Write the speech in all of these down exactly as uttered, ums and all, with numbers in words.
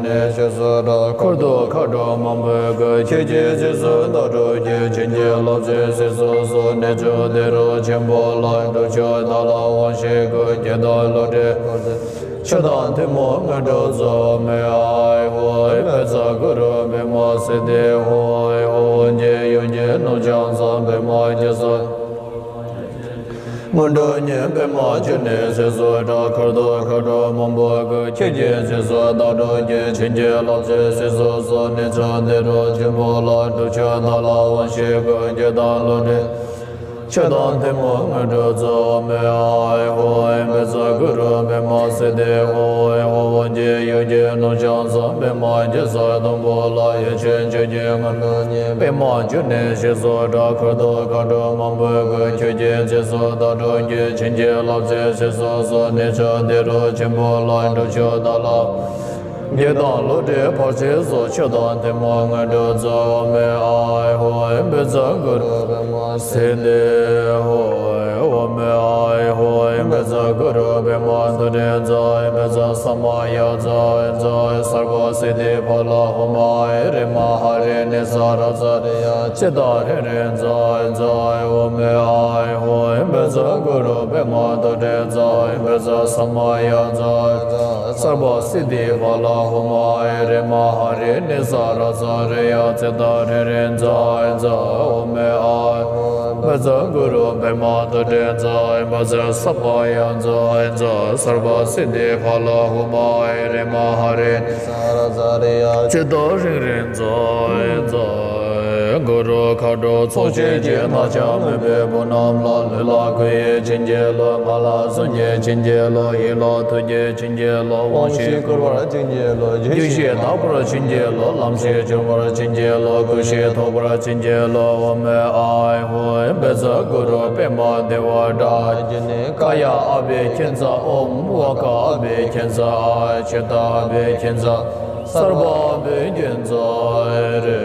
ནས་ཞེས་སུ་གྲགས། འཁོར་དུ་མཁའ་འགྲོ་མང་པོས་བསྐོར། ཁྱེད་ཀྱི་རྗེས་སུ་བདག་འགྲོ་རྒྱུ། བྱིན་གྱིས་བརླབ་ཕྱིར་གཟིགས་སུ་གསོལ། གནས་མཆོག་ཏི་རུ་ཆེན་པོ་ལ། འགྲོ་ཕྱིར་བདག་ལ་དབང་བཞི་བསྐུར། བགེགས་དང་བློ་གྲོས་འཁོར་སེལ། ཆོས་དང་ཐུན་མོང་དངོས་གྲུབ་སྩོལ། ཨོཾ་ཨཱཿཧཱུྃ་བཛྲ་གུ་རུ་པདྨ་སིདྡྷི་ཧཱུྃ། ཨོཾ་ཨོཾ་ཡུམ་གྱི་ནུབ་བྱང་མཚམས། པདྨ་རྒྱ་མཚོ། སྔོན་འགྲོ་ཉིད་པདྨ་འབྱུང་གནས་ཞེས་སུ་གྲགས། འཁོར་དུ་མཁའ་འགྲོ་མང་པོས་བསྐོར། ཁྱེད་ཀྱི་རྗེས་སུ་བདག་འགྲོ་རྒྱུ། བྱིན་གྱིས་བརླབ་ཕྱིར་གཟིགས་སུ་གསོལ། གནས་མཆོག་ཏི་རུ་ཆེན་པོ་ལ། འགྲོ་ཕྱིར་བདག་ལ་དབང་བཞི་བསྐུར། བགེགས་དང་བློ་གྲོས། ཆོས་དང་ཐུན་མོང་དངོས་གྲུབ་སྩོལ། ཨོཾ་ཨཱཿཧཱུྃ་བཛྲ་གུ་རུ་པདྨ་སིདྡྷི་ཧཱུྃ། ཨོཾ་ཨོཾ་ཡུམ་གྱི་ནུབ་བྱང་མཚམས། པདྨ་རྒྱ་མཚོའི་སྡོང་པོ་ལ། ཡེ་ཤེས་ཆོས་ཀྱི་སྔོན་འགྲོ་ཉིད། པདྨ་འབྱུང་གནས་ཞེས་སུ་གྲགས། འཁོར་དུ་མཁའ་འགྲོ་མང་པོས་བསྐོར། ཁྱེད་ཀྱི་རྗེས་སུ་བདག་འགྲོ་རྒྱུ། བྱིན་གྱིས་བརླབ་ཕྱིར་གཟིགས་སུ་གསོལ། གནས་མཆོག་ཏི་རུ་ཆེན་པོ་ལ། འགྲོ་ཕྱིར་བདག་ལ། བགེགས་དང་བློ་གྲོས་བར་ཆད་སོལ། ཆོས་དང་ཐུན་མོང་དངོས་གྲུབ་སྩོལ། ཨོཾ་ཨཱཿཧཱུྃ་བཛྲ་གུ་རུ་པདྨ་སིདྡྷི་ཧཱུྃ། ཨོཾ་ཨཱཿཧཱུྃ་བཛྲ་གུ་རུ་པདྨ་རྡོ་རྗེ་རྩེ། བཛྲ་ས་མ་ཡ་རྩེ། སརྦ་སིདྡྷི་ཕ་ལ་ཧཱུྃ། ཨཱཿཧ་རི་ནི་ས་ར་ཙ་རི་ཡ། ཙི་ཏ་རི་རི་རྩེ། ཨོཾ་ཨཱཿཧཱུྃ་བཛྲ་གུ་རུ་པདྨ་རྡོ་རྗེ་རྩེ། བཛྲ་ས་མ་ཡ་རྩེ། སརྦ་སིདྡྷི་ཕ་ལ་ཧཱུྃ། ཨཱཿཧ་རི་མ་ཧ་རི་ནི་ས་ར་ཙ་རི་ཡ། ཙི་ཏ་རི་རི་རྩེ། ཨོཾ་ཨཱཿཧཱུྃ་བཛྲ་གུ་རུ་པདྨ་རྡོ་རྗེ་རྩེ། བཛྲ་ས་མ་ཡ་རྩེ། སརྦ་སིདྡྷི་ཕ་ལ་ཧཱུྃ། ཨཱཿཧ་རི་མ་ཧ་རི་ནི་ས་ར་ཙ་རི་ཡ། ཙི་ཏ་རི་རི་རྩེ། གུ་རུ་མཁའ་འགྲོ་ཚོགས་བཅས་ཀྱིས། སྣང་ཞག་མེད་པའི་བུ་རྣམས་ལ། ལུས་ལ་གུས་ཡུལ་བྱིན་གྱིས་རློབས། ངག་ལ་གསུང་གྱུར་བྱིན་གྱིས་རློབས། ཡིད་ལ་ཐུགས་རྗེ་བྱིན་གྱིས་རློབས། དབང་བཞི་བསྐུར་བར་བྱིན་གྱིས་རློབས། རྒྱུད་བཞི་དག་པར་བྱིན་གྱིས་རློབས། ལམ་བཞི་སྦྱོར་བར་བྱིན་གྱིས་རློབས། སྐུ་བཞི་ཐོབ་པར་བྱིན་གྱིས་རློབས། ཨོཾ་ཨཱཿཧཱུྃ་བཛྲ་གུ་རུ་པདྨ་དེ་བ་ཌཱ། རྒྱུད་ནི་ཀ་ཡ་ཨ་བྷི་ཥིཉྩ། ཨོཾ་ཝ་ཀ་ཨ་བྷི་ཥིཉྩ། ཨ་ཙི་ཏ་ཨ་བྷི་ཥིཉྩ། སརྦ་ཨ་བྷི་ཥིཉྩ་རེ།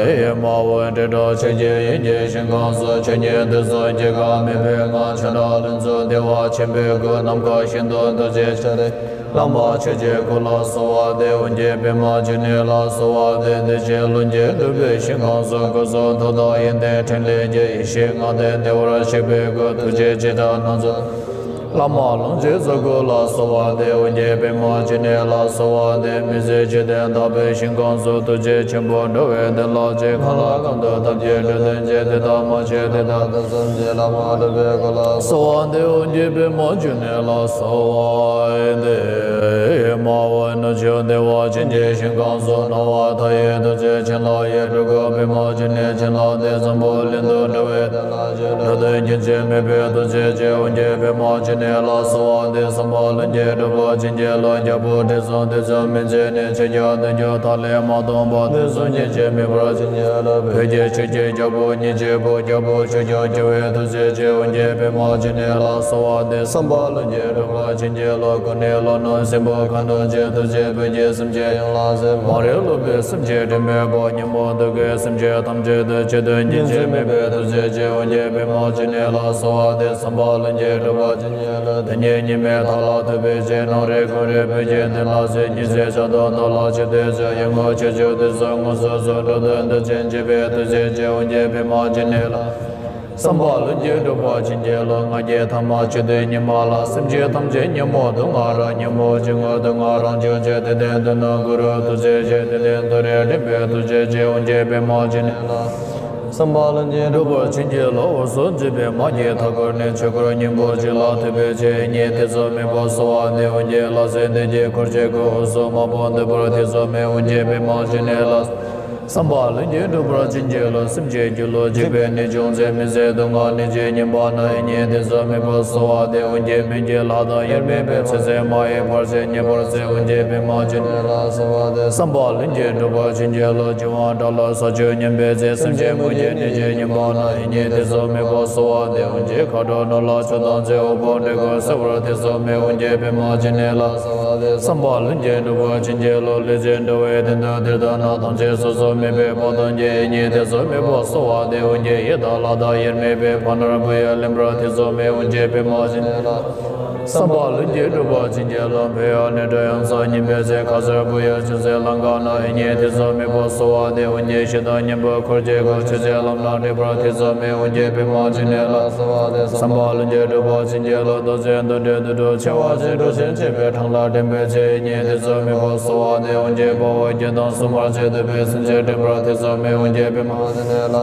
ཨེ་མ་ཧོ། དྲིལ་བསྒྲགས་ཆོས་ཀྱི་དབྱིངས་ཀྱི་ཞིང་ཁམས་སུ། ཆོས་ཉིད་འདི་སོགས་སྐྱེ་འགག་མེད་པའི་ངང་། ཆགས་བྲལ་ལྷུན་གྱིས་བདེ་བ་ཆེན་པོའི་སྒོ། ནམ་མཁའ་བཞིན་དུ་རྡོ་རྗེ་འཆང་རིག་བླ་མ་ཆོས་ཀྱི་སྐུ་ལ་གསོལ་བ་འདེབས། འོ་བརྒྱལ་པདྨ་འབྱུང་གནས་ལ་གསོལ་བ་འདེབས། བདེ་ཆེན་ལྷུན་གྱིས་གྲུབ་པའི་ཞིང་ཁམས་སུ། སྐུ་གསུང་ཐུགས་དང་ཡོན་ཏན་ཕྲིན་ལས་ཀྱིས། ཡེ་ཤེས་ངང་དུ་བདེ་བར་གཤེགས་པའི་སྐུ། ཐུགས་རྗེ་ཆེ་དྲགས་སྣ་ཚོགས། བླ་མ་ལྷུན་གྱིས་གཙོ་བོ་ལ་གསོལ་བ་འདེབས། འོ་བརྒྱལ་པདྨ་འབྱུང་གནས་ལ་གསོལ་བ་འདེབས། མི་ཟད་ཆོས་དོན་དག་པའི་ཞིང་ཁམས་སུ། ཐུགས་རྗེ་ཆེན་པོ་འགྲོ་བའི་དོན་ལ་སྤྱད། གང་ལ་གང་འདུལ་ཐབས་ཀྱིས་འགྲོ་དོན་བྱེད། དེ་ལྟར་མ་བྱས་དེ་ལྟར་དུ་བསམ་བྱས། བླ་མ་གྲུབ་པའི་སྐུ་ལ་གསོལ་བ་འདེབས། འོ་བརྒྱལ་པདྨ་འབྱུང་གནས་ལ་གསོལ་བ་འདེབས། མ་འོངས་ནུབ་ཕྱོགས་བདེ་བ་ཅན་གྱི་ཞིང་ཁམས་སུ། སྣང་བ་མཐའ་ཡས་རྡོ་རྗེ་འཆང་ལག་གཡས། སྤྲུལ་སྐུ་པདྨ་འབྱུང་གནས་བྱིན་བརླབས་ཏེ། འཛམ་བུ་གླིང་དུ་འགྲོ་བའི་དོན་ལ་སྤྱད། འགྲོ་དོན་རྒྱུན་ཆད་མེད་པའི་ཐུགས་རྗེ་ཆེ། འོ་བརྒྱལ་པདྨ་འབྱུང་གནས་ལ་གསོལ་བ་འདེབས། བསམ་པ་ལྷུན་གྱིས་འགྲུབ་པར་བྱིན་གྱིས་རློབས། རྒྱལ་པོ་དྲི་བསུང་དུས་གསུམ་མི་འཛད་ནས། ཆོས་ཀྱང་དོན་ཀྱང་ཐ་ལེ་མ་གཏོགས་པ། དུས་གསུམ་རྒྱུན་ཆད་མེད་པར་བྱིན་གྱིས་རློབས། བོད་ཀྱི་ཆོས་ཀྱི་རྒྱལ་པོ་ཉིད་ཀྱི་བུ། རྒྱལ་པོ་ཆོས་སྐྱོང་བྱེ་བའི་ཐུགས་རྗེ་ཆེ། འོ་བརྒྱལ་པདྨ་འབྱུང་གནས་ལ་གསོལ་བ་འདེབས། བསམ་པ་ལྷུན་གྱིས་འགྲུབ་པར་བྱིན་གྱིས་རློབས། སྐུ་ནི་ལྷོ་ནུབ་སྲིན་པོ་ཁ་གདོང་ཅན། ཐུགས་རྗེས་བོད་ཀྱི་སེམས་ཅན་ཡོངས་ལ་གཟིགས། མ་རིག་ལུག་པའི་སེམས་ཅན་དྲི་མེད་པ། ཉོན་མོངས་དུག་གི་སེམས་ཅན་ཐམས་ཅད་དུ། ཆོས་དོན་རྒྱུན་ཆད་མེད་པའི་ཐུགས་རྗེ་ཆེ། འོ་བརྒྱལ་པདྨ་འབྱུང་གནས་ལ་གསོལ་བ་འདེབས། བསམ་པ་ལྷུན་གྱིས་འགྲུབ་པར་བྱིན་གྱིས་རློབས། དེ་ཉིད་ཉི་མའི་མཐའ་ལ་ཐུག་པའི་ཚེ། ནམ་རིག་གུང་རིག་བོད་ཀྱི་དོན་ལ་གཟིགས། ཉི་ཟེར་ཆར་དུ་ནོར་ལ་ཆུ་དེ་ཚོས། ཡོལ་མོ་ཆེ་ཆུང་དུས་སུ་དངོས་སུ་གཟིགས། འགྲོ་དོན་མཐར་ཕྱིན་བྱེད་པའི་ཐུགས་རྗེ་ཆེ། འོ་བརྒྱལ་པདྨ་འབྱུང་གནས་ལ། བསམ་པ་ལྷུན་གྱིས་འགྲུབ་པར་བྱིན་གྱིས་རློབས། ང་རྒྱལ་ཐ་མ་ཆོས་དོན་ཉི་མ་ལ། སེམས་ཅན་ཐམས་ཅད་ཉོན་མོངས་དུག་ལྔ་རགས། ཉོན་མོངས་ཆུ་རྔུལ་དུག་ལྔ་རང་བྱུང་ཆེ། དེ་དོན་མཐུ་ནུས་གུ་རུ་ཐུགས་རྗེ་ཆེ། དེ་དོན་མཐུ་རེ་འདྲེན་པའི་ཐུགས་རྗེ་ཆེ། འོ་བརྒྱལ་པདྨ་འབྱུང་གནས་ལ། བསམ་པ་ལྷུན་གྱིས་འགྲུབ་པར་བྱིན་གྱིས་རློབས། འོད་སྲུང་འཛིན་པའི་མ་སྐྱེས་མཐའ་འཁོར་ནས། ཆོས་འཁོར་སྙིང་པོ་གཅིག་ལ་ཐུག་པའི་ཚེ། ཡེ་ཉིད་ཐེ་ཚོམ་མེད་པར་གསོལ་བ་འདེབས། འོ་བརྒྱལ་ལྷ་སྲིན་སྡེ་བརྒྱད་འཁོར་བཅས་ཀུན། འོད་སྲུང་མ་བུ་འདུས་པར་ཐེ་ཚོམ་མེད། འོ་བརྒྱལ་པདྨ་འབྱུང་གནས་ལ། བསམ་པ་ལྷུན་གྱིས་འགྲུབ་པར་བྱིན་གྱིས་རློབས། སེམས་ཅན་སྒྱུ་ལུས་འཇིག་པའི་ནད་བྱུང་ཚེ། མི་བཟད་དུག་ལྔ་ནད་ཀྱིས་ཉེན་པ་ན། ཡེ་ཉིད་ཐེ་ཚོམ་མེད་པར་གསོལ་བ་འདེབས། འོ་བརྒྱལ་མི་བརྒྱལ་ལྷ་དང་དབྱེར་མེད་པའི། ཚེ་ཟད་མ་ཡིན་བར་ཆད་ཉེ་བར་སེལ། འོ་བརྒྱལ་པདྨ་འབྱུང་གནས་ལ་གསོལ་བ་འདེབས། བསམ་པ་ལྷུན་གྱིས་འགྲུབ་པར་བྱིན་གྱིས་རློབས། འཇིགས་དབང་དགྲ་ལྷ་ས་བཅུད་ཉམས་པའི་ཚེ། སེམས་ཅན་མུ་གེའི་ནད་ཀྱིས་ཉེན་པ་ན། ཡེ་ཉིད་ཐེ་ཚོམ་མེད་པར་གསོལ་བ་འདེབས། འོ་བརྒྱལ་མཁའ་འགྲོ་ནོར་ལྷ་ཆོས་དང་མཛའ། འོད་དཔག་འདྲེ་ཀུན་བསད་པར་ཐེ་ཚོམ་མེད། འོ་བརྒྱལ་པདྨ་འབྱུང་གནས་ལ་གསོལ་བ་འདེབས། བསམ་པ་ལྷུན་གྱིས་འགྲུབ་པར་བྱིན་གྱིས་རློབས། ལུས་ཅན་འགྲོ་བའི་དོན་དུ་དེར་བཏང་ན། ཐམས་ཅད་སོ་སོ་ མེད་པའི་བར་དུ་ཡིད་གཉིས་དེ་ཚོ་མེད་པར་གསོལ་བ་འདེབས། འོན་ཀྱང་ཡི་དྭགས་ལྷ་དང་དབྱེར་མེད་པའི་བར་ན་བུ་ཡུག་ལེན་པར་ཐེ་ཚོམ་མེད། འོན་ཀྱང་པདྨ་འབྱུང་གནས་ལ། བསམ་པ་ལྷུན་གྱིས་གྲུབ་པར་བྱིན་གྱིས་རློབས། འཕོ་བ་ནས་འགྲོ་ཡང་རྩ་གཉིས་པའི་ཚེ། ཁ་སར་བུ་ཡུག་ཅུང་ཟད་ལང་ཀ་ན། ཡིད་གཉིས་དེ་ཚོ་མེད་པར་གསོལ་བ་འདེབས། འོན་ཀྱང་ཞེ་སྡང་གཉེན་པོའི་འཁོར་གྱིས་བསྐོར། ཆོས་བྱེད་ལམ་སྣ་འདྲེན་པར་ཐེ་ཚོམ་མེད། འོན་ཀྱང་པདྨ་འབྱུང་གནས་ལ། བསམ་པ་ལྷུན་གྱིས་གྲུབ་པར་བྱིན་གྱིས་རློབས། རྡོ་རྗེ་འདུལ་དྲི་དུད་འགྲོ་འཆིང་བ་ཅན། འགྲོ་ཆེན་ཆེན་པོའི་འཕྲང་ལ་འདྲེན་པའི་ཚེ། ཡིད་གཉིས་དེ་ཚོ་མེད་པར་གསོལ་བ་འདེབས། འོན་ཀྱང་དཔའ་བོ་བརྒྱད་དང་སྲུང་མ་བཅས་བསྡུས་པའི་སེམས་ཅན་འདྲེན་པར་ཐེ་ཚོམ་མེད། འོན་ཀྱང་པདྨ་འབྱུང་གནས་ལ།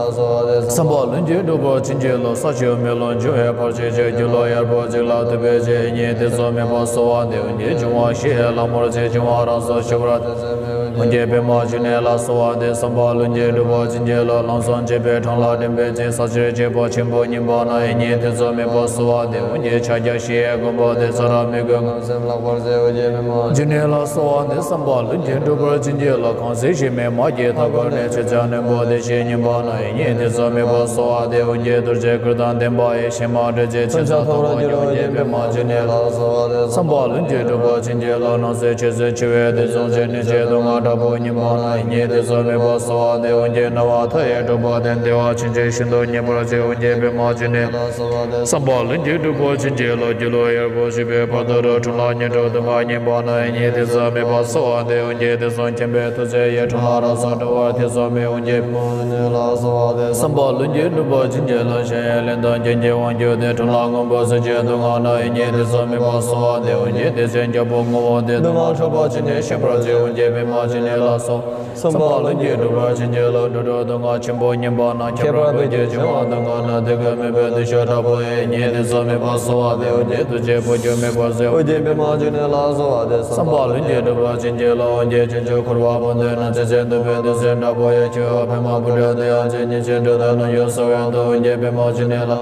བསམ་པ་ལྷུན་གྱིས་གྲུབ་པར་བྱིན་གྱིས་རློབས། ས་ཆུ་མེ་རླུང་འབྱུང་བའི་བར་ཆད་ཀྱང་། སྒྱུ་ལུས་གཡར་པོ་གཅིག་ལ་ཐུག་པའི་ཚེ། ཡིད་གཉིས་དེ་ཚོ་མེད་པར་གསོལ་བ་འདེབས། འོན་ཀྱང་འབྱུང་བ་བཞི་ཡི་ལྷ་མོར་ཆས། འབྱུང་བ་རང་སར་ཞི་བར་ཐེ་ཚོམ་མེད། འོན་ཀྱང་པདྨ་འབྱུང་གནས་ལ་གསོལ་བ་འདེབས། བསམ་པ་ལྷུན་གྱིས་གྲུབ་པར་བྱིན་གྱིས་རློབས། ལམ་གསུམ་འབྱེད་པའི་འཕྲང་ལ་འདྲེན་པའི་ཚེ། ས་གཅོད་བྱེད་པོ་ཆེན་པོ་གཉིས་པ་ན། ཡིད་གཉིས་དེ་ཚོ་མེད་པར་གསོལ་བ་འདེབས། འོན་ཀྱང་ཕྱག་རྒྱ་བཞི་ཡི་མགོན་པོ་དེ། ཚ་ར་མི་རྒོད་ངང་སེམས་ལྷག་པར་མཛད། འོན་ཀྱང་པདྨ་འབྱུང་གནས་ལ་གསོལ་བ་འདེབས། བསམ་པ་ལྷུན་གྱིས་གྲུབ་པར་བྱིན་གྱིས་རློབས། གང་ཚེ་ཞིག་མི་མ་སྐྱེས་མཐའ་འཁོར་ནས། ཆོས་སྐྱོང་རྣོན་པོ་བདེ་གཤེགས་གཉིས་པ་ན། ཡིད་གཉིས་དེ་ཚོ་མེད་པར་གསོལ་བ་འདེབས། འོན་ཀྱང་གདུལ་བྱའི་ཀུན་ཏུ་བསྟན་པ་ཡི། གཞན་མ་བསྒྲལ་བྱེད་མཚོན་ཆ་ཐོགས་པ་གྱུར། འོན་ཀྱང་པདྨ་འབྱུང་གནས་ལ་གསོལ་བ་འདེབས། བསམ་པ་ལྷུན་གྱིས་གྲུབ་པར་བྱིན་གྱིས་རློབས། སྣང་སྲིད་ཆོས་སྲིད་འཆི་བའི་དུས་གསུམ་གྱི། གནོད་བྱེད་སྡུག་བསྔལ་དྲག་པོ་གཉིས་པ་ན། ཡིད་གཉིས་དེ་ཚོ་མེད་པར་གསོལ་བ་འདེབས། འོན་ཀྱང་སྣང་བ་མཐའ་ཡས་གྲུབ་པ་དེ། བདེ་བ་ཆེན་པོ་ཤིན་ཏུ་མཉེས་པར་བྱེད། འོན་ཀྱང་པདྨ་འབྱུང་གནས་ལ་གསོལ་བ་འདེབས། བསམ་པ་ལྷུན་གྱིས་གྲུབ་པར་བྱིན་གྱིས་རློབས། སྒྱུ་ལུས་གཡར་པོ་ཞིག་པའི་བར་དུ་འགྲོ། འཁྲུལ་སྣང་གཉིས་གྲོལ་སྡུག་བསྔལ་གཉིས་པ་ན། ཡིད་གཉིས་དེ་ཚོ་མེད་པར་གསོལ་བ་འདེབས། འོན་ཀྱང་དུས་གསུམ་མཁྱེན་པའི་ཐུགས་རྗེ་ཡིས། འཁྲུལ་སྣང་རང་སར་གྲོལ་བར་ཐེ་ཚོམ་མེད། འོན་ཀྱང་པདྨ་འབྱུང་གནས་ལ་གསོལ་བ་འདེབས། བསམ་པ་ལྷུན་གྱིས་གྲུབ་པར་བྱིན་གྱིས་རློབས། གཞན་ཡང་ལན་དང་རྐྱེན་གྱི་དབང་གྱུར་ཏེ། འཁྲུལ་སྣང་སྔོན་པོ་གཟི་བརྗིད་སྡུག་བསྔལ་ན། ཡིད་གཉིས་དེ་ཚོ་མེད་པར་གསོལ་བ་འདེབས། འོན་ཀྱང་དེ་ཚེ་རྒྱལ་པོ་ངོ་བོ་དེ། སྡུག་བསྔལ་འཕྲོག་པར་བྱས་ནས་གཤེགས་པར་མཛད། འོན་ཀྱང་པདྨ་འབྱུང་གནས་ལ་གསོལ། བསམ་པ་ལྷུན་གྱིས་གྲུབ་པར་བྱིན་གྱིས་རློབས། དུད་འགྲོ་སྡུག་བསྔལ་ཆེན་པོ་གཉིས་པ་ན། ཁྱད་པར་བོད་ཀྱི་འབྱུང་བ་སྡུག་བསྔལ་ན། དེ་ཀའི་མོས་པའི་དུས་སུ་དྲག་པོ་ཡིས། ཡིད་གཉིས་དེ་ཚོ་མེད་པར་གསོལ་བ་འདེབས། འོན་ཀྱང་དུས་གཅིག་བུ་ཁྱོད་མེད་པར་གསོལ། འོན་ཀྱང་པདྨ་འབྱུང་གནས་ལ་གསོལ་བ་འདེབས། བསམ་པ་ལྷུན་གྱིས་གྲུབ་པར་བྱིན་གྱིས་རློབས། འོན་ཀྱང་བྱང་ཆུབ་འཁོར་བ་བུམ་དེ་ན། ཚེ་ཚེ་འདོད་པའི་དུས་སུ་དྲག་པོ་ཡིས། ཁྱེའུ་པདྨ་བུ་ཕྲུག་དེ་ཡང་ཇི་སྙེད་ཅིག། འགྲོ་དོན་རྣམ་གཞུང་གསོལ་བའི་མཐུ། འོན་ཀྱང་པདྨ་འབྱུང་གནས་ལ།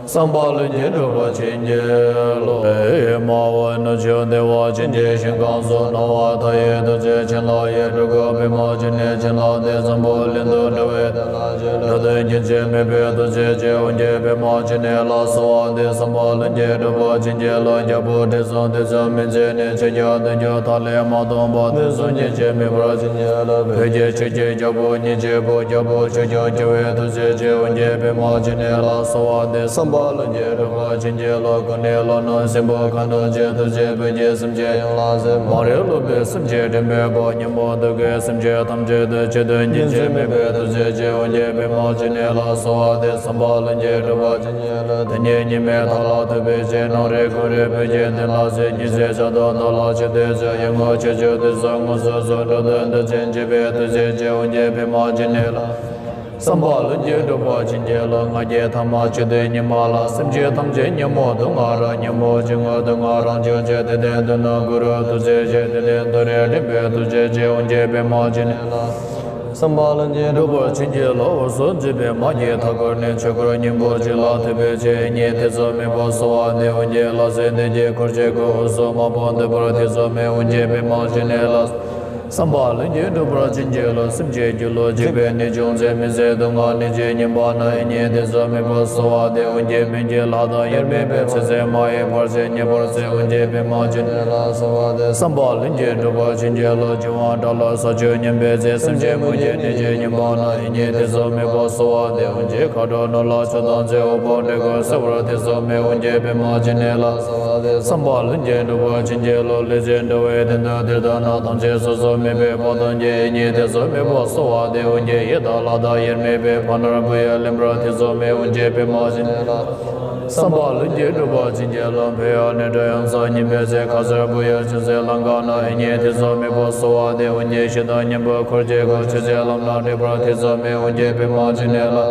བསམ་པ་ལྷུན་གྱིས་གྲུབ་པར་བྱིན་གྱིས་རློབས། མ་འོངས་ནུབ་ཕྱོགས་བདེ་བ་ཅན་གྱི་ཞིང་ཁམས་སུ། སྣང་བ་མཐའ་ཡས་ཐུགས་རྗེ་བྱིན་རླབས་ཡིས། སྤྲུལ་སྐུ་པདྨ་འབྱུང་གནས་བྱིན་རླབས་ཏེ། འཛམ་བུ་གླིང་དུ་འགྲོ་བའི་དོན་ལ་སྤྱད། འགྲོ་དོན་རྒྱུན་ཆད་མེད་པའི་ཐུགས་རྗེ་ཅན། འོན་ཀྱང་པདྨ་འབྱུང་གནས་ལ་གསོལ་བ་འདེབས། བསམ་པ་ལྷུན་གྱིས་གྲུབ་པར་བྱིན་གྱིས་རློབས། རྒྱལ་པོ་དྲི་བསུང་དུས་གསུམ་མི་འཛད་ནས། ཆོས་ཀྱང་བདུན་ཅུ་ཐ་ལེ་མ་སྟོངས་པ། དུས་གསུམ་རྒྱུན་ཆད་མེད་པར་བྱིན་གྱིས་རློབས། བོད་ཀྱི་ཆོས་ཀྱི་རྒྱལ་པོ་ཉིད་ཀྱི་བུ། རྒྱལ་པོ་ཆོས་སྐྱོང་བྱེ་བའི་ཐུགས་རྗེ་ཅན། འོན་ཀྱང་པདྨ་འབྱུང་གནས་ལ་གསོལ་བ་འདེབས། བསམ་པ་ལྷུན་གྱིས་གྲུབ་པར་བྱིན་གྱིས་རློབས། ཀུན་ནས་བསླུ་ནུས་སྲིན་པོ་མཁའ་འགྲོ་ཆེ། ཐུགས་རྗེས་བོད་ཀྱི་སེམས་ཅན་ཡོངས་ལ་གཟིགས། མ་རིག་ལུས་པའི་སེམས་ཅན་འདྲེན་པའི་བུ། ཉོན་མོངས་དུག་གི་སེམས་ཅན་ཐམས་ཅད་དུ། ཆོས་དོན་རྒྱུན་ཆད་མེད་པའི་ཐུགས་རྗེ་ཅན། འོན་ཀྱང་པདྨ་འབྱུང་གནས་ལ་གསོལ་བ་འདེབས། བསམ་པ་ལྷུན་གྱིས་གྲུབ་པར་བྱིན་གྱིས་རློབས། དེ་ཉིད་ཉི་མའི་མཐའ་ལ་ཐུག་པའི་ཚེ། སྣང་རིག་ཀུན་རིག་བོད་ཀྱི་དོན་ལ་གཟིགས། ཉི་ཟེར་འཆར་སྡུད་མདོ་ལ་ཆུད་དེ་གཟིགས། ཡིད་ངོར་ཆོས་སྤྱོད་དུས་གསུམ་དངོས་སུ་གཟིགས། འགྲོ་དོན་དུས་གཅིག་འཇིག་པའི་ཐུགས་རྗེ་ཅན། འོན་ཀྱང་པདྨ་འབྱུང་གནས་ལ། བསམ་པ་ལྷུན་གྱིས་གྲུབ་པར་བྱིན་གྱིས་རློབས། ང་རྒྱལ་ཐ་མ་ཆོས་སྡུད་ཉི་མ་ལ། སེམས་ཅན་ཐམས་ཅད་ཉོན་མོངས་དུག་ལྔ་རགས། ཉོན་མོངས་སྤྱི་དངོས་དུག་ལྔ་རང་བྱུང་ཆེ། དེ་སྟེང་དུ་ནི་གུ་རུ་ཐུགས་རྗེ་ཅན། དེ་སྟེང་དུ་རིགས་འདྲེན་པའི་ཐུགས་རྗེ་ཅན། འོན་ཀྱང་པདྨ་འབྱུང་གནས་ལ། བསམ་པ་ལྷུན་གྱིས་གྲུབ་པར་བྱིན་གྱིས་རློབས། འོད་སྲུང་འཛིན་པའི་མ་སྐྱེས་མཐའ་འཁོར་ནས། ཆོས་འཁོར་སྙིང་པོ་གཅིག་ལ་ཐུག་པའི་ཚེ། ཡིད་གཉིས་དེ་ཚོ་མེད་པར་གསོལ་བ་འདེབས། འོན་ཀྱང་ལྷ་སྲིན་སྡེ་བརྒྱད་འཁོར་བཅས་ཀུན། འོད་སྲུང་མང་པོ་འདུས་པར་ཐེ་ཚོམ་མེད། འོན་ཀྱང་པདྨ་འབྱུང་གནས་ལ། བསམ་པ་ལྷུན་གྱིས་གྲུབ་པར་བྱིན་གྱིས་རློབས། སེམས་ཅན་སྒྱུ་ལུས་འཇིག་པའི་ནད། ཅུང་ཟད་མི་བཟད་སྡུག་བསྔལ་ནད་ཀྱིས་ཉེན་པ་ན། ཡིད་གཉིས་དེ་ཚོ་མེད་པར་གསོལ་བ་འདེབས། འོན་ཀྱང་སྨན་གྱི་ལྷ་དང་དབྱེར་མེད་པའི། ཚེ་ཟད་མ་ཡིན་བར་ཆད་ཉེ་བར་སེལ། འོན་ཀྱང་པདྨ་འབྱུང་གནས་ལ་གསོལ་བ་འདེབས། བསམ་པ་ལྷུན་གྱིས་གྲུབ་པར་བྱིན་གྱིས་རློབས། འབྱུང་བ་དགྲ་ལ་ས་བཅུད་ཉམས་པའི་ཚེ། སེམས་ཅན་མུ་གེའི་ནད་ཀྱིས་ཉེན་པ་ན། ཡིད་གཉིས་དེ་ཚོ་མེད་པར་གསོལ་བ་འདེབས། འོན་ཀྱང་མཁའ་འགྲོ་ནོར་ལྷ་ཕྱོགས་དང་མཛའ་བོ་དཔུང་འབྲེལ་ཀུན། སེལ་བར་ཐེ་ཚོམ་མེད། འོན་ཀྱང་པདྨ་འབྱུང་གནས་ལ། བསམ་པ་ལྷུན་གྱིས་གྲུབ་པར་བྱིན་གྱིས་རློབས། ལས་ཅན་འགྲོ་བའི་དོན་དུ་འདིར་བཏང་ན། ཐམས་ཅད་སོ་སོར་མེད་པའི་བར་དུ་ཡིད་གཉིས་དེ་ཚོ་མེད་པར་གསོལ་བ་འདེབས། འོན་ཀྱང་ཡི་དྭགས་ལྷ་དང་དབྱེར་མེད་པའི་བར་ན་བུ་ཡུག་ལེན་པར་ཐེ་ཚོམ་མེད། འོན་ཀྱང་པདྨ་འབྱུང་གནས་ལ། བསམ་པ་ལྷུན་གྱིས་གྲུབ་པར་བྱིན་གྱིས་རློབས། འཕོ་བ་ནས་འགྲོ་ཡང་རྩ་གཉིས་པའི་ཚེ། ཁ་སར་བུ་ཡུག་ཅུང་ཟད་ལང་ཀ་ན། ཡིད་གཉིས་དེ་ཚོ་མེད་པར་གསོལ་བ་འདེབས། འོན་ཀྱང་ཞེ་སྡང་གཉེན་པོའི་འཁོར་གྱིས་བསྐོར། ཆོས་བྱེད་ལམ་སྣ་འདྲེན་པར་ཐེ་ཚོམ་མེད། འོན་ཀྱང་པདྨ་འབྱུང་གནས་ལ།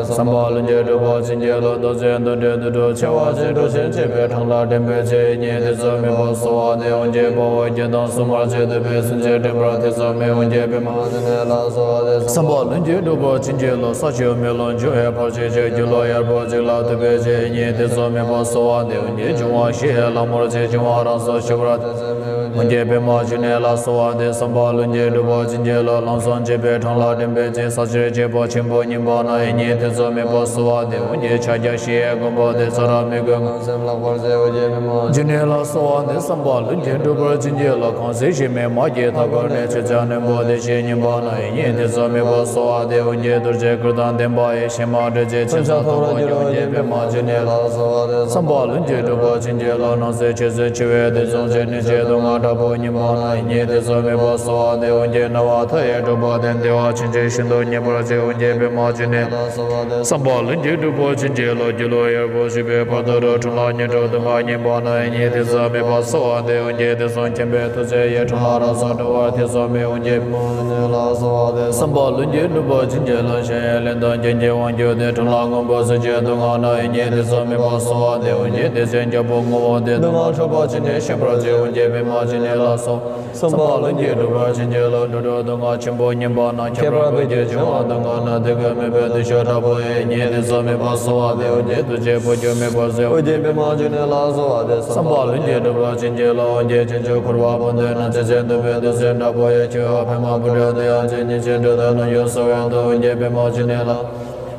བསམ་པ་ལྷུན་གྱིས་གྲུབ་པར་བྱིན་གྱིས་རློབས། རྡོ་རྗེ་འདུལ་དྲི་དུད་འགྲོ་འཆིང་བ་ཅན། འགྲོ་ཆེན་ཆེན་པོའི་འཕྲང་ལ་འདྲེན་པའི་ཚེ། ཡིད་གཉིས་དེ་ཚོ་མེད་པར་གསོལ་བ་འདེབས། འོན་ཀྱང་དཔའ་བོ་བརྒྱད་དང་སྲུང་མ་བཅས་བསྡུས་པའི་སེམས་ཅན་འདྲེན་པར་ཐེ་ཚོམ་མེད། འོན་ཀྱང་པདྨ་འབྱུང་གནས་ལ་གསོལ་བ་འདེབས། བསམ་པ་ལྷུན་གྱིས་གྲུབ་པར་བྱིན་གྱིས་རློབས། ས་ཆུ་མེ་རླུང་འབྱུང་བའི་བར་ཆད་ཀྱང་། སྒྱུ་ལུས་གཡར་པོ་གཅིག་ལ་ཐུག་པའི་ཚེ། ཡིད་གཉིས་དེ་ཚོ་མེད་པར་གསོལ་བ་འདེབས། འོན་ཀྱང་འབྱུང་བ་བཞི་ཡི་ལྷ་མོར་ཆས། འབྱུང་བ་རང་སར་ཞི་བར་ཐེ་ཚོམ་མེད། འོན་ཀྱང་པདྨ་འབྱུང་གནས་ལ་གསོལ་བ་འདེབས། བསམ་པ་ལྷུན་གྱིས་འགྲུབ་པར་བྱིན་གྱིས་རློབས། ལམ་གསུམ་འབྱེད་པའི་འཕྲིན་ལས་འགྲིམ་པའི་ཚེ། ས་གཞིར་སྐྱེས་པ་ཆེན་པོ་ཉིད་པ་ན་ཡང་ཉིད་དེ་ཚུལ་མེད་པར་གསོལ་བ་འདེབས། འོན་ཀྱང་ཕྱག་རྒྱ་ཞི་བའི་མགོན་པོ་སྟེ། ཚེ་རབས་མི་འགོས་ངང་སེམས་ལྷག་པར་མཛད། འོན་ཀྱང་པདྨ་འབྱུང་གནས་ལ་གསོལ་བ་འདེབས། བསམ་པ་ལྷུན་གྱིས་འགྲུབ་པར་བྱིན་གྱིས་རློབས། གང་ཚེ་ཞིང་མེད་མ་སྐྱེས་མཐའ་འཁོར་ནས། ཆོས་རྒྱལ་རྣོན་པོ་བདེ་གཤེགས་ཉིད་པ་ན་ཡང་ཉིད་དེ་ཚུལ་མེད་པར་གསོལ་བ་འདེབས། འོན་ཀྱང་རྡོ་རྗེ་གུར་དང་ལྡན་པ་ཡི། ཕྱེ་མ་སྤྲེལ་གྱི་མཚོན་ཆ་ཐོགས་པར་འགྱུར། འོན་ཀྱང་པདྨ་འབྱུང་གནས་ལ་གསོལ་བ་འདེབས། བསམ་པ་ལྷུན་གྱིས་འགྲུབ་པར་བྱིན་གྱིས་རློབས། སྣང་སྲིད་ཆོས་སྲིད་འཆི་བའི་དུས་གསུམ་གྱི། གནོད་བྱེད་སྡུག་བསྔལ་དྲག་པོ་ཉིད་པ་ན་ཡང་ཉིད་དེ་ཚུལ་མེད་པར་གསོལ་བ་འདེབས། འོན་ཀྱང་སྣང་བ་མཐའ་ཡས་གྲུབ་པ་སྟེ། བདེ་བ་ཆེན་པོ་ཤིན་ཏུ་མཉེས་པར་བྱེད། འོན་ཀྱང་པདྨ་འབྱུང་གནས་ལ་གསོལ་བ་འདེབས། བསམ་པ་ལྷུན་གྱིས་འགྲུབ་པར་བྱིན་གྱིས་རློབས། སྒྱུ་ལུས་ཡོད་པར་ཞུས་པའི་བར་དུ་རུ། འཁྲུལ་སྣང་ཉོན་སྒྲིབ་སྡུག་བསྔལ་ཉིད་པ་ན་ཡང་ཉིད་དེ་ཚུལ་མེད་པར་གསོལ་བ་འདེབས། འོན་ཀྱང་དུས་གསུམ་མཁྱེན་པའི་ཐུགས་རྗེ་ཡིས། འཁྲུལ་སྣང་རང་སར་གྲོལ་བར་ཐེ་ཚོམ་མེད། འོན་ཀྱང་པདྨ་འབྱུང་གནས་ལ་གསོལ་བ་འདེབས། བསམ་པ་ལྷུན་གྱིས་འགྲུབ་པར་བྱིན་གྱིས་རློབས། གཞན་ཡང་ལན་དང་རྐྱེན་གྱིས་དབང་གྱུར་ཏེ། འཁྲུལ་སྣང་ངན་པ་གཟུགས་ཅན་སྡུག་བསྔལ་ན་ཡང་ཉིད་དེ་ཚུལ་མེད་པར་གསོལ་བ་འདེབས། འོན་ཀྱང་དེ་ཚེ་རྒྱལ་པོ་ངུ་བ་སྟེ། སྡུག་བསྔལ་འཁྲུགས་པར་བྱས་ནས་གཤེགས་པར་བྱེད། འོན་ཀྱང་པདྨ་འབྱུང་གནས་ལ་གསོལ། བསམ་པ་ལྷུན་གྱིས་འགྲུབ་པར་བྱིན་གྱིས་རློབས། འགྲོ་དྲུག་སྡུག་བསྔལ་ཆེན་པོ་ཉིད་པ་ན། ཁྱད་པར་བོད་ཀྱི་འབྱུང་བ་སྡུག་བསྔལ་ན། དེ་ཀུན་མེད་པའི་བདེ་མཆོག་དྲག་པོ་ཡིས། ཉིད་དེ་ཚུལ་མེད་པར་གསོལ་བ་འདེབས། འོན་ཀྱང་ཐུགས་རྗེས་འཕོ་འགྱུར་མེད་པར་མཛད། འོན་ཀྱང་པདྨ་འབྱུང་གནས་ལ་གསོལ་བ་འདེབས། བསམ་པ་ལྷུན་གྱིས་འགྲུབ་པར་བྱིན་གྱིས་རློབས། འོན་ཀྱང་བྱང་ཆུབ་འཁོར་བ་བུ་འདུལ་ན། ཚེ་ཟད་འདུལ་བའི་དུས་གསུམ་དྲག་པོ་ཡི། ཁྱོད་འོད་པདྨ་བུ་ཁྲིད་དུ་ཡང་མཛད། ཉེས་ཅན་དྲི་དང་ནོར་ཡོད་གསོ་བའི་དོན། འོན་ཀྱང་པདྨ་འབྱུང་གནས་ལ།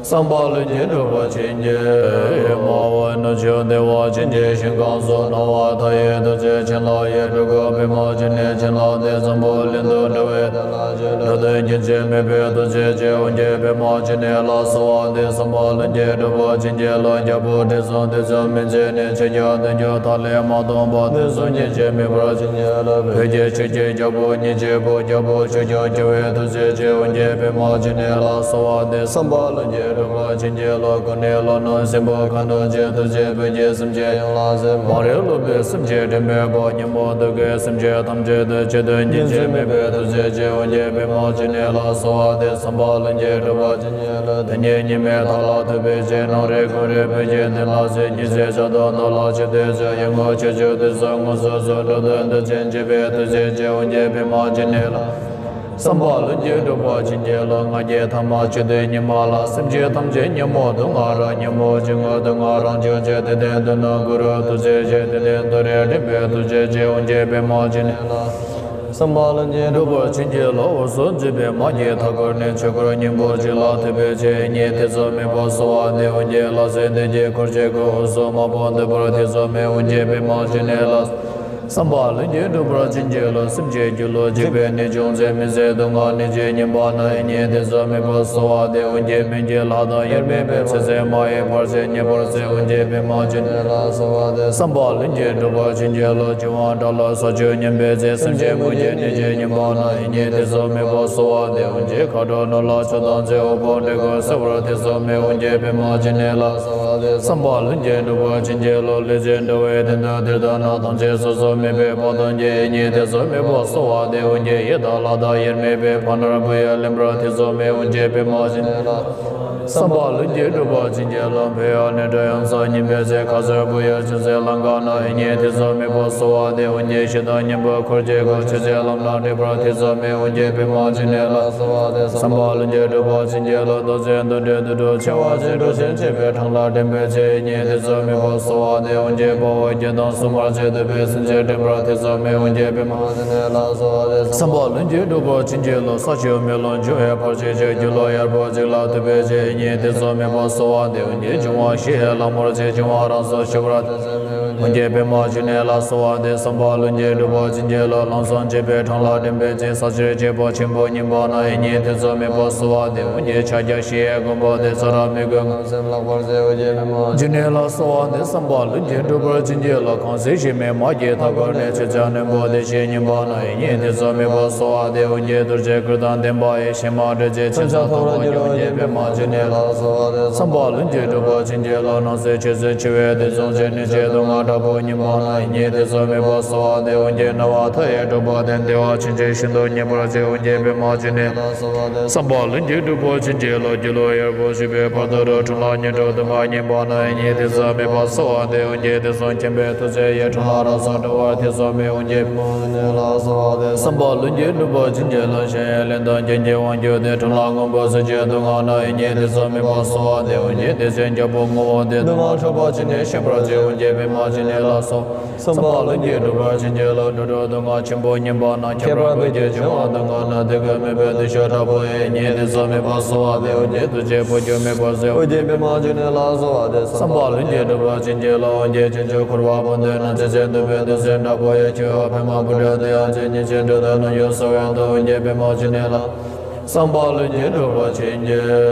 བསམ་པ་ལྷུན་གྱིས་འགྲུབ་པར་བྱིན་གྱིས་རློབས། སྣང་བ་ནུབ་ཕྱོགས་བདེ་བ་ཅན་གྱི་ཞིང་ཁམས་སུ། སྣང་བ་མཐའ་ཡས་ཐུགས་རྗེ་བྱིན་རླབས་ཡིས། སྤྲུལ་སྐུ་པདྨ་འབྱུང་གནས་བྱིན་རླབས་ཏེ། འཛམ་བུ་གླིང་དུ་འགྲོ་བའི་དོན་ལ་སྤྱོད། འགྲོ་དོན་རྒྱུན་ཆད་མེད་པའི་ཐུགས་རྗེ་ཅན། འོན་ཀྱང་པདྨ་འབྱུང་གནས་ལ་གསོལ་བ་འདེབས། བསམ་པ་ལྷུན་གྱིས་འགྲུབ་པར་བྱིན་གྱིས་རློབས། རྒྱལ་པོ་ཁྲི་སྲོང་ལྡེ་བཙན་མན་ཆད་ནས། ཆོས་རྒྱལ་བདུན་ཅུ་དག་ལས་མ་འདས་པ། དུས་གསུམ་རྒྱུན་ཆད་མེད་པར་བྱིན་གྱིས་རློབས། བོད་ཀྱི་ཆོས་ཀྱི་རྒྱལ་པོ་ཉིད་ཀྱི་བུ། རྒྱལ་པོ་ཆོས་སྐྱོང་བྱེ་བའི་ཐུགས་རྗེ་ཅན། འོན་ཀྱང་པདྨ་འབྱུང་གནས་ལ་གསོལ་བ་འདེབས། བསམ་པ་ལྷུན་གྱིས་འགྲུབ་པར་བྱིན་གྱིས་རློབས། སྐུ་ནི་ལྷོ་ནུབ་སྲིན་པོ་ཁ་གདོང་ཅན། ཐུགས་རྗེས་བོད་ཀྱི་སེམས་ཅན་ཡོངས་ལ་གཟིགས། མ་རིག་ལུས་པའི་སེམས་ཅན་དྲི་མེད་པ། ཉོན་མོངས་དུག་གི་སེམས་ཅན་ཐམས་ཅད་དུ། ཆོས་དོན་རྒྱུན་ཆད་མེད་པའི་ཐུགས་རྗེ་ཅན། འོན་ཀྱང་པདྨ་འབྱུང་གནས་ལ་གསོལ་བ་འདེབས། བསམ་པ་ལྷུན་གྱིས་འགྲུབ་པར་བྱིན་གྱིས་རློབས། དེ་ཉིད་ཉི་མའི་མཐའ་ལ་ཐུག་པའི་ཚེ། ནམ་རིག་གོང་རིག་བོད་ཀྱི་གནས་ལ་གཟིགས། ཉི་ཚེ་ཆར་དུ་ནོར་ལ་ཆུ་དེ་ཚོ། ཡི་མུག་ཆོས་སྐྱོང་དུག་གསུམ་མངོན་སུམ་སོང་། འགྲོ་དོན་དུག་ཅན་བྱེ་བའི་ཐུགས་རྗེ་ཅན། འོན་ཀྱང་པདྨ་འབྱུང་གནས་ལ། བསམ་པ་ལྷུན་གྱིས་འགྲུབ་པར་བྱིན་གྱིས་རློབས། ང་རྒྱལ་ཐ་མ་ཆོས་དོན་ཉི་མ་ལ། སེམས་ཅན་ཐམས་ཅད་ཉོན་མོངས་སྡུག་བསྔལ་རགས། ཉོན་མོངས་སྤྱི་བོའི་སྡུག་བསྔལ་རང་བྱུང་ཆེ། དེ་དོན་དུ་ནི་གུ་རུ་ཐུགས་རྗེ་ཅན། དེ་དོན་དུ་རེ་འགྲིམ་པའི་ཐུགས་རྗེ་ཅན། འོན་ཀྱང་པདྨ་འབྱུང་གནས་ལ། བསམ་པ་ལྷུན་གྱིས་འགྲུབ་པར་བྱིན་གྱིས་རློབས། འོད་སྲུང་འཛིན་པའི་མ་སྐྱེས་མཐའ་འཁོར་ནས། ཆོས་འཁོར་སྙིང་པོ་གཅིག་ལ་ཐུག་པའི་ཚེ། ཉིད་དེ་ཚུལ་མེད་པར་གསོལ་བ་འདེབས། འོན་ཀྱང་ལྷ་སྲིན་སྡེ་བརྒྱད་འཁོར་བཅས་ཀྱི། འོད་སྲུང་མང་པོ་འདུས་པར་ཐེ་ཚོམ་མེད། འོན་ཀྱང་པདྨ་འབྱུང་གནས་ལ། བསམ་པ་ལྷུན་གྱིས་འགྲུབ་པར་བྱིན་གྱིས་རློབས། སེམས་ཅན་སྒྱུ་ལུས་འཇིག་པའི་ནད་བྱུང་ཚེ། མི་བཟད་སྡུག་བསྔལ་ནད་ཀྱིས་ཉེན་པ་ན། ཉིད་དེ་ཚུལ་མེད་པར་གསོལ་བ་འདེབས། འོན་ཀྱང་སྨན་གྱི་ལྷ་དང་དབྱེར་མེད་པས། ཚེ་ཟད་མ་ཡིན་བར་ཆད་ཉེ་བར་སེལ། འོན་ཀྱང་པདྨ་འབྱུང་གནས་ལ་གསོལ་བ་འདེབས། བསམ་པ་ལྷུན་གྱིས་འགྲུབ་པར་བྱིན་གྱིས་རློབས། བྱི་ཝ་དགྲ་ལྷ་ས་བཅུ་ཉམས་པའི་ཚེ། སེམས་ཅན་མུ་གེའི་ནད་ཀྱིས་ཉེན་པ་ན། ཉིད་དེ་ཚུལ་མེད་པར་གསོལ་བ་འདེབས། འོན་ཀྱང་མཁའ་འགྲོ་ནོར་ལྷ་ཆོས་དང་མཛད། དབུལ་ཕོངས་འབྲས་བུ་སེལ་བར་ཐེ་ཚོམ་མེད། འོན་ཀྱང་པདྨ་འབྱུང་གནས་ལ། བསམ་པ་ལྷུན་གྱིས་འགྲུབ་པར་བྱིན་གྱིས་རློབས། ལུས་ཅན་འགྲོ་བའི་དོན་དུ་དེ་ལྟར་ན། ཐམས་ཅད་སོ་སོར་དམིགས་པའི་དཔའ་གདོང་གིས། ཉིད་དེ་ཚུལ་མེད་པར་གསོལ་བ་འདེབས། འོན་ཀྱང་ཡི་དྭགས་ལྷ་དང་དབྱེར་མེད་པས། ཕ་ནོར་བུ་ཡོད་ལེན་པར་ཐེ་ཚོམ་མེད། འོན་ཀྱང་པདྨ་འབྱུང་གནས་ལ། བསམ་པ་ལྷུན་གྱིས་འགྲུབ་པར་བྱིན་གྱིས་རློབས། འཕན་ཡུལ་ནི་ཁྲོ་ཡུལ་མཚོ་སྙིང་པོའི་ཚལ། ཁ་ཟས་བུ་ཡོད་ཅུང་ཟད་ལམ་ཀ་ན། ཉིད་དེ་ཚུལ་མེད་པར་གསོལ་བ་འདེབས། འོན་ཀྱང་ཞེ་སྡང་གཉེན་པོས་འཁོར་བཅས་ཀྱི། ཆོས་རྗེ་ལམ་སྣ་འདྲེན་པར་ཐེ་ཚོམ་མེད། འོན་ཀྱང་པདྨ་འབྱུང་གནས་ལ། བསམ་པ་ལྷུན་གྱིས་འགྲུབ་པར་བྱིན་གྱིས་རློབས། རྡོ་རྗེ་གདོན་འདྲེ་དུད་འགྲོ་ཆེ་བ་ཅན། འགྲོ་ཆེན་འབྱེད་པའི་འཕྲིན་ལས་འགྲིམ་པའི་ཚེ། ཉིད་དེ་ཚུལ་མེད་པར་གསོལ་བ་འདེབས། འོན་ཀྱང་དཔའ་བོ་བརྒྱད་དང་སྲུང་མར་བཅས། འདུལ་བའི་སེམས་ཅན་འདྲེན་པར་ཐེ་ཚོམ་མེད། འོན་ཀྱང་པདྨ་འབྱུང་གནས་ལ་གསོལ་བ་འདེབས། བསམ་པ་ལྷུན་གྱིས་འགྲུབ་པར་བྱིན་གྱིས་རློབས། ས་ཆུ་མེ་རླུང་འབྱུང་བའི་བར་ཆད་ཀྱི། སྒྱུ་ལུས་ཡོད་པ་གཅིག་ལ་ཐུག་པའི་ཚེ། ཉིད་དེ་ཚུལ་མེད་པར་གསོལ་བ་འདེབས། འོན་ཀྱང་འབྱུང་བ་བཞི་ཡི་ལྷ་མོར་བཅས། འབྱུང་བ་རང་སར་ཞི་བར། འོན་ཀྱང་པདྨ་འབྱུང་གནས་ལ་གསོལ་བ་འདེབས། བསམ་པ་ལྷུན་གྱིས་འགྲུབ་པར་བྱིན་གྱིས་རློབས། ལམ་གསུམ་འབྱེད་པའི་འཕྲིན་ལས་འགྲིམ་པའི་ཚེ། ས་གཞིར་སྐྱེས་པ་ཆེན་པོ་ཉིད་པ་ན། ཉིད་དེ་ཚུལ་མེད་པར་གསོལ་བ་འདེབས། འོན་ཀྱང་ཕྱག་རྒྱ་ཞི་བའི་མགོན་པོ་སྟེ། ཚེ་རབས་མི་འགོས་ངང་སེམས་ལྷག་པར་མཛད། འོན་ཀྱང་པདྨ་འབྱུང་གནས་ལ་གསོལ་བ་འདེབས། བསམ་པ་ལྷུན་གྱིས་འགྲུབ་པར་བྱིན་གྱིས་རློབས། གང་ཚེ་ཞིང་མེད་མ་སྐྱེས་མཐའ་འཁོར་ནས། ཆོས་རྒྱལ་རྣོན་པོ་བདེ་གཤེགས་ཉིད་པ་ན། ཉིད་དེ་ཚུལ་མེད་པར་གསོལ་བ་འདེབས། འོན་ཀྱང་རྡོ་རྗེ་གུར་དང་ལྡན་པ་ཡི། ཕྱེ་མ་སྤྲེལ་གྱི་མཚོན་ཆ་ཐོགས་པར་འགྱུར། འོན་ཀྱང་པདྨ་འབྱུང་གནས་ལ་གསོལ་བ་འདེབས། བསམ་པ་ལྷུན་གྱིས་འགྲུབ་པར་བྱིན་གྱིས་རློབས། སྣང་སྲིད་ཆོས་སྲིད་འཆི་བའི་དུས་གསུམ་གྱི། གནོད་བྱེད་སྡུག་བསྔལ་དྲག་པོ་ཉིད་པ་ན། ཉིད་དེ་ཚུལ་མེད་པར་གསོལ་བ་འདེབས། འོན་ཀྱང་སྣང་བ་མཐའ་ཡས་གྲུབ་པ་སྟེ། བདེ་བ་ཆེན་པོ་ཤིན་ཏུ་མཉེས་པར་བྱེད། འོན་ཀྱང་པདྨ་འབྱུང་གནས་ལ་གསོལ་བ་འདེབས། བསམ་པ་ལྷུན་གྱིས་འགྲུབ་པར་བྱིན་གྱིས་རློབས། སྒྱུ་ལུས་ཡོད་པར་ཞུས་པའི་བར་དུ་རུ། འཁྲུལ་སྣང་ཉོན་སྒྲིབ་སྡུག་བསྔལ་ཉིད་པ་ན། ཉིད་དེ་ཚུལ་མེད་པར་གསོལ་བ་འདེབས། འོན་ཀྱང་དུས་གསུམ་མཁྱེན་པའི་ཐུགས་རྗེ་ཡིས། འཁྲུལ་སྣང་རང་སར་གྲོལ་བར་ཐེ་ཚོམ་མེད། འོན་ཀྱང་པདྨ་འབྱུང་གནས་ལ་གསོལ་བ་འདེབས། བསམ་པ་ལྷུན་གྱིས་འགྲུབ་པར་བྱིན་གྱིས་རློབས། གཞན་ཡང་ལན་དང་རྐྱེན་གྱིས་དབང་གྱུར་ཏེ། འཁྲུལ་སྣང་ངན་པ་གཟུགས་ཅན་སྡུག་བསྔལ་ན། ཉིད་དེ་ཚུལ་མེད་པར་གསོལ་བ་འདེབས། འོན་ཀྱང་དེ་ཚེ་རྒྱལ་པོ་ངུ་བ་སྟེ། སྡུག་བསྔལ་འཁྲུགས་པར་བྱས་ནས་གཤེགས་པར་བྱེད། འོན་ཀྱང་པདྨ་ ནས་ལ་སོགས། བསམ་པ་ལྷུན་གྱིས་གྲུབ་པར་བྱིན་གྱིས་རློབས། འགྲོ་དྲུག་སྡུག་བསྔལ་ཆེན་པོ་ཉིད་པ་ན། ཁྱད་པར་བོད་ཀྱི་བྱེ་བ་སྡུག་བསྔལ་ན། དེ་ཀུན་མི་ཕོད་དུ་ཤོར་དྲག་པོ་ཡི། ཉེས་དེ་ཚོགས་མེད་པར་གསོལ་བ་འདེབས། རྒྱས་ཐུགས་རྗེས་བོད་སྐྱོང་མེ་འབར་སྲེག། འོ་བརྒྱའི་པདྨ་འབྱུང་གནས་ལ་གསོལ་བ་འདེབས། བསམ་པ་ལྷུན་གྱིས་གྲུབ་པར་བྱིན་གྱིས་རློབས། འོ་བརྒྱའི་ཕྱོགས་བཅུ་འཁོར་བ་སྤངས་ཏེ་ན། ཚེ་ཟད་འདོད་པའི་དུག་གསུམ་དྲག་པོ་ཡི། ཆོས་འཕེལ་མ་བུ་འདྲ་དེ་ཡང་ཚེ་ཉིད་ཕྱིར་འགྲོ་དོན་ནི། ཡུལ་ས་བོན་དུ་འོ་བརྒྱའི་པདྨ་འབྱུང་གནས་ལ། བསམ་པ་ལྷུན་གྱིས་གྲུབ་པར་བྱིན་གྱིས་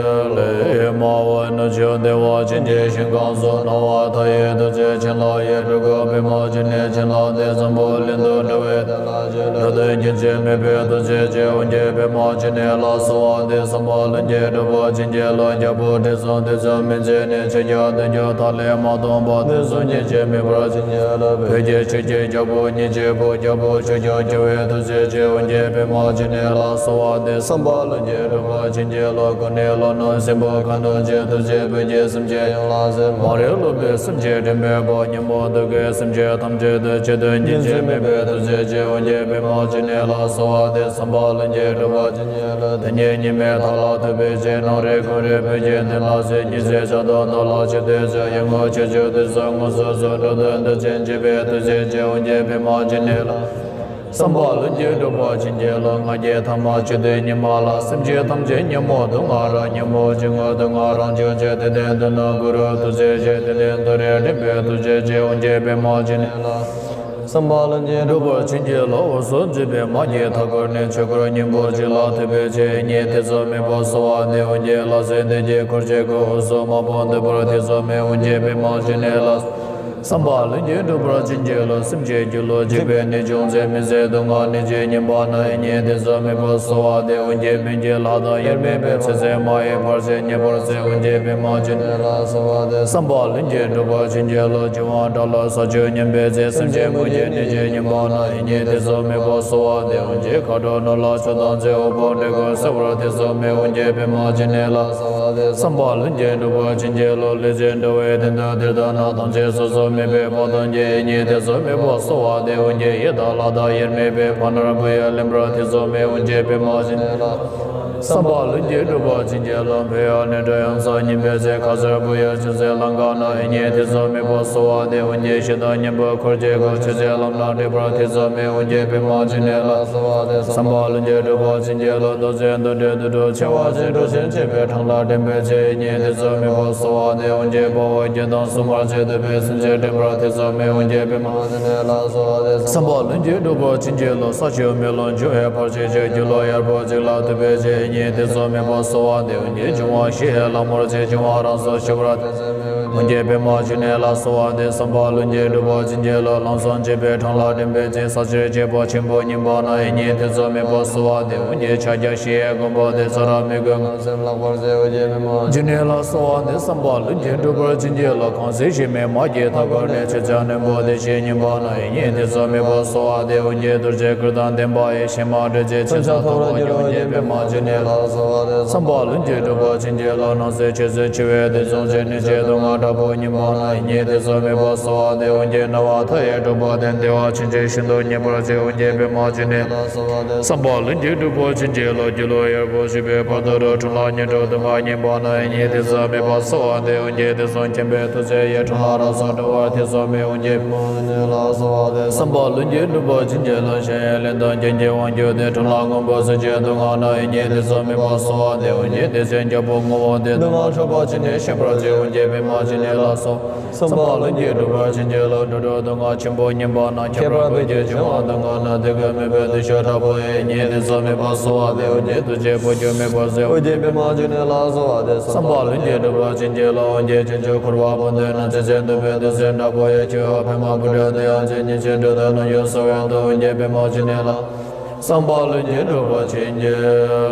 རློབས། མ་འོངས་ནུབ་ཕྱོགས་བདེ་བ་ཅན་གྱི་ཞིང་ཁམས་སུ། སྣང་བ་མཐའ་ཡས་ཐུགས་རྗེ་བྱིན་རླབས་ཡི། སྤྲུལ་སྐུ་པདྨ་འབྱུང་གནས་བྱིན་རླབས་ཏེ། འཛམ་བུ་གླིང་དུ་འགྲོ་བའི་དོན་ལ་སྤྱད། འགྲོ་དོན་རྒྱུན་ཆད་མེད་པའི་ཐུགས་རྗེ་ཆེ། འོ་བརྒྱའི་པདྨ་འབྱུང་གནས་ལ་གསོལ་བ་འདེབས། བསམ་པ་ལྷུན་གྱིས་གྲུབ་པར་བྱིན་གྱིས་རློབས། རྒྱལ་པོ་ཁྲི་སྲོང་ལྡེ་བཙན་མན་ཆད་ནས། ཆོས་རྒྱལ་བདུན་ཅུ་དག་ལས་མ་འདས་པ། དུས་གསུམ་རྒྱུན་ཆད་མེད་པར་བྱིན་གྱིས་རློབས། བོད་ཀྱི་ཆོས་ཀྱི་རྒྱལ་པོ་ཉིད་ཀྱི་བུ། རྒྱལ་པོ་ཆོས་སྐྱོང་བྱེ་བའི་ཐུགས་རྗེ་ཆེ། འོ་བརྒྱའི་པདྨ་འབྱུང་གནས་ལ་གསོལ་བ་འདེབས། བསམ་པ་ལྷུན་གྱིས་གྲུབ་པར་བྱིན་གྱིས་རློབས། སྐུ་ནི་ལྷོ་ནུབ་སྲིན་པོ་ཁ་གདོང་ཅན། ཐུགས་རྗེས་བོད་ཀྱི་སེམས་ཅན་ཡོངས་ལ་གཟིགས། མ་རིག་ལུས་པའི་སེམས་ཅན་འདྲེན་པའི་དཔལ། ཉོན་མོངས་དུག་གི་སེམས་ཅན་ཐམས་ཅད་དུ། ཆོས་དོན་རྒྱུན་ཆད་མེད་པའི་ཐུགས་རྗེ་ཆེ། འོ་བརྒྱའི་པདྨ་འབྱུང་གནས་ལ་གསོལ་བ་འདེབས། བསམ་པ་ལྷུན་གྱིས་གྲུབ་པར་བྱིན་གྱིས་རློབས། དེ་ཉིད་ཉི་མའི་མཐའ་ལ་ཐུག་པའི་ཚེ། ནམ་རིག་གུང་རིག་བོད་ཀྱི་དོན་ལ་གཟིགས། ཉི་ཟེར་འཆར་སྡུད་མདོ་ལ་ཆོས་སྟོན་མཛད། ཡི་མུག་ཆོས་སྐྱོང་དུས་གསུམ་དངོས་སུ་གཟིགས། འགྲོ་དོན་དུས་གཅིག་འཇིག་པའི་ཐུགས་རྗེ་ཆེ། འོ་བརྒྱའི་པདྨ་འབྱུང་གནས་ལ། བསམ་པ་ལྷུན་གྱིས་གྲུབ་པར་བྱིན་གྱིས་རློབས། ང་རྒྱལ་ཐ་མ་ཆོས་སྡུད་ཉི་མ་ལ། སེམས་ཅན་ཐམས་ཅད་ཉོན་མོངས་དུག་ལྔ་རགས། ཉོན་མོངས་སྐྱེ་དངོས་དུག་ལྔ་རང་བྱུང་ཆེ། དེ་དོན་དུ་ནི་གུ་རུ་ཐུགས་རྗེ་ཆེ། དེ་དོན་དུ་རེ་འདྲེན་པའི་ཐུགས་རྗེ་ཆེ། འོ་བརྒྱའི་པདྨ་འབྱུང་གནས་ལ། བསམ་པ་ལྷུན་གྱིས་གྲུབ་པར་བྱིན་གྱིས་རློབས། འོད་སྲུང་འཛིན་པའི་དམག་གིས་མཐའ་བསྐོར་ནས། ཆོས་འཁོར་སྙིང་པོ་གཅིག་ལ་ཐུག་པའི་ཚེ། ཉེས་དེ་ཚོགས་མེད་པར་གསོལ་བ་འདེབས། འོ་བརྒྱའི་ལྷ་སྲིན་སྡེ་བརྒྱད་འཁོར་བཅས་ཀྱི། འོད་སྲུང་དམག་དཔུང་འདུས་པར་ཐེ་ཚོམ་མེད། འོ་བརྒྱའི་པདྨ་འབྱུང་གནས་ལ། བསམ་པ་ལྷུན་གྱིས་གྲུབ་པར་བྱིན་གྱིས་རློབས། སེམས་ཅན་སྒྱུ་ལུས་འཇིག་པའི་ནད་བྱུང་ཚེ། མི་བཟད་སྡུག་བསྔལ་ནད་ཀྱིས་ཉེན་པ་ན། ཡི་ཉེས་དེ་ཚོགས་མེད་པར་གསོལ་བ་འདེབས། འོ་བརྒྱའི་མུན་གྱི་ལྷ་དང་དབྱེར་མེད་པའི། ཚེ་ཟད་མ་ཡིན་བར་ཆད་ཉེ་བར་སེལ། འོ་བརྒྱའི་པདྨ་འབྱུང་གནས་ལ་གསོལ་བ་འདེབས། བསམ་པ་ལྷུན་གྱིས་གྲུབ་པར་བྱིན་གྱིས་རློབས། འབྱུང་བ་དགྲ་ལ་ས་བཅུད་ཉམས་པའི་ཚེ། སེམས་ཅན་མུ་གེའི་ནད་ཀྱིས་ཉེན་པ་ན། ཡི་ཉེས་དེ་ཚོགས་མེད་པར་གསོལ་བ་འདེབས། འོ་བརྒྱའི་མཁའ་འགྲོ་ནོར་ལྷ་ཕྱོགས་དང་མཚུངས། འོད་དཔག་འདྲེ་རྒོད་སེལ་བར་ཐེ་ཚོམ་མེད། འོ་བརྒྱའི་པདྨ་འབྱུང་གནས་ལ། བསམ་པ་ལྷུན་གྱིས་གྲུབ་པར་བྱིན་གྱིས་རློབས། ལུས་ཅན་འགྲོ་བའི་དོན་དུ་དེར་བཏང་ན། དམ་ཚིག་སོ་སོར་མེད་པའི་དཔག་ཏུ་མེད། ཡི་ཉེས་དེ་ཚོགས་མེད་པར་གསོལ་བ་འདེབས། འོ་བརྒྱའི་ཡི་དྭགས་ལྷ་དང་དབྱེར་མེད་པའི། ཕ་ནོར་བུ་ཡིས་ལེན་པར་ཐེ་ཚོམ་མེད། འོ་བརྒྱའི་པདྨ་འབྱུང་གནས་ལ། བསམ་པ་ལྷུན་གྱིས་གྲུབ་པར་བྱིན་གྱིས་རློབས། བོད་ཡུལ་ནས་འགྲོ་ཡང་ས་ཉིན་པའི་ཚེ། ཁ་ཟས་བུ་ཡུག་ཆུ་སྲིན་ལང་ཀ་ན། ཡི་ཉེས་དེ་ཚོགས་མེད་པར་གསོལ་བ་འདེབས། འོ་བརྒྱའི་ཞེ་སྡང་གཉེན་པོ་འཁོར་བཅས་ཀྱི། ཆོས་སྲིད་ལམ་སྣ་འདྲེས་པར་ཐེ་ཚོམ་མེད། འོ་བརྒྱའི་པདྨ་འབྱུང་གནས་ལ། བསམ་པ་ལྷུན་གྱིས་གྲུབ་པར་བྱིན་གྱིས་རློབས། འདུ་འཛི་འདུ་འབྲལ་འདུ་འཁྲུག་འཆི་བ་ཞེས། འགྲོ་ཞིང་འཆི་བའི་འཕྲང་ལ་འདྲེན་པའི་ཚེ། ཡི་ཉེས་དེ་ཚོགས་མེད་པར་གསོལ་བ་འདེབས། འོ་བརྒྱའི་དཔའ་བོ་བརྒྱད་དང་སྲུང་མར་བཅས། འདུས་པའི་སེམས་ཅན་འདྲེན་པར་ཐེ་ཚོམ་མེད། འོ་བརྒྱའི་པདྨ་འབྱུང་གནས་ལ་གསོལ་བ་འདེབས། བསམ་པ་ལྷུན་གྱིས་གྲུབ་པར་བྱིན་གྱིས་རློབས། ས་ཆུ་མེ་རླུང་འབྱུང་བའི་བར་ཆད་ཀྱིས། སྒྱུ་ལུས་གཡར་པོ་གཅིག་ལ་ཐུག་པའི་ཚེ། ཡི་ཉེས་དེ་ཚོགས་མེད་པར་གསོལ་བ་འདེབས། འབྱུང་བ་བཞི་ཡི་ལྷ་མོར་བཅས། འབྱུང་བ་རང་སར་ཞི་བར་ཐལ། འོ་བརྒྱའི་པདྨ་འབྱུང་གནས་ལ་གསོལ་བ་འདེབས། བསམ་པ་ལྷུན་གྱིས་གྲུབ་པར་བྱིན་གྱིས་རློབས། ལམ་སྲང་འཇིག་པའི་འཕྲང་ལ་འདྲེན་པའི་ཚེ། ས་གཅོད་བྱེད་པ་ཆེན་པོ་ཉིད་པ་ན། ཡི་ཉེས་དེ་ཚོགས་མེད་པར་གསོལ་བ་འདེབས། འོ་བརྒྱའི་ཕྱག་རྒྱ་བཞི་ཡི་མགོན་པོ་སྟེ། ས་ར་མི་རྒོད་ངན་སེམས་ལྷག་པར་གཟིར། འོ་བརྒྱའི་པདྨ་འབྱུང་གནས་ལ་གསོལ་བ་འདེབས། བསམ་པ་ལྷུན་གྱིས་གྲུབ་པར་བྱིན་གྱིས་རློབས། ཁང་སྲིད་ཞི་མིའི་དམག་གིས་མཐའ་བསྐོར་ནས། ཆོས་སྐྱོང་ནོར་བུ་བདེ་གཤེགས་ཉིད་པ་ན། ཡི་ཉེས་དེ་ཚོགས་མེད་པར་གསོལ་བ་འདེབས། འོ་བརྒྱའི་གདུལ་བྱའི་སྐུ་དང་ལྡན་པ་ཡི། ཕྱི་མ་འདྲེན་བྱེད་ཆོས་སྲིད་ཐོབ་པར་འགྱུར། འོ་བརྒྱའི་པདྨ་འབྱུང་གནས་ལ་གསོལ་བ་འདེབས། བསམ་པ་ལྷུན་གྱིས་གྲུབ་པར་བྱིན་གྱིས་རློབས། སྣང་སྲིད་ཆོས་སྲིད་འཆི་བའི་དུས་གསུམ་ཆེ། ནད་ཀྱི་སྡུག་བསྔལ་དྲག་པོ་ཉིད་པ་ན། ཡི་ཉེས་དེ་ཚོགས་མེད་པར་གསོལ་བ་འདེབས། འོ་བརྒྱའི་སྣང་བ་མཐའ་ཡས་གྲུབ་པ་སྟེ། བདེ་བ་ཆེན་པོ་ཤིན་ཏུ་མཉེས་པར་བྱེད། འོ་བརྒྱའི་པདྨ་འབྱུང་གནས་ལ་གསོལ་བ་འདེབས། བསམ་པ་ལྷུན་གྱིས་གྲུབ་པར་བྱིན་གྱིས་རློབས། སྒྱུ་ལུས་གཡར་པོ་ཞིག་པའི་བར་དུ་རོ། འཁྲུལ་སྣང་ཉེར་དྲུག་སྡུག་བསྔལ་ཉིད་པ་ན། ཡི་ཉེས་དེ་ཚོགས་མེད་པར་གསོལ་བ་འདེབས། འོ་བརྒྱའི་དུས་གསུམ་མཁྱེན་པའི་ཐུགས་རྗེ་ཡིས། འཁྲུལ་སྣང་རང་སར་གྲོལ་བར་ཐེ་ཚོམ་མེད། འོ་བརྒྱའི་པདྨ་འབྱུང་གནས་ལ་གསོལ་བ་འདེབས། བསམ་པ་ལྷུན་གྱིས་གྲུབ་པར་བྱིན་གྱིས་རློབས། གཞན་ཡང་ལན་དང་རྐྱེན་གྱིས་དབང་གྱུར་ཏེ། འཁྲུལ་སྣང་སྔོན་པོ་གཟི་བརྗིད་སྡུག་བསྔལ་ན། ཡི་ཉེས་དེ་ཚོགས་མེད་པར་གསོལ་བ་འདེབས། འོ་བརྒྱའི་སྡེ་སྲིད་རྒྱལ་པོ་ངུ་བ་སྟེ། སྡུག་བསྔལ་འཕྲོག་པ་ཅི་ནས་ཞི་བར་བྱེད། འོ་བརྒྱའི་པདྨ་འབྱུང་གནས་ལ་གསོལ། བསམ་པ་ལྷུན་གྱིས་གྲུབ་པར་བྱིན་གྱིས་རློབས། འགྲོ་དྲུག་སྡུག་བསྔལ་ཆེན་པོ་ཉིད་པ་ན། ཁྱད་པར་བོད་ཀྱི་བྱེ་བ་སྡུག་བསྔལ་ན། དེ་ཀུན་མི་ཕོད་དུ་ཤོར་དྲག་པོ་ཡི། ཡི་ཉེས་དེ་ཚོགས་མེད་པར་གསོལ་བ་འདེབས། འོ་བརྒྱའི་ཐུགས་རྗེས་བོད་སྐྱོང་མེ་འབར་སྲེག། འོ་བརྒྱའི་པདྨ་འབྱུང་གནས་ལ་གསོལ་བ་འདེབས། བསམ་པ་ལྷུན་གྱིས་གྲུབ་པར་བྱིན་གྱིས་རློབས། འོ་བརྒྱའི་ཕྱོགས་བཅུ་འཁོར་བ་སྤངས་ཏེ་ན། ཚེ་ཟད་འདོད་པའི་དུག་གསུམ་དྲག་པོ་ཡི། ཆོས་འཕེལ་མ་བུ་འདྲ་དེ་ཡང་ཚེ་ཉིད་ཕྱིར་འགྲོ་དོན་ནི། ཡུལ་ས་བོན་དུ་འོ་བརྒྱའི་པདྨ་འབྱུང་གནས་ལ། བསམ་པ་ལྷུན་གྱིས་གྲུབ་པར་བྱིན་གྱིས་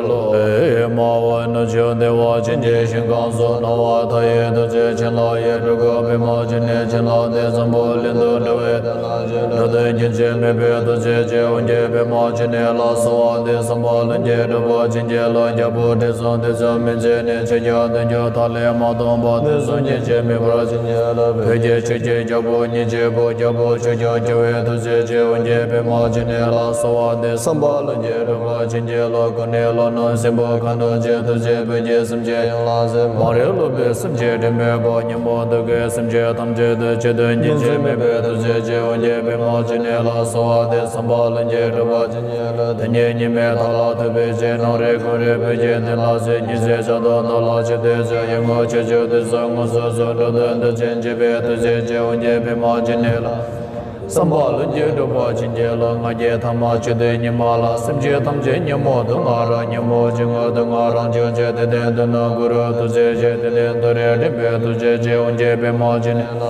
རློབས། མ་འོངས་ནུབ་ཕྱོགས་བདེ་བ་ཅན་གྱི་ཞིང་ཁམས་སུ། སྣང་བ་མཐའ་ཡས་ཐུགས་རྗེ་བྱིན་རླབས་ཡི། སྤྲུལ་སྐུ་པདྨ་འབྱུང་གནས་བྱིན་རླབས་ཏེ། འཛམ་བུ་གླིང་དུ་འགྲོ་བའི་དོན་ལ་སྤྱད། འགྲོ་དོན་རྒྱུན་ཆད་མེད་པའི་ཐུགས་རྗེ་ཆེ། འོ་བརྒྱའི་པདྨ་འབྱུང་གནས་ལ་གསོལ་བ་འདེབས། བསམ་པ་ལྷུན་གྱིས་གྲུབ་པར་བྱིན་གྱིས་རློབས། རྒྱལ་པོ་ཁྲི་སྲོང་ལྡེ་བཙན་མན་ཆད་ནས། ཆོས་རྒྱལ་བདུན་ཅུ་དག་ལས་མ་འདས་པ། དུས་གསུམ་རྒྱུན་ཆད་མེད་པར་བྱིན་གྱིས་རློབས། བོད་ཀྱི་ཆོས་ཀྱི་རྒྱལ་པོ་ཉིད་ཀྱི་བུ། རྒྱལ་པོ་ཆོས་སྐྱོང་བྱེ་བའི་ཐུགས་རྗེ་ཆེ། འོ་བརྒྱའི་པདྨ་འབྱུང་གནས་ལ་གསོལ་བ་འདེབས། བསམ་པ་ལྷུན་གྱིས་གྲུབ་པར་བྱིན་གྱིས་རློབས། ཀུན་ནས་བསླབ་གནང་སྲིན་པོ་མཁའ་འགྲོ་རྗེ། ཐུགས་རྗེས་བོད་ཀྱི་སེམས་ཅན་ཡོངས་ལ་གཟིགས། མ་རིག་ལུས་པའི་སེམས་ཅན་དྲན་པས་སྤོང་། ཉོན་མོངས་དུག་གི་སེམས་ཅན་ཐམས་ཅད་འདུལ། ཆོས་དོན་རྒྱུན་ཆད་མེད་པའི་ཐུགས་རྗེ་ཅན། འོ་བརྒྱད་པད་མ་འབྱུང་གནས་ལ་གསོལ་བ་འདེབས། བསམ་པ་ལྷུན་གྱིས་གྲུབ་པར་བྱིན་གྱིས་རློབས། དེ་ཉིད་ཉི་མའི་མཐའ་ལ་ཐུག་པའི་ཚེ། ནམ་རིག་ཀུན་རིག་བོད་ཀྱི་གནས་ལ་གཟིགས། ཉི་ཟེར་ཕྱག་རྡོར་རྣམས་ལ་ཆིབས་ཏེ་གཟིགས། ཡི་མུག་ཆོས་སྐྱོང་དུག་གསུམ་མངོན་སུམ་གཟིགས། འགྲོ་དོན་དུག་ཅན་འཇིགས་པའི་ཐུགས་རྗེ་ཅན། འོ་བརྒྱད་པད་མ་འབྱུང་གནས་ལ། བསམ་པ་ལྷུན་གྱིས་གྲུབ་པར་བྱིན་གྱིས་རློབས། ལྔ་བརྒྱའི་ཐ་མ་ཆོས་སྡུད་ཉི་མ་ལ། སེམས་ཅན་ཐམས་ཅད་ཉོན་མོངས་དུག་ལྔ་རགས། ཉོན་མོངས་སྤྱི་དངོས་དུག་ལྔ་རང་བྱུང་ཆེ། དེ་དོན་དུ་ནི་གུ་རུ་ཐུགས་རྗེ་ཆེ། དེ་དོན་དུ་རེ་འདྲེན་པའི་ཐུགས་རྗེ་ཆེ། འོ་བརྒྱད་པད་མ་འབྱུང་གནས་ལ།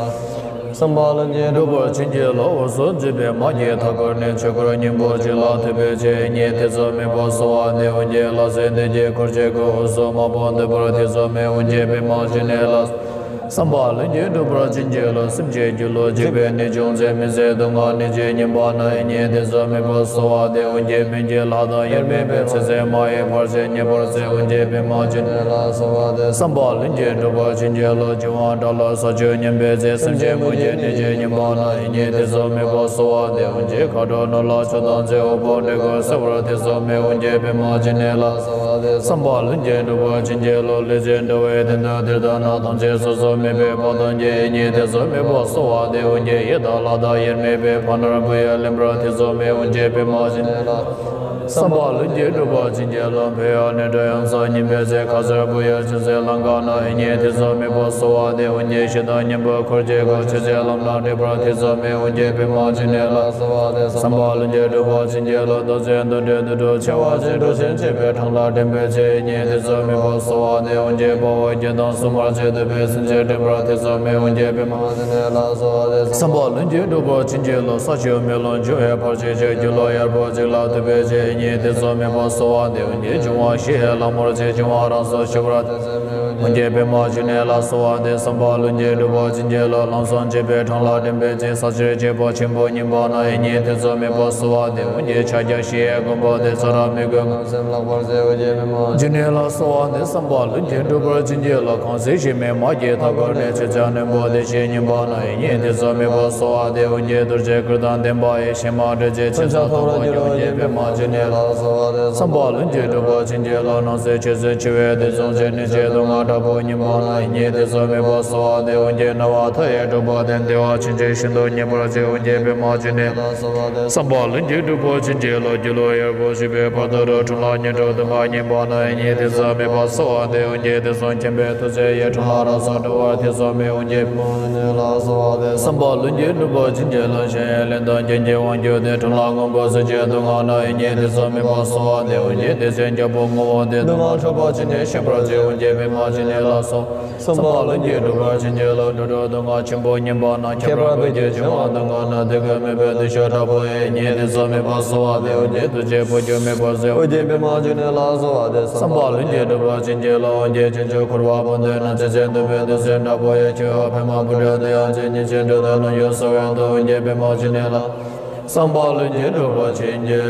བསམ་པ་ལྷུན་གྱིས་གྲུབ་པར་བྱིན་གྱིས་རློབས། འོད་སྲུང་འཇིགས་པའི་དམག་གིས་མཐའ་བསྐོར་ནས། ཆོས་འཁོར་སྙིང་པོ་གཅིག་ལ་ཐུག་པའི་ཚེ། ཡིད་གཉིས་ཐེ་ཚོམ་མེད་པར་གསོལ་བ་འདེབས། འོ་བརྒྱད་ལྷ་སྲིན་སྡེ་བརྒྱད་འཁོར་བཅས་ཀུན། འོད་སྲུང་དམག་དཔུང་འདུས་པར་ཐེ་ཚོམ་མེད། འོ་བརྒྱད་པད་མ་འབྱུང་གནས་ལ། བསམ་པ་ལྷུན་གྱིས་གྲུབ་པར་བྱིན་གྱིས་རློབས། སེམས་ཅན་སྒྱུ་ལུས་འཇིག་པའི་ནད་བྱུང་ཚེ། མི་བཟད་དུག་ལྔ་ནད་ཀྱིས་ཉེན་པ་ན། ཡིད་གཉིས་ཐེ་ཚོམ་མེད་པར་གསོལ་བ་འདེབས། འོ་བརྒྱད་སྨན་གྱི་ལྷ་དང་དབྱེར་མེད་པའི། ཚེ་ཟད་མ་ཡིན་བར་ཆད་ཉེ་བར་སེལ། འོ་བརྒྱད་པད་མ་འབྱུང་གནས་ལ་གསོལ་བ་འདེབས། བསམ་པ་ལྷུན་གྱིས་གྲུབ་པར་བྱིན་གྱིས་རློབས། འབྱུང་བ་དགྲ་ལ་ས་ཆུ་མཉམ་པའི་ཚེ། སེམས་ཅན་མུ་གེའི་ནད་ཀྱིས་ཉེན་པ་ན། ཡིད་གཉིས་ཐེ་ཚོམ་མེད་པར་གསོལ་བ་འདེབས། འོ་བརྒྱད་མཁའ་འགྲོ་རྣམས་ལ་མཆོད་དོ་ཚེ། འོ་བརྒྱད་འདྲེ་རྒོད་སེལ་བར་ཐེ་ཚོམ་མེད། འོ་བརྒྱད་པད་མ་འབྱུང་གནས་ལ། བསམ་པ་ལྷུན་གྱིས་གྲུབ་པར་བྱིན་གྱིས་རློབས། ལུས་ཅན་འགྲོ་བའི་དོན་དུ་དེར་ལྟ་ན། ཐམས་ཅད་གཟུགས་སུ་སྨིན་པའི་དཔལ་ཐམས་ཅད། ཡིད་གཉིས་ཐེ་ཚོམ་མེད་པར་གསོལ་བ་འདེབས། འོ་བརྒྱད་ཡི་དྭགས་ལྷ་དང་དབྱེར་མེད་པའི། ཕ་ནོར་བུ་ཡིས་ལེན་པར་ཐེ་ཚོམ་མེད། འོ་བརྒྱད་པད་མ་འབྱུང་གནས་ལ། བསམ་པ་ལྷུན་གྱིས་གྲུབ་པར་བྱིན་གྱིས་རློབས། འཕོ་བའི་ནད་དྲག་ཡོངས་སུ་ཉམས་པའི་ཚེ། ཁ་ཟས་བུ་ཡུག་ཅུང་ཟད་ལམ་འགགས་ན། ཡིད་གཉིས་ཐེ་ཚོམ་མེད་པར་གསོལ་བ་འདེབས། འོ་བརྒྱད་ཞི་དང་སྙོམས་པར་འཁོར་བཅས་ཀུན། ཆོས་ཚུལ་ལམ་སྣ་འདྲེན་པར་ཐེ་ཚོམ་མེད། འོ་བརྒྱད་པད་མ་འབྱུང་གནས་ལ། བསམ་པ་ལྷུན་གྱིས་གྲུབ་པར་བྱིན་གྱིས་རློབས། དུག་ཅན་དུག་འདྲེ་དུག་སྦྲུལ་མཆེ་བ་ཅན། གྲོགས་བྱེད་བཅས་པའི་འཕྲང་ལ་འདྲེན་པའི་ཚེ། ཡིད་གཉིས་ཐེ་ཚོམ་མེད་པར་གསོལ་བ་འདེབས། འོ་བརྒྱད་དཔའ་བོ་བརྒྱད་དང་སྲུང་མ་བཅས། གདུག་པའི་སེམས་ཅན་འདྲེན་པར་ཐེ་ཚོམ་མེད། འོ་བརྒྱད་པད་མ་འབྱུང་གནས་ལ། བསམ་པ་ལྷུན་གྱིས་གྲུབ་པར་བྱིན་གྱིས་རློབས། ས་ཆུ་མེ་རླུང་འབྱུང་བའི་བར་ཆད་ཞི། སྒྱུ་ལུས་གཡར་པོ་གཅིག་ལ་ཐུག་པའི་ཚེ། ཡིད་གཉིས་ཐེ་ཚོམ་མེད་པར་གསོལ་བ་འདེབས། འོ་བརྒྱད་འབྱུང་བ་བཞི་ཡི་ལྷ་མོར་བཅས། འབྱུང་བ་རང་སར་ཞི་བར་ཐེ་ཚོམ་མེད། འོ་བརྒྱད་པད་མ་འབྱུང་གནས་ལ་གསོལ་བ་འདེབས། བསམ་པ་ལྷུན་གྱིས་གྲུབ་པར་བྱིན་གྱིས་རློབས། ལམ་སྲང་འབྱེད་པའི་འཕྲང་ལ་འདྲེན་པའི་ཚེ། ས་གཅོད་བྱེད་པོ་ཆེན་པོ་ཉེན་པ་ན། ཡིད་གཉིས་ཐེ་ཚོམ་མེད་པར་གསོལ་བ་འདེབས། འོ་བརྒྱད་ཕྱག་རྒྱ་བཞི་ཡི་མགོན་པོ་སྟེ། ས་ར་མི་རྒོད་ངན་སེམས་བརླག་པར་བྱེད། འོ་བརྒྱད་པད་མ་འབྱུང་གནས་ལ་གསོལ་བ་འདེབས། བསམ་པ་ལྷུན་གྱིས་གྲུབ་པར་བྱིན་གྱིས་རློབས། ཁམས་གསུམ་གཤེད་མའི་དམག་གིས་མཐའ་བསྐོར་ནས། ཆོས་སྐྱོང་རྣོན་པོ་སྡེ་བཞིས་ཉེན་པ་ན། ཡིད་གཉིས་ཐེ་ཚོམ་མེད་པར་གསོལ་བ་འདེབས། འོ་བརྒྱད་གདུལ་བྱའི་སྐུ་དང་ལྡན་པ་ཡི། གཤེད་མ་དྲེགས་བཅས་ཕྱིར་འཚོང་ཐོབ་པར་འགྱུར། འོ་བརྒྱད་པད་མ་འབྱུང་གནས་ལ་གསོལ་བ་འདེབས། བསམ་པ་ལྷུན་གྱིས་གྲུབ་པར་བྱིན་གྱིས་རློབས། སྣང་སྲིད་ཆོས་སྲིད་འཆི་བའི་དུས་གསུམ་ཕྱིར། གནོད་བྱེད་དུག་ལྔ་དྲག་པོས་ཉེན་པ་ན། ཡིད་གཉིས་ཐེ་ཚོམ་མེད་པར་གསོལ་བ་འདེབས། འོ་བརྒྱད་སྣང་བ་མཐའ་ཡས་གྲུབ་པ་སྟེ། བདེ་བ་ཆེན་པོ་ཤིན་ཏུ་མཉེས་པར་བྱེད། འོ་བརྒྱད་པད་མ་འབྱུང་གནས་ལ་གསོལ་བ་འདེབས། བསམ་པ་ལྷུན་གྱིས་གྲུབ་པར་བྱིན་གྱིས་རློབས། སྒྱུ་ལུས་གཡར་པོ་གཅིག་པའི་བར་དུ་རུ། ཁྲོམ་ལ་ཉེན་དྲག་དུག་ལྔས་ཉེན་པ་ན། ཡིད་གཉིས་ཐེ་ཚོམ་མེད་པར་གསོལ་བ་འདེབས། འོ་བརྒྱད་དུག་གསུམ་མཁྱེན་པའི་ཐུགས་རྗེ་ཡིས། ཁྲོམ་ལ་རང་སར་འགྲོ་བར་ཐེ་ཚོམ་མེད། འོ་བརྒྱད་པད་མ་འབྱུང་གནས་ལ་གསོལ་བ་འདེབས། བསམ་པ་ལྷུན་གྱིས་གྲུབ་པར་བྱིན་གྱིས་རློབས། གཞན་ཡང་གླེན་དང་རྐྱེན་གྱི་དབང་གྱུར་ཏེ། ཁྲོམ་ལ་སྔོན་པོ་གཟི་བརྗིད་དུག་ལྔ་ན། ཡིད་གཉིས་ཐེ་ཚོམ་མེད་པར་གསོལ་བ་འདེབས། འོ་བརྒྱད་བདེ་ཆེན་རྒྱལ་པོ་ངོ་བོ་སྟེ། དུག་ལྔ་འཕྲོག་པ་ཅི་ནས་ཤེས་པར་བྱེད། འོ་བརྒྱད་པད་མ་འབྱུང་གནས་ལ་གསོལ། བསམ་པ་ལྷུན་གྱིས་གྲུབ་པར་བྱིན་གྱིས་རློབས། དུག་སྦྲུལ་དུག་ལྔ་ཆེན་པོ་ཉེན་པ་ན། ཁྱད་པར་བོད་ཀྱི་འབྱུང་བ་དུག་ལྔ་ན། དེ་ཀུན་མེད་པའི་དུག་ཤོག་དྲག་པོ་ཡིས། ཡིད་གཉིས་ཐེ་ཚོམ་མེད་པར་གསོལ་བ་འདེབས། འོ་བརྒྱད་དུག་བཅས་བུ་རྒྱུད་མེད་པར་བྱེད། འོ་བརྒྱད་པད་མ་འབྱུང་གནས་ལ་གསོལ་བ་འདེབས། བསམ་པ་ལྷུན་གྱིས་གྲུབ་པར་བྱིན་གྱིས་རློབས། འོ་བརྒྱད་བྱང་ཆུབ་འཁོར་བ་བོན་དུ་ན། ཆོས་ཅན་དུ་མེད་དུག་སེལ་དྲག་པོ་ཡིས། ཁྱོད་འཕེལ་མ་བུ་རྒྱུད་དུ་ཡང་བྱེད། ཉེས་ཅན་འགྲོ་དོན་ནམ་ཡང་སེལ་བའི་མཐུ། འོ་བརྒྱད་པད་མ་འབྱུང་གནས་ལ། བསམ་པ་ལྷུན་གྱིས་གྲུབ་པར་བྱིན་གྱིས་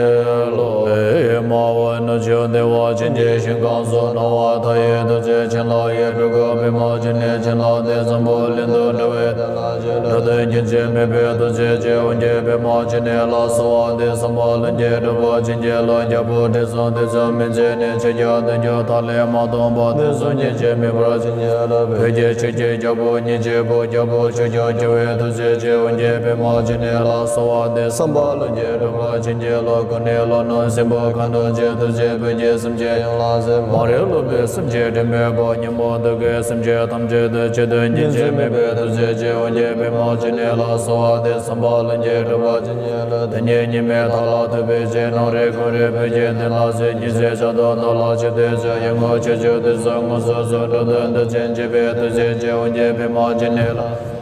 རློབས། མ་འོངས་ནུབ་ཕྱོགས་བདེ་བ་ཅན་གྱི་ཞིང་ཁམས་སུ། སྣང་བ་མཐའ་ཡས་ཐུགས་རྗེ་བྱིན་རླབས་ཡིས། སྤྲུལ་སྐུ་པདྨ་འབྱུང་གནས་བྱིན་རླབས་ཏེ། འཛམ་བུ་གླིང་དུ་འགྲོ་བའི་དོན་ལ་གཤེགས། འགྲོ་དོན་རྒྱུན་ཆད་མེད་པའི་ཐུགས་རྗེ་ཅན། འོ་བརྒྱད་པད་མ་འབྱུང་གནས་ལ་གསོལ་བ་འདེབས། བསམ་པ་ལྷུན་གྱིས་གྲུབ་པར་བྱིན་གྱིས་རློབས། རྒྱལ་པོ་དྲི་བསུང་དུས་གསུམ་མི་མཇེད་ནས། ཆོས་རྒྱལ་བདུན་ཅུ་ཐ་ལེ་མ་སྟོངས་བར། དུས་གསུམ་རྒྱུན་ཆད་མེད་པར་བྱིན་གྱིས་རློབས། བོད་ཀྱི་ཆོས་ཀྱི་རྒྱལ་པོ་ཉིད་ཀྱི་བུ། རྒྱལ་པོ་ཆོས་སྐྱོང་བྱེ་བའི་ཐུགས་རྗེ་ཅན། འོ་བརྒྱད་པད་མ་འབྱུང་གནས་ལ་གསོལ་བ་འདེབས། བསམ་པ་ལྷུན་གྱིས་གྲུབ་པར་བྱིན་གྱིས་རློབས། ཀུན་ནས་བསླབ་གནང་སྲིན་པོ་མཁའ་འགྲོ་རྗེ། ཐུགས་རྗེས་བོད་ཀྱི་སེམས་ཅན་ཡོངས་ལ་གཟིགས། མ་རིག་ལུས་པའི་སེམས་ཅན་དྲན་པས་སྤོང་། ཉོན་མོངས་དུག་གི་སེམས་ཅན་ཐམས་ཅད་འདུལ། ཆོས་དོན་རྒྱུན་ཆད་མེད་པའི་ཐུགས་རྗེ་ཅན། འོ་བརྒྱད་པད་མ་འབྱུང་གནས་ལ་གསོལ་བ་འདེབས། བསམ་པ་ལྷུན་གྱིས་གྲུབ་པར་བྱིན་གྱིས་རློབས། དེ་ཉིད་ཉི་མའི་མཐའ་ལ་ཐུག་པའི་ཚེ། ནམ་རིག་ཀུན་རིག་བོད་ཀྱི་གནས་ལ་གཟིགས། ཉི་ཟེར་ཕྱག་རྡོར་རྣམས་ལ་ཆིབས་ཏེ་གཟིགས། ཡི་མུག་ཆོས་སྐྱོང་དུག་གསུམ་མངོན་སུམ་གཟིགས། འགྲོ་དོན་དུག་ཅན་འཇིགས་པའི་ཐུགས་རྗེ་ཅན། འོ་བརྒྱད་པད་མ་འབྱུང་གནས་ལ།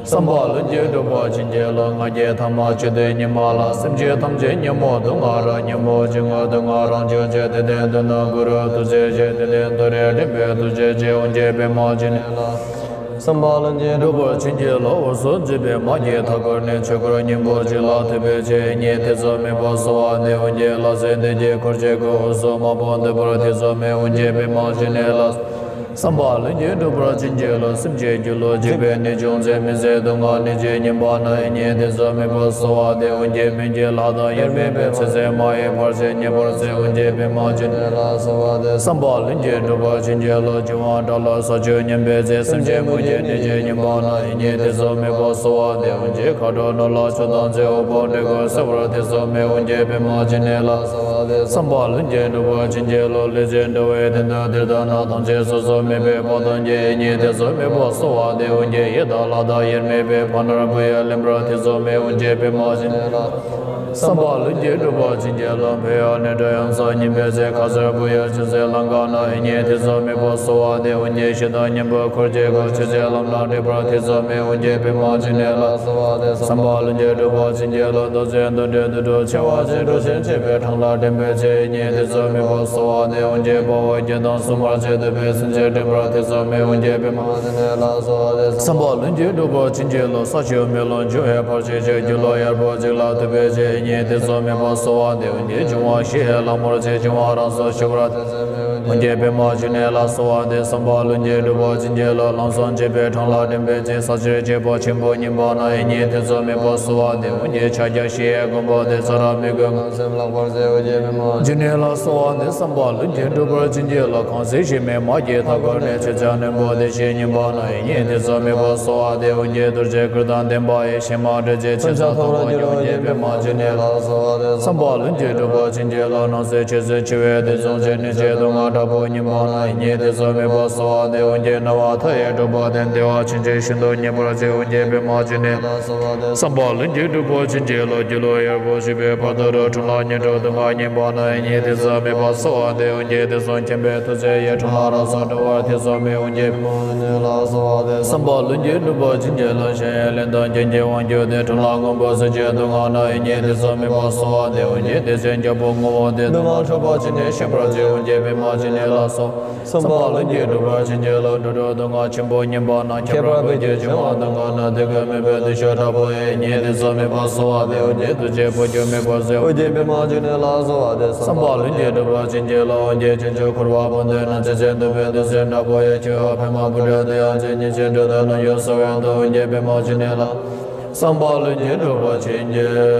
བསམ་པ་ལྷུན་གྱིས་གྲུབ་པར་བྱིན་གྱིས་རློབས། ལྔ་བརྒྱའི་ཐ་མ་ཆོས་སྡུད་ཉི་མ་ལ། སེམས་ཅན་ཐམས་ཅད་ཉོན་མོངས་དུག་ལྔ་རགས། ཉོན་མོངས་སྤྱི་དངོས་དུག་ལྔ་རང་བྱུང་ཆེ། དེ་དོན་དུ་ནི་གུ་རུ་ཐུགས་རྗེ་ཆེ། དེ་དོན་དུ་རེ་འདྲེན་པའི་ཐུགས་རྗེ་ཆེ། འོ་བརྒྱད་པད་མ་འབྱུང་གནས་ལ། བསམ་པ་ལྷུན་གྱིས་གྲུབ་པར་བྱིན་གྱིས་རློབས། འོད་སྲུང་འཇིགས་པའི་དམག་གིས་མཐའ་བསྐོར་ནས། ཆོས་འཁོར་སྙིང་པོ་གཅིག་ལ་ཐུག་པའི་ཚེ། ཡིད་གཉིས་ཐེ་ཚོམ་མེད་པར་གསོལ་བ་འདེབས། འོ་བརྒྱད་ལྷ་སྲིན་སྡེ་བརྒྱད་འཁོར་བཅས་ཀུན། འོད་སྲུང་དམག་དཔུང་འདུས་པར་ཐེ་ཚོམ་མེད། འོ་བརྒྱད་པད་མ་འབྱུང་གནས་ལ། བསམ་པ་ལྷུན་གྱིས་གྲུབ་པར་བྱིན་གྱིས་རློབས། སེམས་ཅན་སྒྱུ་ལུས་འཇིག་པའི་ནད་བྱུང་ཚེ། མི་བཟད་སྡུག་བསྔལ་ནད་ཀྱིས་ཉེན་པ་ན། ཡིད་གཉིས་བདེ་རྩ་མེད་པར་གསོ་བ་སྟེ། འོན་ཀྱང་སྨན་གྱི་ལྷ་དང་དབྱེར་མེད་པའི། ཚེ་ཟད་མ་ཡལ་བར་ཆད་ཉེ་བར་སེལ། འོན་ཀྱང་པདྨ་འབྱུང་གནས་ལ་གསོལ་བ་འདེབས། བསམ་པ་ལྷུན་གྱིས་གྲུབ་པར་བྱིན་གྱིས་རློབས། འབྱུང་བ་དགྲ་ལ་ས་བཅུད་ཉམས་པའི་ཚེ། སེམས་ཅན་མུ་གེའི་ནད་ཀྱིས་ཉེན་པ་ན། ཡིད་གཉིས་བདེ་རྩ་མེད་པར་གསོལ་བ་འདེབས། འོན་ཀྱང་མཁའ་འགྲོ་ནོར་ལྷ་ཆོས་དང་མཛོད། འོད་དཔག་མེད་ཀུན་བསལ་བར་ཐེ་ཚོམ་མེད། འོན་ཀྱང་པདྨ་འབྱུང་གནས་ལ་གསོལ་བ་འདེབས། བསམ་པ་ལྷུན་གྱིས་གྲུབ་པར་བྱིན་གྱིས་རློབས། ལེགས་བྱས་འགྲོ་བའི་དོན་དུ་དེར་ལྟ་ན། ཐམས་ཅད་སོ་སོར་དམིགས་པའི་བར་དུ་ཡིད་གཉིས་བདེ་རྩ་མེད་པར་གསོལ་བ་འདེབས། འོན་ཀྱང་ཡི་དྭགས་ལྷ་དང་དབྱེར་མེད་པའི། ཕ་ནོར་བུ་ཡང་ལེན་པར་ཐེ་ཚོམ་མེད། འོན་ཀྱང་པདྨ་འབྱུང་གནས་ལ། བསམ་པ་ལྷུན་གྱིས་གྲུབ་པར་བྱིན་གྱིས་རློབས། བོད་ཡང་ནས་འགྲོ་ཡང་ས་ཉིན་པའི་ཚེ། ཁ་སར་བུ་ཡང་ཆུ་ཚོད་ལམ་གང་ན། ཡིད་གཉིས་བདེ་རྩ་མེད་པར་གསོལ་བ་འདེབས། འོན་ཀྱང་ཞེ་སྡང་གཉེན་པོ་འཁོར་བཅས་ཀུན། ཆུ་ཚོད་ལམ་ན་འདྲེས་པར་ཐེ་ཚོམ་མེད། འོན་ཀྱང་པདྨ་འབྱུང་གནས་ལ་གསོལ་བ་འདེབས། བསམ་པ་ལྷུན་གྱིས་གྲུབ་པར་བྱིན་གྱིས་རློབས། རྡོ་རྗེ་གདོན་འདྲེ་དུད་འགྲོ་མཆེ་བ་ཅན། གྲོ་ཞིང་གཅོད་པའི་འཕྲང་ལ་འགྲིམ་པའི་ཚེ། ཡིད་གཉིས་བདེ་རྩ་མེད་པར་གསོལ་བ་འདེབས། འོན་ཀྱང་དཔའ་བོ་བརྒྱད་དང་སྲུང་མ་བཅས། གདུག་པའི་སེམས་ཅན་འགྲིམ་པར་ཐེ་ཚོམ་མེད། འོན་ཀྱང་པདྨ་འབྱུང་གནས་ལ་གསོལ་བ་འདེབས། བསམ་པ་ལྷུན་གྱིས་གྲུབ་པར་བྱིན་གྱིས་རློབས། ས་ཆུ་མེ་རླུང་འབྱུང་བའི་བར་ཆད་ཀྱང་། སྒྱུ་ལུས་གཡར་པོ་གཅིག་ལ་ཐུག་པའི་ཚེ། ཡིད་གཉིས་བདེ་རྩ་མེད་པར་གསོལ་བ་འདེབས། འོན་ཀྱང་འབྱུང་བ་བཞི་ཡི་ལྷ་མོར་བཅས། འབྱུང་བ་རང་སར་ཞི་བར་ཐེ་ཚོམ་མེད། འོན་ཀྱང་པདྨ་འབྱུང་གནས་ལ་གསོལ་བ་འདེབས། བསམ་པ་ལྷུན་གྱིས་གྲུབ་པར་བྱིན་གྱིས་རློབས། ལམ་སྲང་འབྱེད་པའི་འཕྲང་ལ་འགྲིམ་པའི་ཚེ། ས་སེར་སྐྱེས་པ་ཆེན་པོ་ཉིད་པ་ན། ཡིད་གཉིས་བདེ་རྩ་མེད་པར་གསོལ་བ་འདེབས། འོན་ཀྱང་ཕྱག་རྒྱ་བཞི་ཡི་མགོན་པོ་སྟེ། ཙཱ་ར་མི་རྒོད་ངང་སེམས་ལྷག་པར་གསལ། འོན་ཀྱང་པདྨ་འབྱུང་གནས་ལ་གསོལ་བ་འདེབས། བསམ་པ་ལྷུན་གྱིས་གྲུབ་པར་བྱིན་གྱིས་རློབས། ཁང་བརྩེགས་གཞི་མེད་མ་སྐྱེས་མཐའ་འཁོབ་ནས། ཆོས་སྐྱོང་རྣོན་པོ་བདེ་གཤེགས་ཉིད་པ་ན། ཡིད་གཉིས་བདེ་རྩ་མེད་པར་གསོལ་བ་འདེབས། འོན་ཀྱང་རྡོ་རྗེ་གུར་དང་ལྡན་པ་ཡི། ཞལ་མ་སྒྲོལ་བྱེད་ཕྱག་རྒྱ་ཐོགས་པ་ཉིད། འོན་ཀྱང་པདྨ་འབྱུང་གནས་ལ་གསོལ་བ་འདེབས། བསམ་པ་ལྷུན་གྱིས་གྲུབ་པར་བྱིན་གྱིས་རློབས། སྣང་སྲིད་ཆོས་སུ་འཆི་བའི་དུས་བཟུང་ཞིང་། ནད་ཀྱི་སྡུག་བསྔལ་དྲག་པོ་ཉིད་པ་ན། ཡིད་གཉིས་བདེ་རྩ་མེད་པར་གསོལ་བ་འདེབས། འོན་ཀྱང་ནད་པ་མཐའ་ཡས་འཁྲུགས་པ་དང་། བདེ་བ་ཆེན་པོ་ཤིན་ཏུ་ཉེ་བར་སེལ། འོན་ཀྱང་པདྨ་འབྱུང་གནས་ལ་གསོལ་བ་འདེབས། བསམ་པ་ལྷུན་གྱིས་གྲུབ་པར་བྱིན་གྱིས་རློབས། སྒྱུ་ལུས་གཡར་པོ་ཞིག་པའི་བར་དུ་རུ། འཁྲུག་ལ་ཉེར་འཁྲུགས་སྡུག་བསྔལ་ཉིད་པ་ན། ཡིད་གཉིས་བདེ་རྩ་མེད་པར་གསོལ་བ་འདེབས། འོན་ཀྱང་དུས་གསུམ་མཁྱེན་པའི་ཐུགས་རྗེ་ཡིས། འཁྲུལ་སྣང་རང་སར་གྲོལ་བར་ཐེ་ཚོམ་མེད། འོན་ཀྱང་པདྨ་འབྱུང་གནས་ལ་གསོལ་བ་འདེབས། བསམ་པ་ལྷུན་གྱིས་གྲུབ་པར་བྱིན་གྱིས་རློབས། གཞན་ཡང་གླེན་དང་རྐྱེན་གྱིས་དབང་གྱུར་ཏེ། འཁྲུལ་སྣང་ངན་པ་གཟུགས་ཀྱི་སྡུག་བསྔལ་ན། ཡིད་གཉིས་བདེ་རྩ་མེད་པར་གསོལ་བ་འདེབས། འོན་ཀྱང་སྡེ་སྲིད་རྒྱལ་པོ་ངོ་བོ་སྟེ། སྡུག་བསྔལ་འཁྲུགས་པ་ཅི་ནས་ཞི་བར་བྱེད། འོན་ཀྱང་པདྨ་འབྱུང་གནས་ལ་གསོལ། བསམ་པ་ལྷུན་གྱིས་གྲུབ་པར་བྱིན་གྱིས་རློབས། འགྲོ་དྲུག་སྡུག་བསྔལ་ཆེན་པོ་ཉིད་པ་ན། ཁྱད་པར་བོད་ཀྱི་འབྱུང་བ་སྡུག་བསྔལ་ན། དེ་ཀུན་མེད་པའི་དུས་ཆེན་དྲག་པོ་ཡི། ཡིད་གཉིས་བདེ་རྩ་མེད་པར་གསོལ་བ་འདེབས། འོན་ཀྱང་ཐུགས་རྗེས་འཕོ་འགྱུར་མེད་པར་གཟིགས། འོན་ཀྱང་པདྨ་འབྱུང་གནས་ལ་གསོལ་བ་འདེབས། བསམ་པ་ལྷུན་གྱིས་གྲུབ་པར་བྱིན་གྱིས་རློབས། འོན་ཀྱང་བྱང་ཆུབ་འཁོར་བ་སྤངས་ཏེ་ན། ཚེ་ཟད་འདུག་པའི་དུས་ཚོད་དྲག་པོ་ཡི། ཆོས་འཕགས་པད་མ་བུ་ཕྲུག་དེ་ཡང་བྱོན། ཉིན་ཕྱེད་དྲུག་ཏུ་ནམ་ཞག་གསོལ་བའི་མཐར། འོན་ཀྱང་པདྨ་འབྱུང་གནས་ལ། བསམ་པ་ལྷུན་གྱིས་གྲུབ་པར་བྱིན་གྱིས་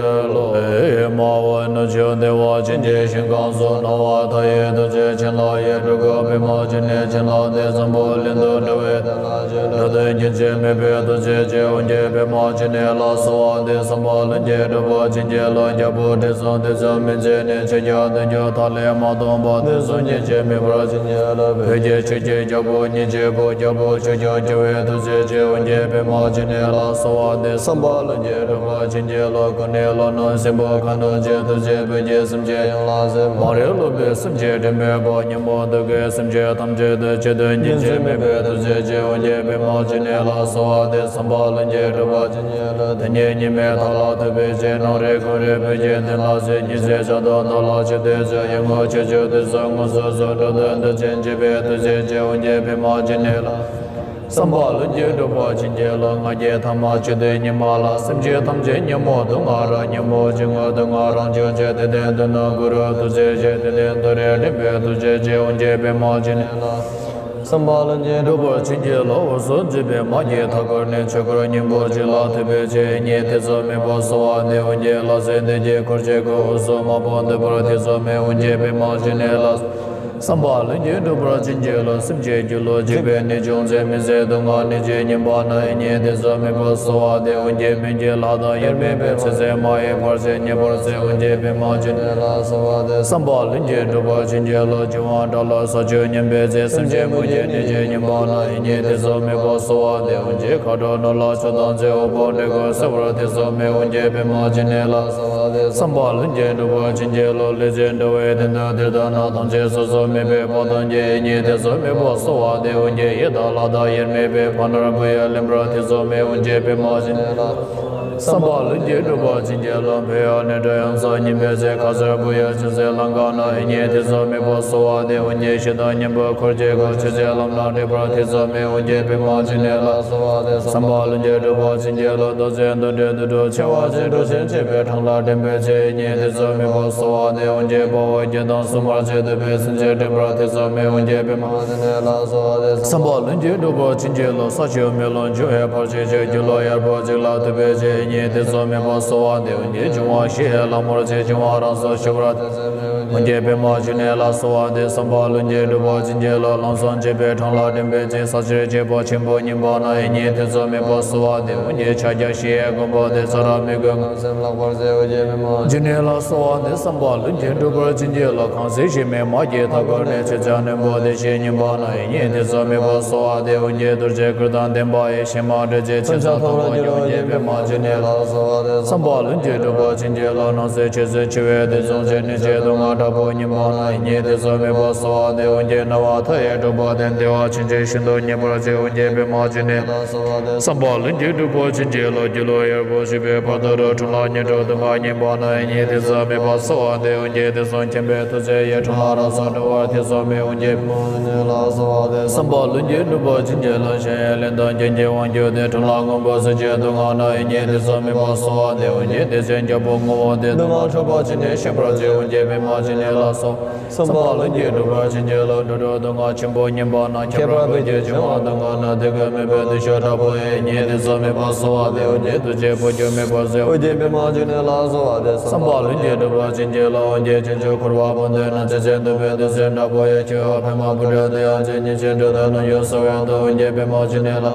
རློབས། མ་འོངས་ནུབ་ཕྱོགས་བདེ་བ་ཅན་གྱི་ཞིང་ཁམས་སུ། སྣང་བ་མཐའ་ཡས་ཐུགས་རྗེ་བྱིན་རླབས་ཡིས། སྤྲུལ་སྐུ་པདྨ་འབྱུང་གནས་བྱིན་རླབས་ཏེ། འཛམ་བུ་གླིང་དུ་འགྲོ་བའི་དོན་ལ་སྤྱད། འགྲོ་དོན་རྒྱུན་ཆད་མེད་པའི་ཐུགས་རྗེ་ཅན། འོན་ཀྱང་པདྨ་འབྱུང་གནས་ལ་གསོལ་བ་འདེབས། བསམ་པ་ལྷུན་གྱིས་གྲུབ་པར་བྱིན་གྱིས་རློབས། རྒྱལ་པོ་དྲི་བསུང་དུས་གསུམ་སྨིན་བྱེད་ནས། ཆོས་རྒྱལ་བདུན་ཅུ་ཐ་ལེ་མ་གཏོགས་པ། དུས་གསུམ་རྒྱུན་ཆད་མེད་པར་བྱིན་གྱིས་རློབས། བོད་ཀྱི་ཆོས་ཀྱི་རྒྱལ་པོ་ཉིད་ཀྱི་བུ། རྒྱལ་པོ་ཆོས་སྐྱོང་བྱེ་བའི་ཐུགས་རྗེ་ཅན། འོན་ཀྱང་པདྨ་འབྱུང་གནས་ལ་གསོལ་བ་འདེབས། བསམ་པ་ལྷུན་གྱིས་གྲུབ་པར་བྱིན་གྱིས་རློབས། ཀུན་ནས་བསླངས་ནས་སྲིན་པོ་ཁ་གནོན་བྱེད། ཐུགས་རྗེས་བོད་ཀྱི་སེམས་ཅན་ཡོངས་ལ་གཟིགས། མ་རིག་ལོག་པའི་སེམས་ཅན་དྲི་མེད་པ། ཉོན་མོངས་དུག་གི་སེམས་ཅན་ཐམས་ཅད་དུ། ཆོས་དོན་རྒྱུན་ཆད་མེད་པའི་ཐུགས་རྗེ་ཅན། འོན་ཀྱང་པདྨ་འབྱུང་གནས་ལ་གསོལ་བ་འདེབས། བསམ་པ་ལྷུན་གྱིས་གྲུབ་པར་བྱིན་གྱིས་རློབས། དེ་ཉིད་ཉི་མའི་མཐའ་ལ་ཐུག་པའི་ཚེ། ནམ་རིང་ཁོང་རིང་བོད་ཀྱི་དོན་ལ་གཟིགས། ཉི་ཟེར་འཇའ་དང་ནོར་ལྷ་ཆུ་གཏེར་མཛོད། ཡིད་འོང་ཆོས་སྤྱོད་དུས་གསུམ་དངོས་སུ་གཟིགས། འགྲོ་དོན་མཐར་ཕྱིན་བྱེད་པའི་ཐུགས་རྗེ་ཅན། འོན་ཀྱང་པདྨ་འབྱུང་གནས་ལ། བསམ་པ་ལྷུན་གྱིས་གྲུབ་པར་བྱིན་གྱིས་རློབས། ང་རྒྱལ་ཐ་མ་བཅུ་དོན་ཉི་མ་ལ། སེམས་ཅན་ཐམས་ཅད་ཉོན་མོངས་དུག་ལྔ་རགས། ཉོན་མོངས་སྦྱིན་དངོས་དུག་ལྔ་རང་བྱུང་ཆེ། དེ་དོན་དུ་ནི་གུ་རུ་ཐུགས་རྗེ་ཅན། དེ་དོན་དུ་རེ་འདྲེན་པའི་ཐུགས་རྗེ་ཅན། འོན་ཀྱང་པདྨ་འབྱུང་གནས་ལ། བསམ་པ་ལྷུན་གྱིས་གྲུབ་པར་བྱིན་གྱིས་རློབས། འོད་སྲུང་འཛིན་པའི་མ་སྐྱེས་མཐའ་འཁོར་ནས། ཆོས་འཁོར་སྙིང་པོ་གཅིག་ལ་ཐུག་པའི་ཚེ། ཡིད་གཉིས་ཐེ་ཚོམ་མེད་པར་གསོལ་བ་འདེབས། འོན་ཀྱང་ལྷ་སྲིན་སྡེ་བརྒྱད་འཁོར་བཅས་ཀུན། འོད་སྲུང་མ་བུ་འདུས་པར་ཐེ་ཚོམ་མེད། འོན་ཀྱང་པདྨ་འབྱུང་གནས་ལ། བསམ་པ་ལྷུན་གྱིས་གྲུབ་པར་བྱིན་གྱིས་རློབས། སེམས་ཅན་སྒྱུ་ལུས་འཇིག་པའི་ནད་བྱུང་ཚེ། མི་བཟད་སྡུག་བསྔལ་ནད་ཀྱིས་ཉེན་པ་ན། ཡིད་གཉིས་ཐེ་ཚོམ་མེད་པར་གསོལ་བ་འདེབས། འོན་ཀྱང་སྨན་གྱི་ལྷ་དང་དབྱེར་མེད་པའི། ཚེ་ཟད་མ་ཡལ་བར་ཆད་ཉེ་བར་སེལ། འོན་ཀྱང་པདྨ་འབྱུང་གནས་ལ་གསོལ་བ་འདེབས། བསམ་པ་ལྷུན་གྱིས་གྲུབ་པར་བྱིན་གྱིས་རློབས། འབྱུང་བ་དགྲ་ལ་ས་བཅུད་ཉམས་པའི་ཚེ། སེམས་ཅན་མུ་གེའི་ནད་ཀྱིས་ཉེན་པ་ན། ཡིད་གཉིས་ཐེ་ཚོམ་མེད་པར་གསོལ་བ་འདེབས། འོན་ཀྱང་མཁའ་འགྲོ་ནོར་ལྷ་ཆོས་དང་མཛོད། འོད་དཔག་མེད་ཀུན་བསལ་བར་ཐེ་ཚོམ་མེད། འོན་ཀྱང་པདྨ་འབྱུང་གནས་ལ་གསོལ་བ་འདེབས། བསམ་པ་ལྷུན་གྱིས་གྲུབ་པར་བྱིན་གྱིས་རློབས། ལེགས་བྱས་འགྲོ་བའི་དོན་དུ་དེར་ལྟ་ན། ཐམས་ཅད་སོ་སོར་དམིགས་པའི་བར་དུ་ཡིད་གཉིས་ཐེ་ཚོམ་མེད་པར་གསོལ་བ་འདེབས། འོན་ཀྱང་ཡི་དྭགས་ལྷ་དང་དབྱེར་མེད་པའི། ཕ་ནོར་བུ་ཡང་ལེན་པར་ཐེ་ཚོམ་མེད། འོན་ཀྱང་པདྨ་འབྱུང་གནས་ལ། བསམ་པ་ལྷུན་གྱིས་གྲུབ་པར་བྱིན་གྱིས་རློབས། བོད་ཡང་ནས་འགྲོ་ཡང་ས་ཉིན་པའི་ཚེ། ཁ་སར་བུ་ཡང་ཆུ་སེར་ལམ་གང་ན། ཡིད་གཉིས་ཐེ་ཚོམ་མེད་པར་གསོལ་བ་འདེབས། འོན་ཀྱང་ཞེ་སྡང་གཉེན་པོ་འཁོར་བཅས་ཀུན། ཆུ་སེར་ལམ་ན་འདྲེས་པར་ཐེ་ཚོམ་མེད། འོན་ཀྱང་པདྨ་འབྱུང་གནས་ལ་གསོལ་བ་འདེབས། བསམ་པ་ལྷུན་གྱིས་གྲུབ་པར་བྱིན་གྱིས་རློབས། རྡོ་རྗེ་གདོན་འདྲེ་དུད་འགྲོ་མཆེ་བ་ཅན། གྲོ་ཞིང་གཅོད་པའི་འཕྲང་ལ་འགྲིམ་པའི་ཚེ། ཡིད་གཉིས་ཐེ་ཚོམ་མེད་པར་གསོལ་བ་འདེབས། འོན་ཀྱང་དཔའ་བོ་བརྒྱད་དང་སྲུང་མ་བཅས། གདུག་པའི་སེམས་ཅན་ འདྲེན་པར་ཐེ་ཚོམ་མེད་འོང་གྱུར་པའི་མ་ཇི་ནས་ལ་གསོལ་བ་འདེབས། བསམ་པ་ལྷུན་གྱིས་འགྲུབ་པར་བྱིན་གྱིས་རློབས། ས་ཆུ་མེ་རླུང་འབྱུང་བའི་བར་ཆད་ཀྱི་རྒྱུ་ལ་ཡར་བབ་ཅིག་ལ་ཐུབ་པའི་ཆེད་ཉིད་ཐེ་ཚོམ་མེད་པར་གསོལ་བ་འདེབས་འོང་གྱུར། འབྱུང་བ་བཞི་ཡི་ལྷ་མོར་བཅས། འབྱུང་བ་རང་སར་ཞི་བར་ཐེ་ཚོམ་མེད་འོང་གྱུར་པའི་མ་ཇི་ནས་ལ་གསོལ་བ་འདེབས། བསམ་པ་ལྷུན་གྱིས་འགྲུབ་པར་བྱིན་གྱིས་རློབས། ལམ་ཟབ་འབྱེད་པའི་འཕྲང་ལ་འདྲེན་པའི་ཚེ། ས་གཞིར་གཤེགས་པ་ཆེན་པོ་སྙིང་པོ་རྣམས་ཉིད་ཐེ་ཚོམ་མེད་པར་གསོལ་བ་འདེབས་འོང་གྱུར། ཕྱག་རྒྱ་བཞི་ཡི་མགོན་པོ་སྟེ། ཚ་ར་མི་རྒོད་ངན་སེམས་ལྷག་པར་གཟིར་འོང་གྱུར་པའི་མ་ཇི་ནས་ལ་གསོལ་བ་འདེབས། བསམ་པ་ལྷུན་གྱིས་འགྲུབ་པར་བྱིན་གྱིས་རློབས། ཁང་བརྩེགས་གཞི་མེད་མ་སྐྱེས་མཐའ་བསྐོར་ནས། ཆོས་རྒྱལ་རྣོན་པོ་བདེ་གཤེགས་སྙིང་པོ་རྣམས་ཉིད་ཐེ་ཚོམ་མེད་པར་གསོལ་བ་འདེབས་འོང་གྱུར། རྡོ་རྗེ་གུར་དང་ལྡན་པ་ཡི། ཞལ་མ་སྒྲོལ་ཅིག་མཚོན་ཆ་མཐོང་རབ་འགྱུར་འོང་གྱུར་པའི་མ་ཇི་ནས་ལ་གསོལ་བ་འདེབས། བསམ་པ་ལྷུན་གྱིས་འགྲུབ་པར་བྱིན་གྱིས་རློབས། སྣང་སྲིད་ཆོས་སུ་འཆི་བའི་དུས་གསུམ་ཞི་གནས་ཀྱི་སྡུག་བསྔལ་དྲག་པོ་སྙིང་པོ་རྣམས་ཉིད་ཐེ་ཚོམ་མེད་པར་གསོལ་བ་འདེབས་འོང་གྱུར། སྣང་བ་མཐའ་ཡས་གྲུབ་པ་དང་བདེ་བ་ཆེན་པོའི་ཞིང་དུ་ངེས་པར་བྱོན་འོང་གྱུར་པའི་མ་ཇི་ནས་ལ་གསོལ་བ་འདེབས། བསམ་པ་ལྷུན་གྱིས་འགྲུབ་པར་བྱིན་གྱིས་རློབས། སྒྱུ་ལུས་ཡར་བབ་ཞི་བའི་བར་དུ་རུ། འཁྲུལ་སྣང་ཉོན་སྒྲིབ་སྡུག་བསྔལ་སྙིང་པོ་རྣམས་ཉིད་ཐེ་ཚོམ་མེད་པར་གསོལ་བ་འདེབས་འོང་གྱུར། དུས་གསུམ་མཁྱེན་པའི་ཐུགས་རྗེ་ཡིས། འཁྲུལ་སྣང་རང་སར་གྲོལ་བར་ཐེ་ཚོམ་མེད་འོང་གྱུར་པའི་མ་ཇི་ནས་ལ་གསོལ་བ་འདེབས། བསམ་པ་ལྷུན་གྱིས་འགྲུབ་པར་བྱིན་གྱིས་རློབས། གཞལ་ཡས་གླིང་དང་མཚན་ཉིད་དབང་གྱུར་ཏེ། འཁྲུལ་སྣང་ངུ་འབོད་སེམས་ཅན་སྡུག་བསྔལ་རྣམས་ཉིད་ཐེ་ཚོམ་མེད་པར་གསོལ་བ་འདེབས་འོང་གྱུར། དེང་སེམས་རྒྱལ་པོ་ངུ་འོང་སྟེ། སྡུག་བསྔལ་འཁྲུགས་པ་ཅི་ནས་ཞི་བར་བྱེད། འོང་གྱུར་པའི་མ་ཇི་ནས་ལ་གསོལ། བསམ་པ་ལྷུན་གྱིས་འགྲུབ་པར་བྱིན་གྱིས་རློབས། འགྲོ་དྲུག་སྡུག་བསྔལ་ཆེན་པོ་སྙིང་པོ་རྣམས། ཁྱད་པར་བོད་ཀྱི་འབྱུང་བ་སྡུག་བསྔལ་རྣམས། དེ་ཀུན་མེད་པའི་བདེ་མཆོག་དྲག་པོ་ཡིས། ཉིད་ཐེ་ཚོམ་མེད་པར་གསོལ་བ་འདེབས་འོང་གྱུར། ཐུགས་རྗེས་འཕོ་འགྱུར་མེད་པར་གཟིགས། འོང་གྱུར་པའི་མ་ཇི་ནས་ལ་གསོལ་བ་འདེབས། བསམ་པ་ལྷུན་གྱིས་འགྲུབ་པར་བྱིན་གྱིས་རློབས། འོང་གྱུར་བྱང་ཆུབ་འཁོར་བ་སྤངས་ཏེ་ནི། ཇི་སྲིད་འདོད་པའི་དུས་སུ་དྲག་པོ་ཡི། ཆོས་འཁོར་པདྨ་པུ་རི་དུ་ཡང་མཛེས། ཉིན་བྱེད་འགྲོ་དོན་རྣམས་ཡོངས་སུ་བསྐོར་དུ། འོང་གྱུར་པའི་མ་ཇི་ནས་ལ།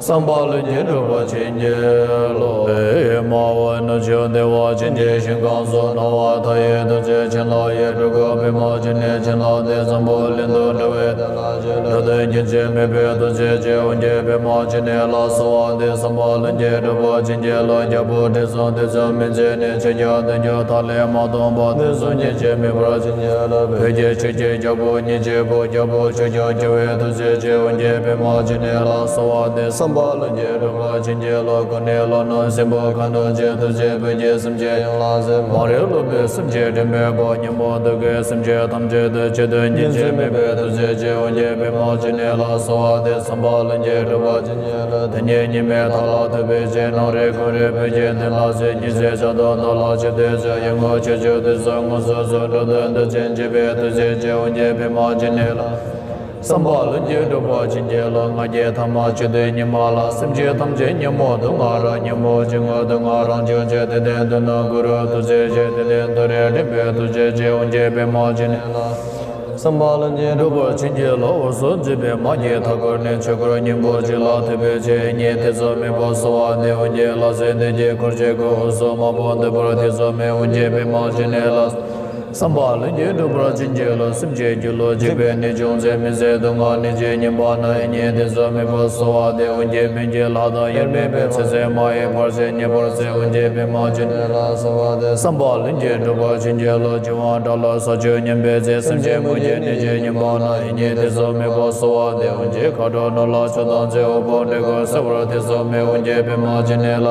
བསམ་པ་ལྷུན་གྱིས་འགྲུབ་པར་བྱིན་གྱིས་རློབས། མ་འོངས་ནུབ་ཕྱོགས་བདེ་བ་ཅན་གྱི་ཞིང་ཁམས་སུ། སྣང་བ་མཐའ་ཡས་ཐུགས་རྗེ་བྱིན་རླབས་ཡིས། སྤྲུལ་སྐུ་པདྨ་འབྱུང་གནས་བྱིན་རླབས་ཏེ། འཛམ་བུ་གླིང་དུ་འགྲོ་བའི་དོན་ལ་སྤྱོད། འགྲོ་དོན་རྒྱུན་ཆད་མེད་པའི་ཐུགས་རྗེ་ཅན། འོང་གྱུར་པའི་མ་ཇི་ནས་ལ་གསོལ་བ་འདེབས། བསམ་པ་ལྷུན་གྱིས་འགྲུབ་པར་བྱིན་གྱིས་རློབས། རྒྱལ་པོ་འབྲིང་གསུམ་དུས་གསུམ་མི་མཇེད་ནས། ཆོས་རྒྱལ་བདུན་བརྒྱ་ཐ་ལེ་མ་སྟོངས་བར། དུས་གསུམ་རྒྱུན་ཆད་མེད་པར་བྱིན་གྱིས་རློབས། བོད་ཀྱི་ཆོས་ཀྱི་རྒྱལ་པོ་ཉིད་ཀྱི་བུ། རྒྱལ་པོ་ཆོས་སྐྱོང་བྱེ་བའི་ཐུགས་རྗེ་ཅན། འོང་གྱུར་པའི་མ་ཇི་ནས་ལ་གསོལ་བ་འདེབས། བསམ་པ་ལྷུན་གྱིས་འགྲུབ་པར་བྱིན་གྱིས་རློབས། སྐུ་ནི་ལྷོ་ནུབ་སྲིན་པོ་ཁ་གདོང་ཅན། ཐུགས་རྗེས་བོད་ཀྱི་སེམས་ཅན་ཡོངས་ལ་གཟིགས། མ་རིག་ལུགས་པའི་སེམས་ཅན་འདྲེན་པའི་དཔལ། ཉོན་མོངས་དུག་གི་སེམས་ཅན་ཐམས་ཅད་དུ། ཆོས་དོན་རྒྱུན་ཆད་མེད་པའི་ཐུགས་རྗེ་ཅན། འོང་གྱུར་པའི་མ་ཇི་ནས་ལ་གསོལ་བ་འདེབས། བསམ་པ་ལྷུན་གྱིས་འགྲུབ་པར་བྱིན་གྱིས་རློབས། དེ་ཉིད་ཉི་མའི་མཐའ་ལ་ཐུག་པའི་ཚེ། ནམ་རིག་གུང་རིག་བོད་ཀྱི་དོན་ལ་གཟིགས། ཉི་ཟེར་འཆར་སྡུད་ནོར་ལ་ཆུ་དེ་ཚོ། ཡི་མུག་ཆོས་སྐྱོང་དུས་གསུམ་དངོས་སུ་གཟིགས། འགྲོ་དོན་མཐར་ཕྱིན་བྱེད་པའི་ཐུགས་རྗེ་ཅན། འོང་གྱུར་པའི་མ་ཇི་ནས་ལ། བསམ་པ་ལྷུན་གྱིས་འགྲུབ་པར་བྱིན་གྱིས་རློབས། ང་རྒྱལ་ཐ་མ་ཆོས་སྡུད་ཉི་མ་ལ། སེམས་ཅན་ཐམས་ཅད་ཉོན་མོངས་དུག་ལྔ་རགས། ཉོན་མོངས་ཅན་ངོ་སྡུག་བསྔལ་རང་བྱུང་ཆོས། དེ་དོན་བསྡུ་ནི་གུ་རུ་ཐུགས་རྗེ་ཅན། དེ་དོན་མཐའ་རུ་འདྲེན་པའི་ཐུགས་རྗེ་ཅན། འོང་གྱུར་པའི་མ་ཇི་ནས་ལ། བསམ་པ་ལྷུན་གྱིས་འགྲུབ་པར་བྱིན་གྱིས་རློབས། འོད་སྲུང་འཛིན་པའི་མ་སྐྱེས་མཐའ་བསྐོར་ནས། ཆོས་འཁོར་སྙིང་པོ་གཅིག་ལ་ཐུག་པའི་ཚེ། ཉིད་ཐེ་ཚོམ་མེད་པར་གསོལ་བ་འདེབས། འོང་གྱུར་ལྷ་སྲིན་སྡེ་བརྒྱད་འཁོར་བཅས་ཀུན། འོད་སྲུང་མ་བུ་འདུས་པར་ཐེ་ཚོམ་མེད། འོང་གྱུར་པའི་མ་ཇི་ནས་ལ། བསམ་པ་ལྷུན་གྱིས་འགྲུབ་པར་བྱིན་གྱིས་རློབས། སེམས་ཅན་སྒྱུ་ལུས་འཇིག་པའི་ནད་བྱུང་ཚེ། མི་བཟད་སྡུག་བསྔལ་ནད་ཀྱི་ཉེན་པ་རྣམས། ཉིད་ཐེ་ཚོམ་མེད་པར་གསོལ་བ་འདེབས། འོང་གྱུར་སྨན་གྱི་ལྷ་དང་དབྱེར་མེད་པའི། ཚེ་ཟད་མ་ཡིན་བར་ཆད་ཉེ་བར་སེལ། འོང་གྱུར་པའི་མ་ཇི་ནས་ལ་གསོལ་བ་འདེབས། བསམ་པ་ལྷུན་གྱིས་འགྲུབ་པར་བྱིན་གྱིས་རློབས། འབྱུང་བ་དགྲ་ལ་ས་ཆུ་མཉམ་པའི་ཚེ། སེམས་ཅན་མུ་གེའི་ནད་ཀྱི་ཉེན་པ་རྣམས། ཉིད་ཐེ་ཚོམ་མེད་པར་གསོལ་བ་འདེབས། འོང་གྱུར་མཁའ་འགྲོ་ནོར་ལྷ་ཕྱོགས་དང་མཚུངས། འོད་དཔག་འདྲེ་སྐོང་སེལ་བར་ཐེ་ཚོམ་མེད། འོང་གྱུར་པའི་མ་ཇི་ནས་ལ།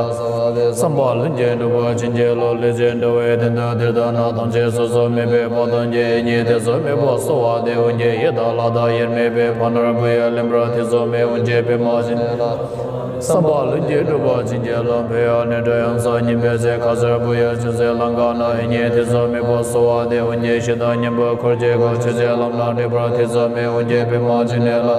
བསམ་པ་ལྷུན་གྱིས་འགྲུབ་པར་བྱིན་གྱིས་རློབས། ལས་ཅན་འགྲོ་བའི་དོན་དུ་འདིར་བཏང་ནས། ཐམས་ཅད་སོ་སོར་དམིགས་པའི་དཔའ་གདམས་ཀྱིས། ཉིད་ཐེ་ཚོམ་མེད་པར་གསོལ་བ་འདེབས། འོང་གྱུར་ཡི་དྭགས་ལྷ་དང་དབྱེར་མེད་པའི། ཕ་ནོར་བུ་ཡིས་ལེན་པར་ཐེ་ཚོམ་མེད། འོང་གྱུར་པའི་མ་ཇི་ནས་ལ། བསམ་པ་ལྷུན་གྱིས་འགྲུབ་པར་བྱིན་གྱིས་རློབས། འཕོ་བའི་ནད་དྲག་ཡོངས་སུ་ཉམས་པའི་ཚེ། ཁ་ཟས་བུ་ཡིས་ཅུང་ཟད་ལམ་འགགས་ནས། ཉིད་ཐེ་ཚོམ་མེད་པར་གསོལ་བ་འདེབས། འོང་གྱུར་ཞི་དང་མཉམ་པའི་འཁོར་གྱིས་བསྐོར། ཆོས་ཀྱི་ལམ་རྣམས་འདྲེན་པར་ཐེ་ཚོམ་མེད། འོང་གྱུར་པའི་མ་ཇི་ནས་ལ།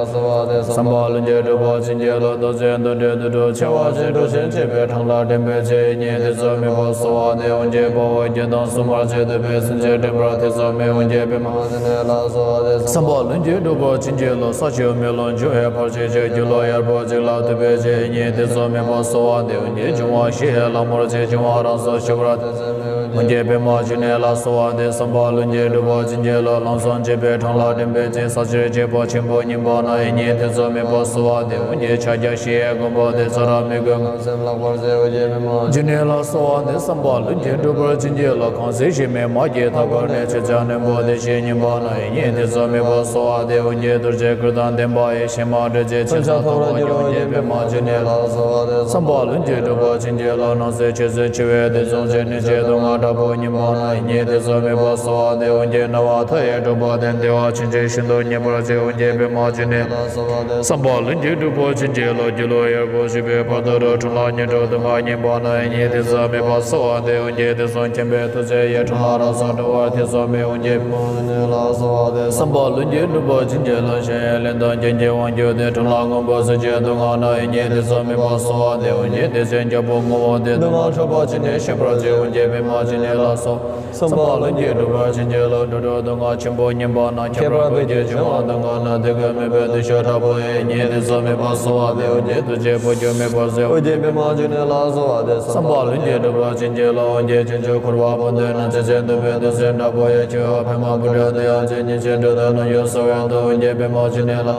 བསམ་པ་ལྷུན་གྱིས་འགྲུབ་པར་བྱིན་གྱིས་རློབས། རྡོ་རྗེ་གདོན་འདྲེ་དུད་འགྲོ་འཆིང་བ་ཆེ། འགྲོ་ཞིང་བྱེད་པའི་འཕྲང་ལ་འདྲེན་པའི་ཚེ། ཉིད་ཐེ་ཚོམ་མེད་པར་གསོལ་བ་འདེབས། འོང་གྱུར་དཔའ་བོ་བརྒྱད་དང་སྲུང་མ་བཅས། འདུལ་བའི་སེམས་ཅན་འདྲེན་པར་ཐེ་ཚོམ་མེད། འོང་གྱུར་པའི་མ་ཇི་ནས་ལ་གསོལ་བ་འདེབས། བསམ་པ་ལྷུན་གྱིས་འགྲུབ་པར་བྱིན་གྱིས་རློབས། ས་ཆུ་མེ་རླུང་འབྱུང་བའི་བར་ཆད་ཀྱི་རྒྱུ་ལ་ཡར་བབ་ཅིག་ལ་ཐུབ་པའི་ཆེད། ཉིད་ཐེ་ཚོམ་མེད་པར་གསོལ་བ་འདེབས། འོང་གྱུར་འབྱུང་བ་བཞི་ཡི་ལྷ་མོར་བཅས། འབྱུང་བ་རང་སར་ཞི་བར་ཐེ་ཚོམ་མེད། འོང་གྱུར་པའི་མ་ཇི་ནས་ལ་གསོལ་བ་འདེབས། བསམ་པ་ལྷུན་གྱིས་འགྲུབ་པར་བྱིན་གྱིས་རློབས། ལམ་ཟབ་འབྱེད་པའི་འཕྲང་ལ་འདྲེན་པའི་ཚེ། ས་གཞིར་གཤེགས་པ་ཆེན་པོ་སྙིང་པོ་རྣམས། ཉིད་ཐེ་ཚོམ་མེད་པར་གསོལ་བ་འདེབས། འོང་གྱུར་ཕྱག་རྒྱ་བཞི་ཡི་མགོན་པོ་སྟེ། ཚ་ར་མི་རྒོད་ངན་སེམས་ལྷག་པར་གཟིར་བ་ཡི་མ་ཇི་ནས་ལ་གསོལ་བ་འདེབས། བསམ་པ་ལྷུན་གྱིས་འགྲུབ་པར་བྱིན་གྱིས་རློབས། ཁང་བརྩེགས་གཞི་མེད་མ་སྐྱེས་མཐའ་བསྐོར་ནས། ཆོས་རྒྱལ་རྣོན་པོ་བདེ་གཤེགས་སྙིང་པོ་རྣམས། ཉིད་ཐེ་ཚོམ་མེད་པར་གསོལ་བ་འདེབས། འོང་གྱུར་རྡོ་རྗེ་གུར་དང་ལྡན་པ་ཡི། ཞལ་མ་སྒྲོལ་ཅིག་མཚོན་ཆ་མཐོང་རབ་འགྱུར་བ་ཡི་མ་ཇི་ནས་ལ་གསོལ་བ་འདེབས། བསམ་པ་ལྷུན་གྱིས་འགྲུབ་པར་བྱིན་གྱིས་རློབས། སྣང་སྲིད་ཆོས་སུ་འཆི་བའི་དུས་གསུམ་ཞི་གནས་ཀྱི་སྡུག་བསྔལ་ དྲག་པོ་ཉིད་མ་ན་ཡིད་གཉིས་དེ་ཚོ་མེད་པར་གསོལ་བ་འདེབས། འོན་ཀྱང་རྣ་བ་མཐའ་ཡས་གྲགས་པ་དང་བདེ་བ་ཆེན་པོ་ཤིན་ཏུ་མཉེས་པར་བྱེད། འོན་ཀྱང་པདྨ་འབྱུང་གནས་ལ་གསོལ་བ་འདེབས། བསམ་པ་ལྷུན་གྱིས་གྲུབ་པ་བྱིན་གྱིས་རློབས། སྒྱུ་ལུས་ཡོད་པར་བྱེད་པའི་བར་དོ་རུ་འཁྲུངས་ལ་སྙིང་པོ་སྡུག་བསྔལ་ཉེ་བར་ན་ཡིད་གཉིས་དེ་ཚོ་མེད་པར་གསོལ་བ་འདེབས། འོན་ཀྱང་དུས་གསུམ་མཁྱེན་པའི་ཐུགས་རྗེ་ཡིས། འཁྲུངས་ལ་རང་སར་གྲོལ་བར་ཐེ་ཚོམ་མེད། འོན་ཀྱང་པདྨ་འབྱུང་གནས་ལ་གསོལ་བ་འདེབས། བསམ་པ་ལྷུན་གྱིས་གྲུབ་པ་བྱིན་གྱིས་རློབས། གཞལ་ཡས་ལྷ་དང་ཀུན་གྱི་དབང་ཕྱུག་དེ། འཁྲུངས་ལ་མངོན་པར་བཟུང་བའི་སྡུག་བསྔལ་ན་ཡིད་གཉིས་དེ་ཚོ་མེད་པར་གསོལ་བ་འདེབས། འོན་ཀྱང་དེ་བཞིན་རྒྱལ་པོ་ངོ་བོ་དེ། སྡུག་བསྔལ་འཁྲུགས་པ་ཇི་སྙེད་ཞི་བར་བྱེད། འོན་ཀྱང་པདྨ་འབྱུང་གནས་ལ་གསོལ། བསམ་པ་ལྷུན་གྱིས་གྲུབ་པ་བྱིན་གྱིས་རློབས། འགྲོ་དྲུག་སྡུག་བསྔལ་ཆེན་པོ་ཉིད་མ་ན། ཁྱད་པར་བོད་ཀྱི་འབྱུང་བ་སྡུག་བསྔལ་ན། དེ་ཀུན་མེད་པའི་གདུལ་བྱ་དྲག་པོ་ཡི། ཡིད་གཉིས་དེ་ཚོ་མེད་པར་གསོལ་བ་འདེབས། འོན་ཀྱང་ཐུགས་རྗེ་བུ་ཁྱོད་མེད་པར་གཟིགས། འོན་ཀྱང་པདྨ་འབྱུང་གནས་ལ་གསོལ་བ་འདེབས། བསམ་པ་ལྷུན་གྱིས་གྲུབ་པ་བྱིན་གྱིས་རློབས། འོན་ཀྱང་བྱང་ཆུབ་འཁོར་བ་སྤངས་ཏེ་ན། ཇི་སྲིད་འདོད་པའི་དུས་སུ་དྲག་པོ་ཡི། ཁྱེད་འོད་ཕ་མ་བུ་ཕྲུག་དེ་ཡང་ཇི་སྙེད་ཅིག། འགྲོ་དོན་རྣམས་ཡོངས་སུ་བསྔོ་འདོད། འོན་ཀྱང་པདྨ་འབྱུང་གནས་ལ།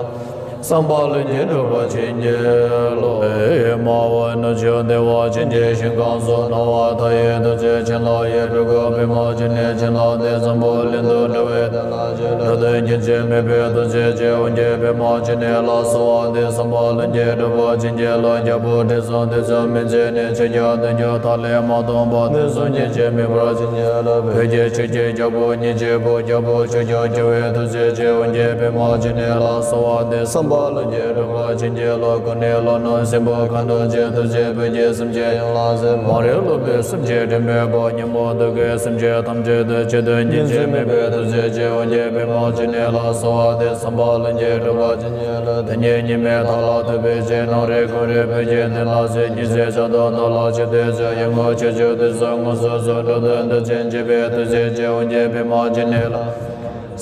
བསམ་པ་ལྷུན་གྱིས་གྲུབ་པ་བྱིན་གྱིས་རློབས། མ་འོངས་ནུབ་ཕྱོགས་བདེ་བ་ཅན་གྱི་ཞིང་ཁམས་སུ། སྣང་བ་མཐའ་ཡས་ཐུགས་རྗེ་བྱིན་རླབས་ཡིས། སྤྲུལ་སྐུ་པདྨ་འབྱུང་གནས་བྱིན་རླབས་ཏེ། འཛམ་བུ་གླིང་དུ་འགྲོ་བའི་དོན་ལ་གཅེས། འགྲོ་དོན་རྒྱུན་ཆད་མེད་པའི་ཐུགས་རྗེ་ཆེ། འོན་ཀྱང་པདྨ་འབྱུང་གནས་ལ་གསོལ་བ་འདེབས། བསམ་པ་ལྷུན་གྱིས་གྲུབ་པ་བྱིན་གྱིས་རློབས། རྒྱལ་པོ་དྲི་བསུང་དུས་གསུམ་མི་མཇེད་ནས། ཆོས་སྐྱོང་དུང་སྐྱོང་ཐ་ལེ་མ་སྟོངས་པ། དུས་གསུམ་རྒྱུན་ཆད་མེད་པར་བྱིན་གྱིས་རློབས། བོད་ཀྱི་ཆོས་ཀྱི་རྒྱལ་པོ་ཉིད་ཀྱི་བུ། རྒྱལ་པོ་ཆོས་སྐྱོང་བྱེ་བའི་ཐུགས་རྗེ་ཆེ། འོན་ཀྱང་པདྨ་འབྱུང་གནས་ལ་གསོལ་བ་འདེབས། བསམ་པ་ལྷུན་གྱིས་གྲུབ་པ་བྱིན་གྱིས་རློབས། སྐུ་ནི་ལྷོ་ནུབ་སྲིན་པོ་ཁ་གདོང་ཅན། ཐུགས་རྗེས་བོད་ཀྱི་སེམས་ཅན་ཡོངས་ལ་གཟིགས། མ་རིག་ལུག་པའི་སེམས་ཅན་འདྲེན་པའི་དཔལ། ཉོན་མོངས་གདུལ་དཀའི་སེམས་ཅན་ཐམས་ཅད་དུ། སྤྱི་དོན་རྒྱུན་ཆད་མེད་པའི་ཐུགས་རྗེ་ཆེ། འོན་ཀྱང་པདྨ་འབྱུང་གནས་ལ་གསོལ་བ་འདེབས། བསམ་པ་ལྷུན་གྱིས་གྲུབ་པ་བྱིན་གྱིས་རློབས། དེ་ཉིད་ཉི་མའི་མཐའ་ལ་ཐུག་པའི་ཚེ། ནམ་རེ་གུང་རེ་བོད་ཀྱི་མདུན་ལ་གཟིགས། ཉི་ཟེར་འཆར་སྡུད་མདོག་ལ་ཆུ་དེ་ཚོ། ཡོངས་བསྔོས་ཕྱོགས་བཅུ་དུས་གསུམ་དངོས་སུ་གཟིགས། འགྲོ་དོན་མཐར་ཕྱིན་བྱེད་པའི་ཐུགས་རྗེ་ཆེ། འོན་ཀྱང་པདྨ་འབྱུང་གནས་ལ།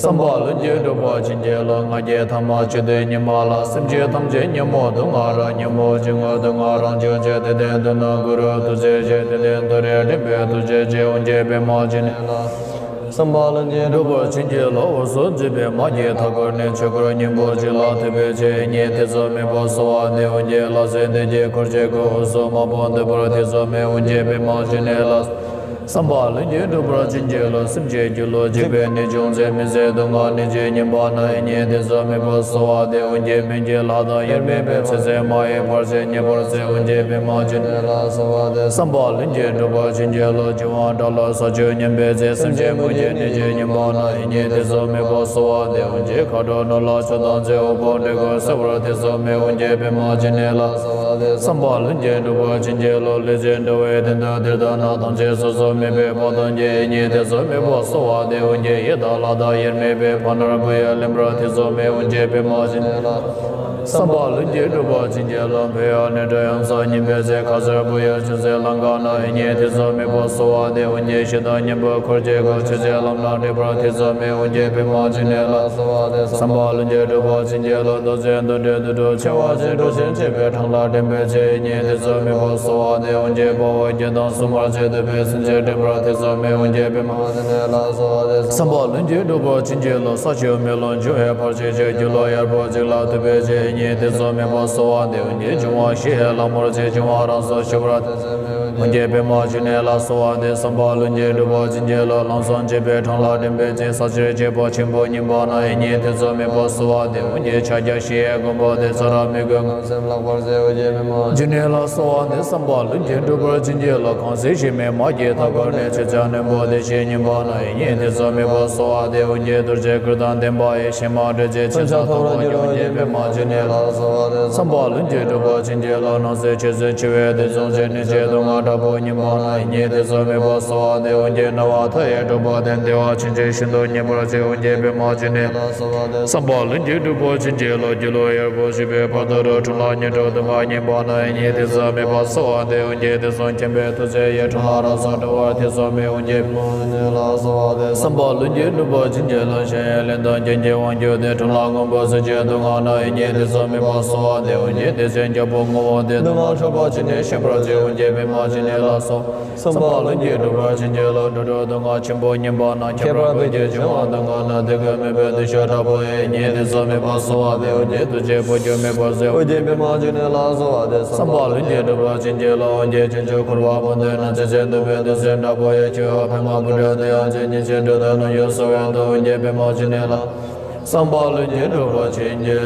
བསམ་པ་ལྷུན་གྱིས་གྲུབ་པ་བྱིན་གྱིས་རློབས། ང་རྒྱལ་ཐ་མ་བཅུད་དེ་ཉིད་མ་ལ། སེམས་ཅན་ཐམས་ཅད་ཉོན་མོངས་སྡུག་བསྔལ་རགས། ཉོན་མོངས་སྤྱི་བོའི་སྡུག་བསྔལ་རང་བྱུང་ཆེ། དེ་དོན་མདུན་ན་གུ་རུ་ཐུགས་རྗེ་ཆེ། དེ་དོན་མཐོ་རིས་འདྲེན་པའི་ཐུགས་རྗེ་ཆེ། འོན་ཀྱང་པདྨ་འབྱུང་གནས་ལ། བསམ་པ་ལྷུན་གྱིས་གྲུབ་པ་བྱིན་གྱིས་རློབས། འོད་ཟེར་འཛིན་པའི་མ་སྐྱེས་མཐའ་འཁོར་ནས། ཆོས་འཁོར་སྙིང་པོ་གཅིག་ལ་ཐིམ་པའི་ཚེ། ཡིད་གཉིས་དེ་ཚོ་མེད་པར་གསོལ་བ་འདེབས། འོན་ཀྱང་ལྷ་སྲིན་སྡེ་བརྒྱད་འཁོར་བཅས་ཀྱི། འོད་ཟེར་དམར་པོ་འདུས་པར་ཐེ་ཚོམ་མེད། འོན་ཀྱང་པདྨ་འབྱུང་གནས་ལ། བསམ་པ་ལྷུན་གྱིས་གྲུབ་པ་བྱིན་གྱིས་རློབས། སེམས་ཅན་སྒྱུ་ལུས་འཇིག་པའི་ནད་བྱུང་ཚེ། མི་བཟད་སྡུག་བསྔལ་ནད་ཀྱིས་ཉེན་པ་ན། ཡིད་གཉིས་དེ་ཚོ་མེད་པར་གསོལ་བ་འདེབས། འོན་ཀྱང་སྨན་གྱི་ལྷ་དང་དབྱེར་མེད་པའི། ཚེ་ཟད་མ་ཡིན་བར་ཆད་ཉེ་བར་སེལ། འོན་ཀྱང་པདྨ་འབྱུང་གནས་ལ་གསོལ་བ་འདེབས། བསམ་པ་ལྷུན་གྱིས་གྲུབ་པ་བྱིན་གྱིས་རློབས། འབྱུང་བ་དགྲ་ལ་ས་བཅུད་ཉམས་པའི་ཚེ། སེམས་ཅན་མུ་གེའི་ནད་ཀྱིས་ཉེན་པ་ན། ཡིད་གཉིས་དེ་ཚོ་མེད་པར་གསོལ་བ་འདེབས། འོན་ཀྱང་མཁའ་འགྲོ་ནོར་ལྷ་ཕྱོགས་དང་མཚུངས། འོད་དཔག་འདྲེ་རྒོད་བསད་པར་ཐེ་ཚོམ་མེད། འོན་ཀྱང་པདྨ་འབྱུང་གནས་ལ། བསམ་པ་ལྷུན་གྱིས་གྲུབ་པ་བྱིན་གྱིས་རློབས། ལུས་ཅན་འགྲོ་བའི་དོན་དུ་དེར་བཏང་ན། དམ་ཚིག་སོ་སོར་མེད་པའི་འཕགས་གདོང་གི། ཡིད་གཉིས་དེ་ཚོ་མེད་པར་གསོལ་བ་འདེབས། འོན་ཀྱང་ཡི་དྭགས་ལྷ་དང་དབྱེར་མེད་པའི། ཕ་ནོར་བུ་ཡིས་ལེན་པར་ཐེ་ཚོམ་མེད། འོན་ཀྱང་པདྨ་འབྱུང་གནས་ལ། བསམ་པ་ལྷུན་གྱིས་གྲུབ་པ་བྱིན་གྱིས་རློབས། བོད་ཡུལ་ནས་འགྲོ་ཡུན་ས་ཉིན་པའི་ཚེ། ཁ་ཟས་བུ་ཡུག་ཆུ་སྲིན་ལང་ཀ་ན། ཡིད་གཉིས་དེ་ཚོ་མེད་པར་གསོལ་བ་འདེབས། འོན་ཀྱང་ཞིང་དང་མཉམ་པའི་འཁོར་གྱི་སྒོ། ཆོས་ཀྱི་ལམ་ལ་འདྲེས་པར་ཐེ་ཚོམ་མེད། འོན་ཀྱང་པདྨ་འབྱུང་གནས་ལ། བསམ་པ་ལྷུན་གྱིས་གྲུབ་པ་བྱིན་གྱིས་རློབས། མདོ་ཚིག་འདུ་འབྲལ་དུད་འགྲོ་ཆེ་བ་ཅན། འགྲོ་ཞིང་སྐྱིད་པའི་འཕྲང་ལ་འདྲེན་པའི་ཚེ། ཡིད་གཉིས་དེ་ཚོ་མེད་པར་གསོལ་བ་འདེབས། འོན་ཀྱང་དཔའ་བོ་བརྒྱད་དང་སྲུང་མ་བཅས། འདོད་པའི་སེམས་ཅན་འདྲེན་པར་ཐེ་ཚོམ་མེད། འོན་ཀྱང་པདྨ་འབྱུང་གནས་ལ། བསམ་པ་ལྷུན་གྱིས་གྲུབ་པ་བྱིན་གྱིས་རློབས། ས་ཆུ་མེ་རླུང་འབྱུང་བའི་བར་ཆད་ཀྱིས། སྒྱུ་ལུས་ཡོད་པ་གཅིག་ལ་ཐུག་པའི་ཚེ། ཡིད་གཉིས་དེ་ཚོ་མེད་པར་གསོལ་བ་འདེབས། འབྱུང་བ་བཞི་ཡི་ལྷ་མོར་བཅས། འབྱུང་བ་རང་སར་ཞི་བར། འོན་ཀྱང་པདྨ་འབྱུང་གནས་ལ་གསོལ་བ་འདེབས། བསམ་པ་ལྷུན་གྱིས་གྲུབ་པ་བྱིན་གྱིས་རློབས། ལམ་སང་འཇིགས་པའི་འཕྲང་ལ་འདྲེན་པའི་ཚེ། ས་ཕྱིར་སྐྱེ་བ་ཆེན་པོ་ཉིད་པ་ན། ཡིད་གཉིས་དེ་ཚོ་མེད་པར་གསོལ་བ་འདེབས། འོན་ཀྱང་ཕྱག་རྒྱ་བཞི་ཡི་མགོན་པོ་དེ། ཚ་ར་མི་རྒོད་ངན་སེམས་ལྷག་པར་བྱེད། འོན་ཀྱང་པདྨ་འབྱུང་གནས་ལ་གསོལ་བ་འདེབས། བསམ་པ་ལྷུན་གྱིས་གྲུབ་པ་བྱིན་གྱིས་རློབས། ཁམས་གསུམ་གཤེད་མའི་མ་སྐྱེས་མཐའ་འཁོར་ནས། ཆོས་སྐྱོང་རྣོན་པོ་དེ་བཞིན་ཉིད་པ་ན། ཡིད་གཉིས་དེ་ཚོ་མེད་པར་གསོལ་བ་འདེབས། འོན་ཀྱང་གདུལ་བྱའི་ཀུན་དང་ལྡན་པ་ཡི། གཤེད་མ་དྲི་ཆབ་ཚོགས་དང་མཉམ་པ་ཡི། པདྨ་འབྱུང་གནས་ལ་གསོལ་བ་འདེབས། བསམ་པ་ལྷུན་གྱིས་གྲུབ་པ་བྱིན་གྱིས་རློབས། སྣང་སྲིད་ཆོས་སྲིད་འཆི་བའི་དུས་གསུམ་ཞི། ནད་ཀྱི་སྡུག་བསྔལ་དྲག་པོ་ཉིད་པ་ན། ཡིད་གཉིས་དེ་ཚོ་མེད་པར་གསོལ་བ་འདེབས། འོན་ཀྱང་རྣ་བ་མཐའ་ཡས་གྲགས་པ་དང་། བདེ་བ་ཆེན་པོ་ཤིན་ཏུ་མཉེས་པར་བྱེད། འོན་ཀྱང་པདྨ་འབྱུང་གནས་ལ་གསོལ་བ་འདེབས། བསམ་པ་ལྷུན་གྱིས་གྲུབ་པ་བྱིན་གྱིས་རློབས། སྒྱུ་ལུས་ཡོད་པར་བྱེད་པའི་བར་དོ་རུ། འཁྲུངས་ལ་སྙིང་པོ་སྡུག་བསྔལ་ཉེ་བ་ན། ཡིད་གཉིས་དེ་ཚོ་མེད་པར་གསོལ་བ་འདེབས། འོན་ཀྱང་དུས་གསུམ་མཁྱེན་པའི་ཐུགས་རྗེ་ཡིས། འཁྲུངས་ལ་རང་སར་གྲོལ་བར་ཐེ་ཚོམ་མེད། འོན་ཀྱང་པདྨ་འབྱུང་གནས་ལ་གསོལ་བ་འདེབས། བསམ་པ་ལྷུན་གྱིས་གྲུབ་པ་བྱིན་གྱིས་རློབས། གཞལ་ཡས་ལྷ་དང་ཀུན་གྱི་དབང་ཕྱུག་དེ། འཁྲུངས་ལ་མངོན་པར་བཟུང་བའི་སྡུག་བསྔལ་ན། ཡིད་གཉིས་དེ་ཚོ་མེད་པར་གསོལ་བ་འདེབས། འོན་ཀྱང་དེ་བཞིན་རྒྱལ་པོ་ངོ་བོ་དེ། སྡུག་བསྔལ་འཁྲུགས་པ་ཇི་སྙེད་ཞི་བར་བྱེད། འོན་ཀྱང་པདྨ་འབྱུང་གནས་ལ་གསོལ། བསམ་པ་ལྷུན་གྱིས་གྲུབ་པ་བྱིན་གྱིས་རློབས། འགྲོ་དྲུག་སྡུག་བསྔལ་ཆེན་པོ་ཉིད་མ་ན། ཁྱད་པར་བོད་ཀྱི་འབྱུང་བ་སྡུག་བསྔལ་ན། དེ་ཀུན་མེད་པའི་གདུལ་བྱ་དྲག་པོ་ཡི། ཡིད་གཉིས་དེ་ཚོ་མེད་པར་གསོལ་བ་འདེབས། འོན་ཀྱང་ཐུགས་རྗེ་བུ་ཁྱོད་མེད་པར་གཟིགས། འོན་ཀྱང་པདྨ་འབྱུང་གནས་ལ་གསོལ་བ་འདེབས། བསམ་པ་ལྷུན་གྱིས་གྲུབ་པ་བྱིན་གྱིས་རློབས། འོན་ཀྱང་བྱང་ཆུབ་འཁོར་བ་སྤངས་ཏེ་ན། ཇི་སྲིད་འདོད་པའི་དུས་སུ་དྲག་པོ་ཡི། ཁྱེད་འོད་ཕ་མ་བུ་ཕྲུག་དེ་ཡང་ཇི་སྙེད་ཅིག། འགྲོ་དོན་རྣམས་ཡོངས་སུ་བསྔོ་འདོད། འོན་ཀྱང་པདྨ་འབྱུང་གནས་ལ། བསམ་པ་ལྷུན་གྱིས་གྲུབ་པ་བྱིན་གྱིས་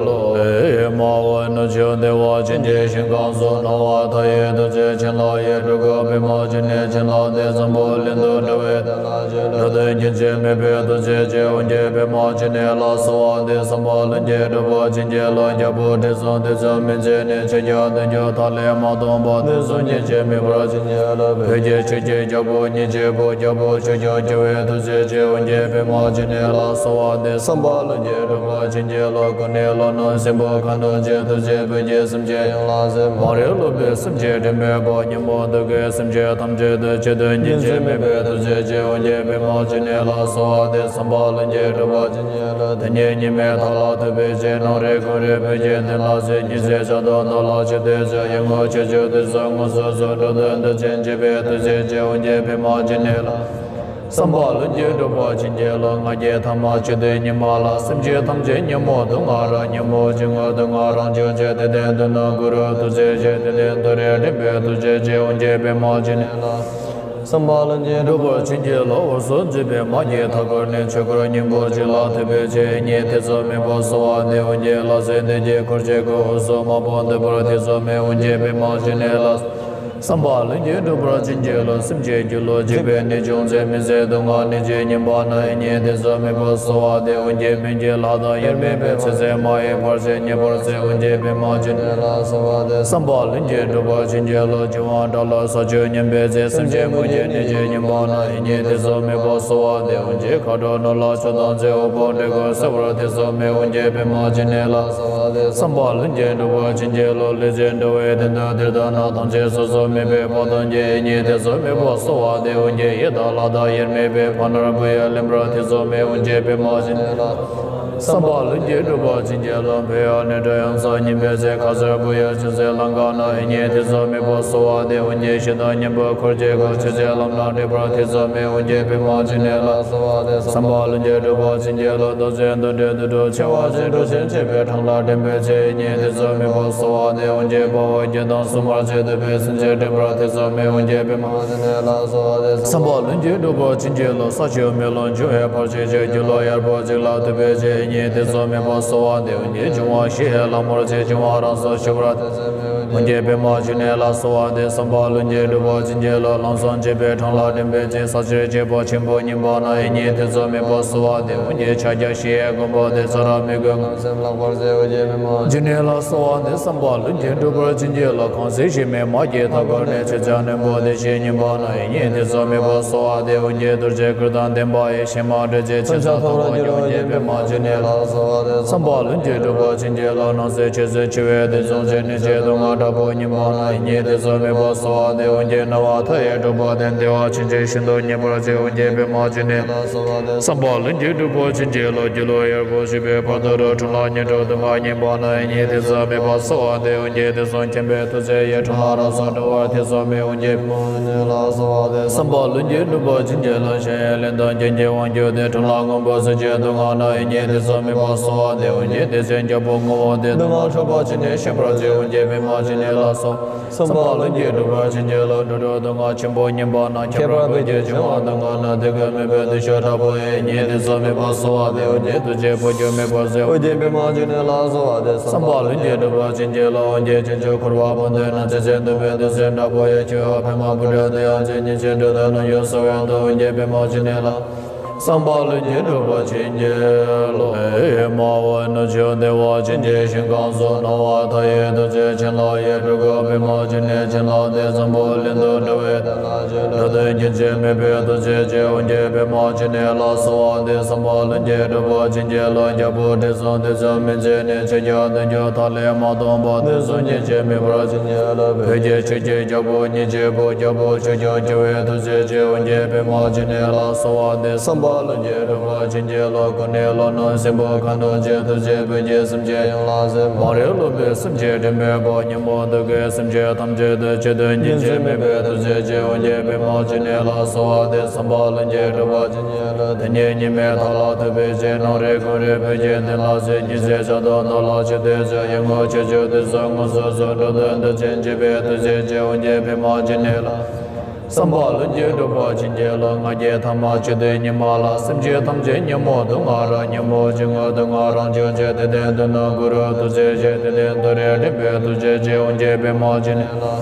རློབས། མ་འོངས་ནུབ་ཕྱོགས་བདེ་བ་ཅན་གྱི་ཞིང་ཁམས་སུ་སྣང་བ་མཐའ་ཡས་ཐུགས་རྗེ་བྱིན་རླབས་ཡིད་སྤྲུལ་སྐུ་པདྨ་འབྱུང་གནས་བྱིན་རླབས་ཏེ་འཛམ་བུ་གླིང་དུ་འགྲོ་བའི་དོན་ལ་སྤྱོད་ལ། འགྲོ་དོན་རྒྱུན་ཆད་མེད་པའི་ཐུགས་རྗེ་ཅན་དབང་ལྡན་པདྨ་འབྱུང་གནས་ལ་གསོལ་བ་འདེབས། བསམ་པ་ལྷུན་གྱིས་གྲུབ་པ་བྱིན་གྱིས་རློབས། རྒྱལ་པོ་ཁྲི་སྲོང་ལྡེ་བཙན་མི་མཇལ་ནས། ཆོས་རྒྱལ་བདུན་ཅུ་དག་ལས་མ་འདས་པ། དུས་གསུམ་རྒྱུན་ཆད་མེད་པར་བྱིན་གྱིས་རློབས། བོད་ཀྱི་ཆོས་ཀྱི་རྒྱལ་པོ་ཉིད་ཀྱི་བུ། རྒྱལ་པོ་ཆོས་སྐྱོང་བྱེ་བའི་ཐུགས་རྗེ་ཅན་དབང་ལྡན་པདྨ་འབྱུང་གནས་ལ་གསོལ་བ་འདེབས། བསམ་པ་ལྷུན་གྱིས་གྲུབ་པ་བྱིན་གྱིས་རློབས། སྐུ་ནི་ལྷོ་ནུབ་སྲིན་པོ་ཁ་གདོང་ཅན། ཐུགས་རྗེས་བོད་ཀྱི་སེམས་ཅན་ཡོངས་ལ་གཟིགས། མ་རིག་ལུས་པའི་སེམས་ཅན་དྲི་མེད་པ། ཉོན་མོངས་དུག་གི་སེམས་ཅན་ཐམས་ཅད་དག་ཆོས་དོན་རྒྱུན་ཆད་མེད་པའི་ཐུགས་རྗེ་ཅན་དབང་ལྡན་པདྨ་འབྱུང་གནས་ལ་གསོལ་བ་འདེབས། བསམ་པ་ལྷུན་གྱིས་གྲུབ་པ་བྱིན་གྱིས་རློབས། དེ་ཉིད་ཉི་མའི་མཐའ་ལ་ཐུག་པའི་ཚེ། ནམ་རིང་གངས་རིའི་བོད་ཀྱི་གདན་ལ་གཟིགས། ཉི་ཟེར་ཕྱོགས་དང་མཐའ་ལ་ཆོས་སྟོན་མཛད། ཡོན་མོངས་ཆོས་སྐྱོང་དུག་གསུམ་མངོན་སུམ་སོགས། འགྲོ་དོན་རྒྱུན་ཆད་མེད་པའི་ཐུགས་རྗེ་ཅན་དབང་ལྡན་པདྨ་འབྱུང་གནས་ལ། བསམ་པ་ལྷུན་གྱིས་གྲུབ་པ་བྱིན་གྱིས་རློབས། ང་རྒྱལ་ཐ་མ་ཆོས་སྟོན་ཉི་མ་ལ། སེམས་ཅན་ཐམས་ཅད་ཉོན་མོངས་དུག་ལྔ་རགས། ཉོན་མོངས་ཅན་ལྔ་དུག་ལྔ་རང་བྱུང་ཆོས། དེ་དོན་བསྡུ་ན་གུ་རུ་ཐུགས་རྗེ་ཆེ། དེ་དོན་བསྡུ་རུ་འགྲིམ་པའི་ཐུགས་རྗེ་ཅན་དབང་ལྡན་པདྨ་འབྱུང་གནས་ལ། བསམ་པ་ལྷུན་གྱིས་གྲུབ་པ་བྱིན་གྱིས་རློབས། འོད་སྲུང་འཛིན་པའི་མ་སྐྱེས་མཐའ་འཁོར་ནས། ཆོས་འཁོར་སྙིང་པོ་གཅིག་ལ་ཐུག་པའི་ཚེ། ཡིད་གཉིས་ཐེ་ཚོམ་མེད་པར་གསོལ་བ་འདེབས། དབང་ལྡན་ལྷ་སྲིན་སྡེ་བརྒྱད་འཁོར་བཅས་ཀུན། འོད་སྲུང་མ་བུ་འདུས་པར་ཐེ་ཚོམ་མེད། དབང་ལྡན་པདྨ་འབྱུང་གནས་ལ། བསམ་པ་ལྷུན་གྱིས་གྲུབ་པར་བྱིན་གྱིས་རློབས། སེམས་ཅན་སྒྱུ་ལུས་འཇིག་པའི་ནད་བྱུང་ཚེ། མི་བཟད་དུག་ལྔ་ནད་ཀྱིས་ཉེན་པ་ན། ཡིད་གཉིས་ཐེ་ཚོམ་མེད་པར་གསོལ་བ་འདེབས། དབང་ལྡན་སྨན་གྱི་ལྷ་དང་དབྱེར་མེད་པའི། ཚེ་ཟད་མ་ཡིན་བར་ཆད་ཉེ་བར་སེལ། དབང་ལྡན་པདྨ་འབྱུང་གནས་ལ་གསོལ་བ་འདེབས། བསམ་པ་ལྷུན་གྱིས་གྲུབ་པར་བྱིན་གྱིས་རློབས། འབྱུང་བ་དགྲ་ལ་ས་བཅུད་ཉམས་པའི་ཚེ། སེམས་ཅན་མུ་གེའི་ནད་ཀྱིས་ཉེན་པ་ན། ཡིད་གཉིས་ཐེ་ཚོམ་མེད་པར་གསོལ་བ་འདེབས། དབང་ལྡན་མཁའ་འགྲོ་ནོར་ལྷ་ཕྱོགས་དང་མཚུངས། དབུལ་ཕོངས་འབྲས་བུ་སེལ་བར་ཐེ་ཚོམ་མེད། དབང་ལྡན་པདྨ་འབྱུང་གནས་ལ་གསོལ་བ་འདེབས། བསམ་པ་ལྷུན་གྱིས་གྲུབ་པར་བྱིན་གྱིས་རློབས། ལུས་ཅན་འགྲོ་བའི་དོན་དུ་འདིར་དང་ནང་ཐམས་ཅད་སོ་སོར་དམིགས་པའི་དཔའ་གདོང་གིས། ཡིད་གཉིས་ཐེ་ཚོམ་མེད་པར་གསོལ་བ་འདེབས། དབང་ལྡན་ཡི་དྭགས་ལྷ་དང་དབྱེར་མེད་པའི། ཕ་ནོར་བུ་ཡོད་ལེན་པར་ཐེ་ཚོམ་མེད། དབང་ལྡན་པདྨ་འབྱུང་གནས་ལ། བསམ་པ་ལྷུན་གྱིས་གྲུབ་པར་བྱིན་གྱིས་རློབས། བུ་ཡོད་ནད་གདོན་ཡོངས་སུ་ཉམས་པའི་ཚེ། ཁ་ཟས་བུ་ཡོད་ཅུང་ཟད་ལམ་འགགས་ན། ཡིད་གཉིས་ཐེ་ཚོམ་མེད་པར་གསོལ་བ་འདེབས། དབང་ལྡན་ཞེ་སྡང་གཉེན་པོའི་འཁོར་བཅས་ཀུན། ཆོས་བྱེད་ལམ་སྣ་འདྲེན་པར་ཐེ་ཚོམ་མེད། དབང་ལྡན་པདྨ་འབྱུང་གནས་ལ་གསོལ་བ་འདེབས། བསམ་པ་ལྷུན་གྱིས་གྲུབ་པར་བྱིན་གྱིས་རློབས། རྡོ་རྗེ་གདོན་འདྲེ་དུད་འགྲོ་ཆེ་བ་ཅན། འགྲོ་ཞིང་གཅིག་པའི་འཕྲང་ལ་འདྲེན་པའི་ཚེ། ཡིད་གཉིས་ཐེ་ཚོམ་མེད་པར་གསོལ་བ་འདེབས། དབང་ལྡན་དཔའ་བོ་བརྒྱད་དང་སྲུང་མ་བཅས། གདུག་པའི་སེམས་ཅན་འདྲེན་པར་ཐེ་ཚོམ་མེད། དབང་ལྡན་པདྨ་འབྱུང་གནས་ལ་གསོལ་བ་འདེབས། བསམ་པ་ལྷུན་གྱིས་གྲུབ་པར་བྱིན་གྱིས་རློབས། ས་ཆུ་མེ་རླུང་འབྱུང་བའི་བར་ཆད་ཞི། སྒྱུ་ལུས་གཡར་པོ་གཅིག་ལ་ཐུག་པའི་ཚེ། ཡིད་གཉིས་ཐེ་ཚོམ་མེད་པར་གསོལ་བ་འདེབས། དབང་ལྡན་འབྱུང་བ་བཞི་ཡི་ལྷ་མོར་བཅས། འབྱུང་བ་རང་སར་ཞི་བར་ཐེ་ཚོམ་མེད། དབང་ལྡན་པདྨ་འབྱུང་གནས་ལ་གསོལ་བ་འདེབས། བསམ་པ་ལྷུན་གྱིས་གྲུབ་པར་བྱིན་གྱིས་རློབས། ལམ་སྲང་གཅིག་པའི་འཕྲང་ལ་འདྲེན་པའི་ཚེ། ས་གཞིར་བཅད་པ་ཆེན་པོ་ཉིད་འབབ་ན། ཡིད་གཉིས་ཐེ་ཚོམ་མེད་པར་གསོལ་བ་འདེབས། དབང་ལྡན་ཕྱག་རྒྱ་བཞི་ཡི་དགོངས་པ་དེ། ཚ་ར་མི་རྒོད་ངམ་སེམས་ལྷག་པར་སེལ། དབང་ལྡན་པདྨ་འབྱུང་གནས་ལ་གསོལ་བ་འདེབས། བསམ་པ་ལྷུན་གྱིས་གྲུབ་པར་བྱིན་གྱིས་རློབས། ཁམས་གསུམ་གཤེད་མའི་མ་སྐྱེས་མཐའ་འཁོར་ནས། ཆོས་སྐྱོང་རྣོན་པོ་བདེ་གཤེགས་ཉིད་འབབ་ན། ཡིད་གཉིས་ཐེ་ཚོམ་མེད་པར་གསོལ་བ་འདེབས། དབང་ལྡན་རྡོ་རྗེ་གུར་དང་ལྡན་པ་ཡི། གཤེད་མ་འགྲོ་བྱེད་ཕྱག་རྒྱ་ཐོགས་པ་ཉིད། དབང་ལྡན་པདྨ་འབྱུང་གནས་ལ་གསོལ་བ་འདེབས། བསམ་པ་ལྷུན་གྱིས་གྲུབ་པར་བྱིན་གྱིས་རློབས། སྣང་སྲིད་ཆོས་སུ་འཆི་བའི་དུས་གསུམ་ཞི། ནད་བཅས་དུག་ལྔ་དྲག་པོ་ཉིད་འབབ་ན། ཡིད་གཉིས་ཐེ་ཚོམ་མེད་པར་གསོལ་བ་འདེབས། དབང་ལྡན་སྣང་བ་མཐའ་ཡས་གྲུབ་པ་དེ། བདེ་བ་ཆེན་པོ་ཤིན་ཏུ་མཉེས་པར་བྱེད། དབང་ལྡན་པདྨ་འབྱུང་གནས་ལ་གསོལ་བ་འདེབས། བསམ་པ་ལྷུན་གྱིས་གྲུབ་པར་བྱིན་གྱིས་རློབས། སྒྱུ་ལུས་གཡར་པོ་བཞི་པའི་བར་དུ་རུ། འཕྲང་ལྷ་ཉི་གྲུབ་དུག་ལྔ་ཉིད་འབབ་ན། ཡིད་གཉིས་ཐེ་ཚོམ་མེད་པར་གསོལ་བ་འདེབས། དབང་ལྡན་དུག་གསུམ་མཁྱེན་པའི་ཐུགས་རྗེ་ཡིས། འཕྲང་ལྷ་རང་སར་འགྲོ་བར་ཐེ་ཚོམ་མེད། དབང་ལྡན་པདྨ་འབྱུང་གནས་ལ་གསོལ་བ་འདེབས། བསམ་པ་ལྷུན་གྱིས་གྲུབ་པར་བྱིན་གྱིས་རློབས། གཞན་ཡང་ལས་དང་རྐྱེན་གྱིས་དབང་གྱུར་ཏེ། འཕྲང་ལྷ་སྔོན་པོ་སེར་སྐྱའི་དུག་ལྔ་ན། ཡིད་གཉིས་ཐེ་ཚོམ་མེད་པར་གསོལ་བ་འདེབས། དབང་ལྡན་བདེ་ཆེན་རྒྱལ་པོ་ངོ་བོ་དེ། དུག་ལྔ་འཕྲོག་པ་ཅི་ནས་ཞི་བར་བྱེད། དབང་ལྡན་པདྨ་འབྱུང་གནས་ལ་གསོལ། བསམ་པ་ལྷུན་གྱིས་གྲུབ་པར་བྱིན་གྱིས་རློབས། འགྲོ་དྲུག་དུག་ལྔ་ཆེན་པོ་ཉིད་འབབ་ན། ཁྱད་པར་བོད་ཀྱི་འབྱུང་བ་དུག་ལྔ་ན། དེ་ཀུན་མེད་པའི་དུག་ཤོག་དྲག་པོ་ཡིས། ཡིད་གཉིས་ཐེ་ཚོམ་མེད་པར་གསོལ་བ་འདེབས། དབང་ལྡན་དུག་ཅན་འཕོ་འགྱུར་མེད་པར་བསལ། དབང་ལྡན་པདྨ་འབྱུང་གནས་ལ་གསོལ་བ་འདེབས། བསམ་པ་ལྷུན་གྱིས་གྲུབ་པར་བྱིན་གྱིས་རློབས། དབང་ལྡན་ཕྱོགས་བཅུའི་འཁོར་བ་སྤངས་ཏེ་ན། ཚེ་ཟད་འདུལ་བའི་དུག་གསུམ་དྲག་པོ་ཡི། ཆོས་འོག་པདྨ་སྤུངས་འདྲ་དུ་ཡང་བྱོན། སྙིང་རྗེའི་འགྲོ་དོན་རྣམ་གཞུང་གསལ་བའི་མཐུས། དབང་ལྡན་པདྨ་འབྱུང་གནས་ལ། བསམ་པ་ལྷུན་གྱིས་གྲུབ་པར་བྱིན་གྱིས་རློབས། མ་འོངས་ནུབ་ཕྱོགས་བདེ་བ་ཅན་གྱི་ཞིང་ཁམས་སུ། སྣང་བ་མཐའ་ཡས་ཐུགས་རྗེ་བྱིན་རླབས་ཡིད་སྤྲུལ་སྐུ། པདྨ་འབྱུང་གནས་བྱིན་རླབས་ཏེ། འཛམ་བུ་གླིང་དུ་འགྲོ་བའི་དོན་ལ་སྤྱོད་ལ། འགྲོ་དོན་རྒྱུན་ཆད་མེད་པའི་ཐུགས་རྗེ་ཅན། དབང་ལྡན་པདྨ་འབྱུང་གནས་ལ་གསོལ་བ་འདེབས། བསམ་པ་ལྷུན་གྱིས་གྲུབ་པར་བྱིན་གྱིས་རློབས། རྒྱལ་པོ་ཁྲི་སྲོང་ལྡེ་བཙན་མི་མཇལ་ནས། ཆོས་རྒྱལ་བདུན་ཅུ་དག་ལས་མ་འདས་པ། དུས་གསུམ་རྒྱུན་ཆད་མེད་པར་བྱིན་གྱིས་རློབས། བོད་ཀྱི་ཆོས་ཀྱི་རྒྱལ་པོ་ཉིད་ཀྱི་བུ། རྒྱལ་པོ་ཆོས་སྐྱོང་བྱེ་བའི་ཐུགས་རྗེ་ཅན། དབང་ལྡན་པདྨ་འབྱུང་གནས་ལ་གསོལ་བ་འདེབས། བསམ་པ་ལྷུན་གྱིས་གྲུབ་པར་བྱིན་གྱིས་རློབས། སྐུ་ནི་ལྷོ་ནུབ་སྲིན་པོ་ཁ་གདོང་ཅན། ཐུགས་རྗེས་བོད་ཀྱི་སེམས་ཅན་ཡོངས་ལ་གཟིགས། མ་རིག་ལུས་པའི་སེམས་ཅན་དྲི་མེད་པ། ཉོན་མོངས་དུག་གི་སེམས་ཅན་ཐམས་ཅད་དག་ཆོས་དོན་རྒྱུན་ཆད་མེད་པའི་ཐུགས་རྗེ་ཅན། དབང་ལྡན་པདྨ་འབྱུང་གནས་ལ་གསོལ་བ་འདེབས། བསམ་པ་ལྷུན་གྱིས་གྲུབ་པར་བྱིན་གྱིས་རློབས། དེ་ཉིད་ཉི་མའི་མཐའ་ལ་ཐུག་པའི་ཚེ། ནམ་རིང་གངས་རིའི་བོད་ཀྱི་གདན་ལ་གཟིགས། ཉི་ཟེར་ཕྱོགས་དང་མཐའ་ལ་ཆོས་སྟོན་མཛད། ཡོན་མོངས་ཆོས་སྐྱོང་དུག་གསུམ་མངོན་སུམ་སོགས། འགྲོ་དོན་རྒྱུན་ཆད་མེད་པའི་ཐུགས་རྗེ་ཅན། དབང་ལྡན་པདྨ་འབྱུང་གནས་ལ། བསམ་པ་ལྷུན་གྱིས་གྲུབ་པར་བྱིན་གྱིས་རློབས། ང་རྒྱལ་ཐ་མ་བཅུད་དེ་ཉི་མ་ལ། སེམས་ཅན་ཐམས་ཅད་ཉོན་མོངས་དུག་ལྔ་རག་ཉོན་མོངས་ཅན་ངོ་དུག་ལྔ་རང་བྱུང་བྱེད། དེ་སྟེང་དུ་ནི་གུ་རུ་ཐུགས་རྗེ་ཆེ། དེ་སྟེང་དུ་རེ་འགྲིམ་པའི་ཐུགས་རྗེ་ཆེ། འོན་ཀྱང་པདྨ་འབྱུང་གནས་ལ།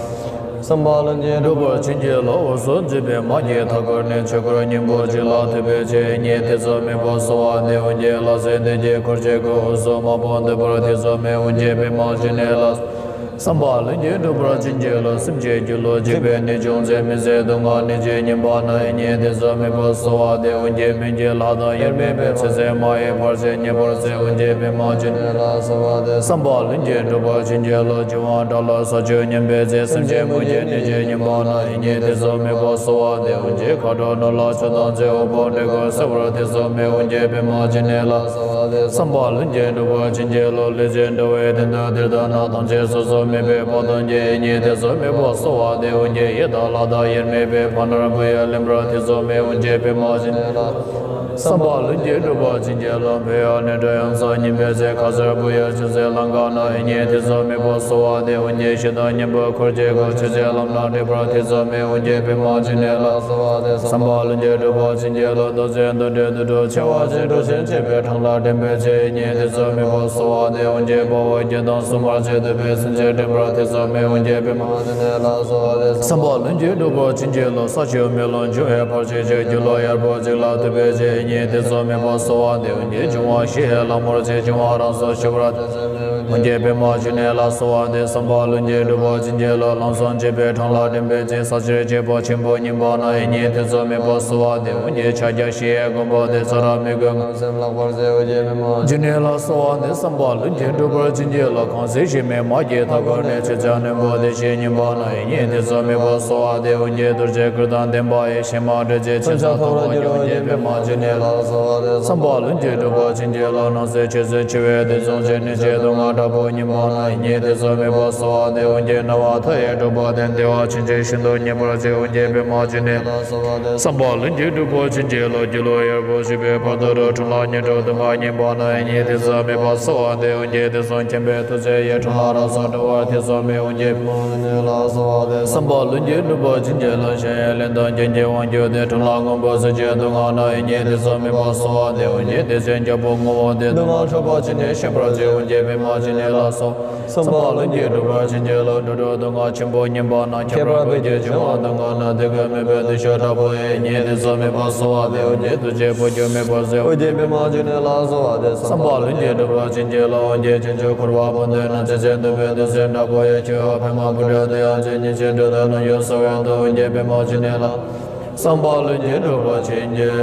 བསམ་པ་ལྷུན་གྱིས་གྲུབ་པར་བྱིན་གྱིས་རློབས། འོད་སྲུང་འཛིན་པའི་མ་སྐྱེས་མཐའ་འཁོར་ནས། ཆོས་འཁོར་སྙིང་པོ་གཅིག་ལ་ཐུག་པའི་ཕྱིར། ཡིད་གཉིས་ཐེ་ཚོམ་མེད་པར་གསོལ་བ་འདེབས། འོན་ཀྱང་ལྷ་སྲིན་སྡེ་བརྒྱད་འཁོར་བཅས་ཀྱི། འོད་སྲུང་མ་བུ་འདུས་པར་ཐེ་ཚོམ་མེད། འོན་ཀྱང་པདྨ་འབྱུང་གནས་ལ། བསམ་པ་ལྷུན་གྱིས་གྲུབ་པར་བྱིན་གྱིས་རློབས། སེམས་ཅན་སྒྱུ་ལུས་འཇིག་པའི་ནད་བྱུང་ཚེ། མི་བཟད་སྡུག་བསྔལ་ནད་ཀྱིས་ཉེན་པ་ན། ཡིད་གཉིས་ཐེ་ཚོམ་མེད་པར་གསོལ་བ་འདེབས། འོན་ཀྱང་སྨན་གྱི་ལྷ་དང་དབྱེར་མེད་པའི། ཚེ་ཟད་མ་ཡིན་བར་ཆད་ཉེ་བར་སེལ། འོན་ཀྱང་པདྨ་འབྱུང་གནས་ལ་གསོལ་བ་འདེབས། བསམ་པ་ལྷུན་གྱིས་གྲུབ་པར་བྱིན་གྱིས་རློབས། འབྱུང་བ་དགྲ་ལ་ས་བཅུད་ཉམས་པའི་ཚེ། སེམས་ཅན་མུ་གེའི་ནད་ཀྱིས་ཉེན་པ་ན། ཡིད་གཉིས་ཐེ་ཚོམ་མེད་པར་གསོལ་བ་འདེབས། འོན་ཀྱང་མཁའ་འགྲོ་ནོར་ལྷ་ཆོས་དང་མཛོད། འོད་དཔག་འདྲེ་རྒོད་སེལ་བར་ཐེ་ཚོམ་མེད། འོན་ཀྱང་པདྨ་འབྱུང་གནས་ལ་གསོལ་བ་འདེབས། བསམ་པ་ལྷུན་གྱིས་གྲུབ་པར་བྱིན་གྱིས་རློབས། ལས་ཅན་འགྲོ་བའི་དོན་དུ་འདིར་བཏང་ན། ཐམས་ཅད་སོ་སོར་དམིགས་པའི་དཔའ་གདུང་གིས། ཡིད་གཉིས་ཐེ་ཚོམ་མེད་པར་གསོལ་བ་འདེབས། འོན་ཀྱང་ཡི་དྭགས་ལྷ་དང་དབྱེར་མེད་པའི། ཕ་ནོར་བུ་ཡིས་ལེན་པར་ཐེ་ཚོམ་མེད། འོན་ཀྱང་པདྨ་འབྱུང་གནས་ལ། བསམ་པ་ལྷུན་གྱིས་གྲུབ་པར་བྱིན་གྱིས་རློབས། འཕོ་བའི་ནད་དྲག་ཡོངས་སུ་ཉམས་པའི་ཚེ། ཁ་སར་བུ་ཡུག་ཅུང་ཟད་ལངས་དཀའ་ན། ཡིད་གཉིས་ཐེ་ཚོམ་མེད་པར་གསོལ་བ་འདེབས། འོན་ཀྱང་ཞེ་སྡང་གཉེན་པོས་འཁོར་བཅས་ཀྱི། ཆོས་བྱེད་ལམ་སྣ་འགྲིག་པར་ཐེ་ཚོམ་མེད། འོན་ཀྱང་པདྨ་འབྱུང་གནས་ལ་གསོལ་བ་འདེབས། བསམ་པ་ལྷུན་གྱིས་གྲུབ་པར་བྱིན་གྱིས་རློབས། འདོད་སྲེད་འདུ་འབྲལ་དུད་འགྲོ་ཆེ་བ་ཅན། འགྲོ་ཆེན་སྐྱེས་པའི་འཕྲང་ལ་འགྲིམ་པའི་ཕྱིར། ཡིད་གཉིས་ཐེ་ཚོམ་མེད་པར་གསོལ་བ་འདེབས། འོན་ཀྱང་དཔའ་བོ་རྒྱུད་དང་སྲུང་མར་བྱེད། འདོད་པའི་སེམས་ཅན་འདྲེན་པར་ཐེ་ཚོམ་མེད། འོན་ཀྱང་པདྨ་འབྱུང་གནས་ལ་གསོལ་བ་འདེབས། བསམ་པ་ལྷུན་གྱིས་གྲུབ་པར་བྱིན་གྱིས་རློབས། ས་ཆུ་མེ་རླུང་འབྱུང་བའི་བར་ཆད་ཕྱིར། སྒྱུ་ལུས་གཡར་པོ་གཅིག་ལ་ཐུག་པའི་ཕྱིར། ཡིད་གཉིས་ཐེ་ཚོམ་མེད་པར་གསོལ་བ་འདེབས། འོན་ཀྱང་འབྱུང་བ་བཞི་ཡི་ལྷ་མོར་བཅས། འབྱུང་བ་རང་སར་ཞི་བར་ཐེ་ཚོམ་མེད། འོན་ཀྱང་པདྨ་འབྱུང་གནས་ལ་གསོལ་བ་འདེབས། བསམ་པ་ལྷུན་གྱིས་གྲུབ་པར་བྱིན་གྱིས་རློབས། ལམ་སྲང་འབྱེད་པའི་འཕྲང་ལ་འགྲིམ་པའི་ཚེ། ས་གཞིར་སྐྱེས་པ་ཆེན་པོ་ཉིད་པ་ན། ཡིད་གཉིས་ཐེ་ཚོམ་མེད་པར་གསོལ་བ་འདེབས། འོན་ཀྱང་ཕྱག་རྒྱ་བཞི་ཡི་མགོན་པོ་སྟེ། ཙཱ་ར་མི་རྒོད་ངན་སེམས་ལྷག་པར་སེལ། འོན་ཀྱང་པདྨ་འབྱུང་གནས་ལ་གསོལ་བ་འདེབས། བསམ་པ་ལྷུན་གྱིས་གྲུབ་པར་བྱིན་གྱིས་རློབས། ཁམས་གསུམ་ཞི་མི་མ་སྐྱེས་མཐའ་འཁོར་ནས། ཆོས་སྐྱོང་རྣོན་པོ་བདེ་གཤེགས་ཉིད་པ་ན། ཡིད་གཉིས་ཐེ་ཚོམ་མེད་པར་གསོལ་བ་འདེབས། འོན་ཀྱང་རྡོ་རྗེ་གུར་དང་ལྡན་པ་ཡི། ཕྱེ་མ་སྒྲོལ་བྱེད་མཚོན་ཆ་མཐོན་པོ་གྱུར། འོན་ཀྱང་པདྨ་འབྱུང་གནས་ལ་གསོལ་བ་འདེབས། བསམ་པ་ལྷུན་གྱིས་གྲུབ་པར་བྱིན་གྱིས་རློབས། སྣང་སྲིད་ཆོས་སུ་འཆི་བའི་དུས་བཟུང་ཕྱིར། ནད་ཀྱི་སྡུག་བསྔལ་དྲག་པོ་ཉིད་པ་ན། ཡིད་གཉིས་ཐེ་ཚོམ་མེད་པར་གསོལ་བ་འདེབས། འོན་ཀྱང་ན་བ་མཐའ་ཡས་གྲོང་པ་སྟེ། བདེ་བ་ཆེན་པོ་ཆུང་ངུར་སྙེད་པར་བྱེད། འོན་ཀྱང་པདྨ་འབྱུང་གནས་ལ་གསོལ་བ་འདེབས། བསམ་པ་ལྷུན་གྱིས་གྲུབ་པར་བྱིན་གྱིས་རློབས། སྒྱུ་ལུས་གཡར་པོ་ཞིག་པའི་བར་དོ་རུ། འཕྲང་ལ་ཉེར་དྲུག་སྡུག་བསྔལ་ཉིད་པ་ན། ཡིད་གཉིས་ཐེ་ཚོམ་མེད་པར་གསོལ་བ་འདེབས། འོན་ཀྱང་དུས་གསུམ་མཁྱེན་པའི་ཐུགས་རྗེ་ཡིས། འཕྲང་ལ་རང་སར་གྲོལ་བར་ཐེ་ཚོམ་མེད། འོན་ཀྱང་པདྨ་འབྱུང་གནས་ལ་གསོལ་བ་འདེབས། བསམ་པ་ལྷུན་གྱིས་གྲུབ་པར་བྱིན་གྱིས་རློབས། གཞན་ཡང་གླེན་དང་རྐྱེན་གྱིས་དབང་གྱུར་ཏེ། འཕྲང་ལ་སྔོན་པོ་སེར་སྐྱའི་སྡུག་བསྔལ་ན། ཡིད་གཉིས་ཐེ་ཚོམ་མེད་པར་གསོལ་བ་འདེབས། འོན་ཀྱང་དེ་ཚེ་རྒྱལ་པོ་ངུ་བ་སྟེ། སྡུག་བསྔལ་འཕྲོག་པར་བྱས་ནས་གཤེགས་པར་བྱའོ། འོན་ཀྱང་པདྨ་འབྱུང་གནས་ལ་གསོལ། བསམ་པ་ལྷུན་གྱིས་གྲུབ་པར་བྱིན་གྱིས་རློབས། འགྲོ་དྲུག་སྡུག་བསྔལ་ཆེན་པོ་ཉིད་པ་ན། ཁྱད་པར་བོད་ཀྱི་འབྱུང་བ་སྡུག་བསྔལ་ན། དེ་ཀུན་མེད་པའི་དུས་ཤར་དྲག་པོ་ཡི། ཡིད་གཉིས་ཐེ་ཚོམ་མེད་པར་གསོལ་བ་འདེབས། འོན་ཀྱང་ཐུགས་རྗེས་བོད་ཀྱང་མེད་པར་གསལ། འོན་ཀྱང་པདྨ་འབྱུང་གནས་ལ་གསོལ་བ་འདེབས། བསམ་པ་ལྷུན་གྱིས་གྲུབ་པར་བྱིན་གྱིས་རློབས། འོན་ཀྱང་བྱང་ཆུབ་འཁོར་བ་སྤངས་ཏེ་ན། ཚེ་ཟད་འདུག་པའི་དུས་སུ་དྲག་པོ་ཡི། ཁྱོད་འོད་པདྨ་སྐུ་སྤྲུལ་དུ་ཡང་བྱོན། ཉེས་བྱས་འདྲེ་དང་ནོར་སྐྱོང་སོལ་བའི་མཐུ། འོན་ཀྱང་པདྨ་འབྱུང་གནས་ལ། བསམ་པ་ལྷུན་གྱིས་གྲུབ་པར་བྱིན་གྱིས་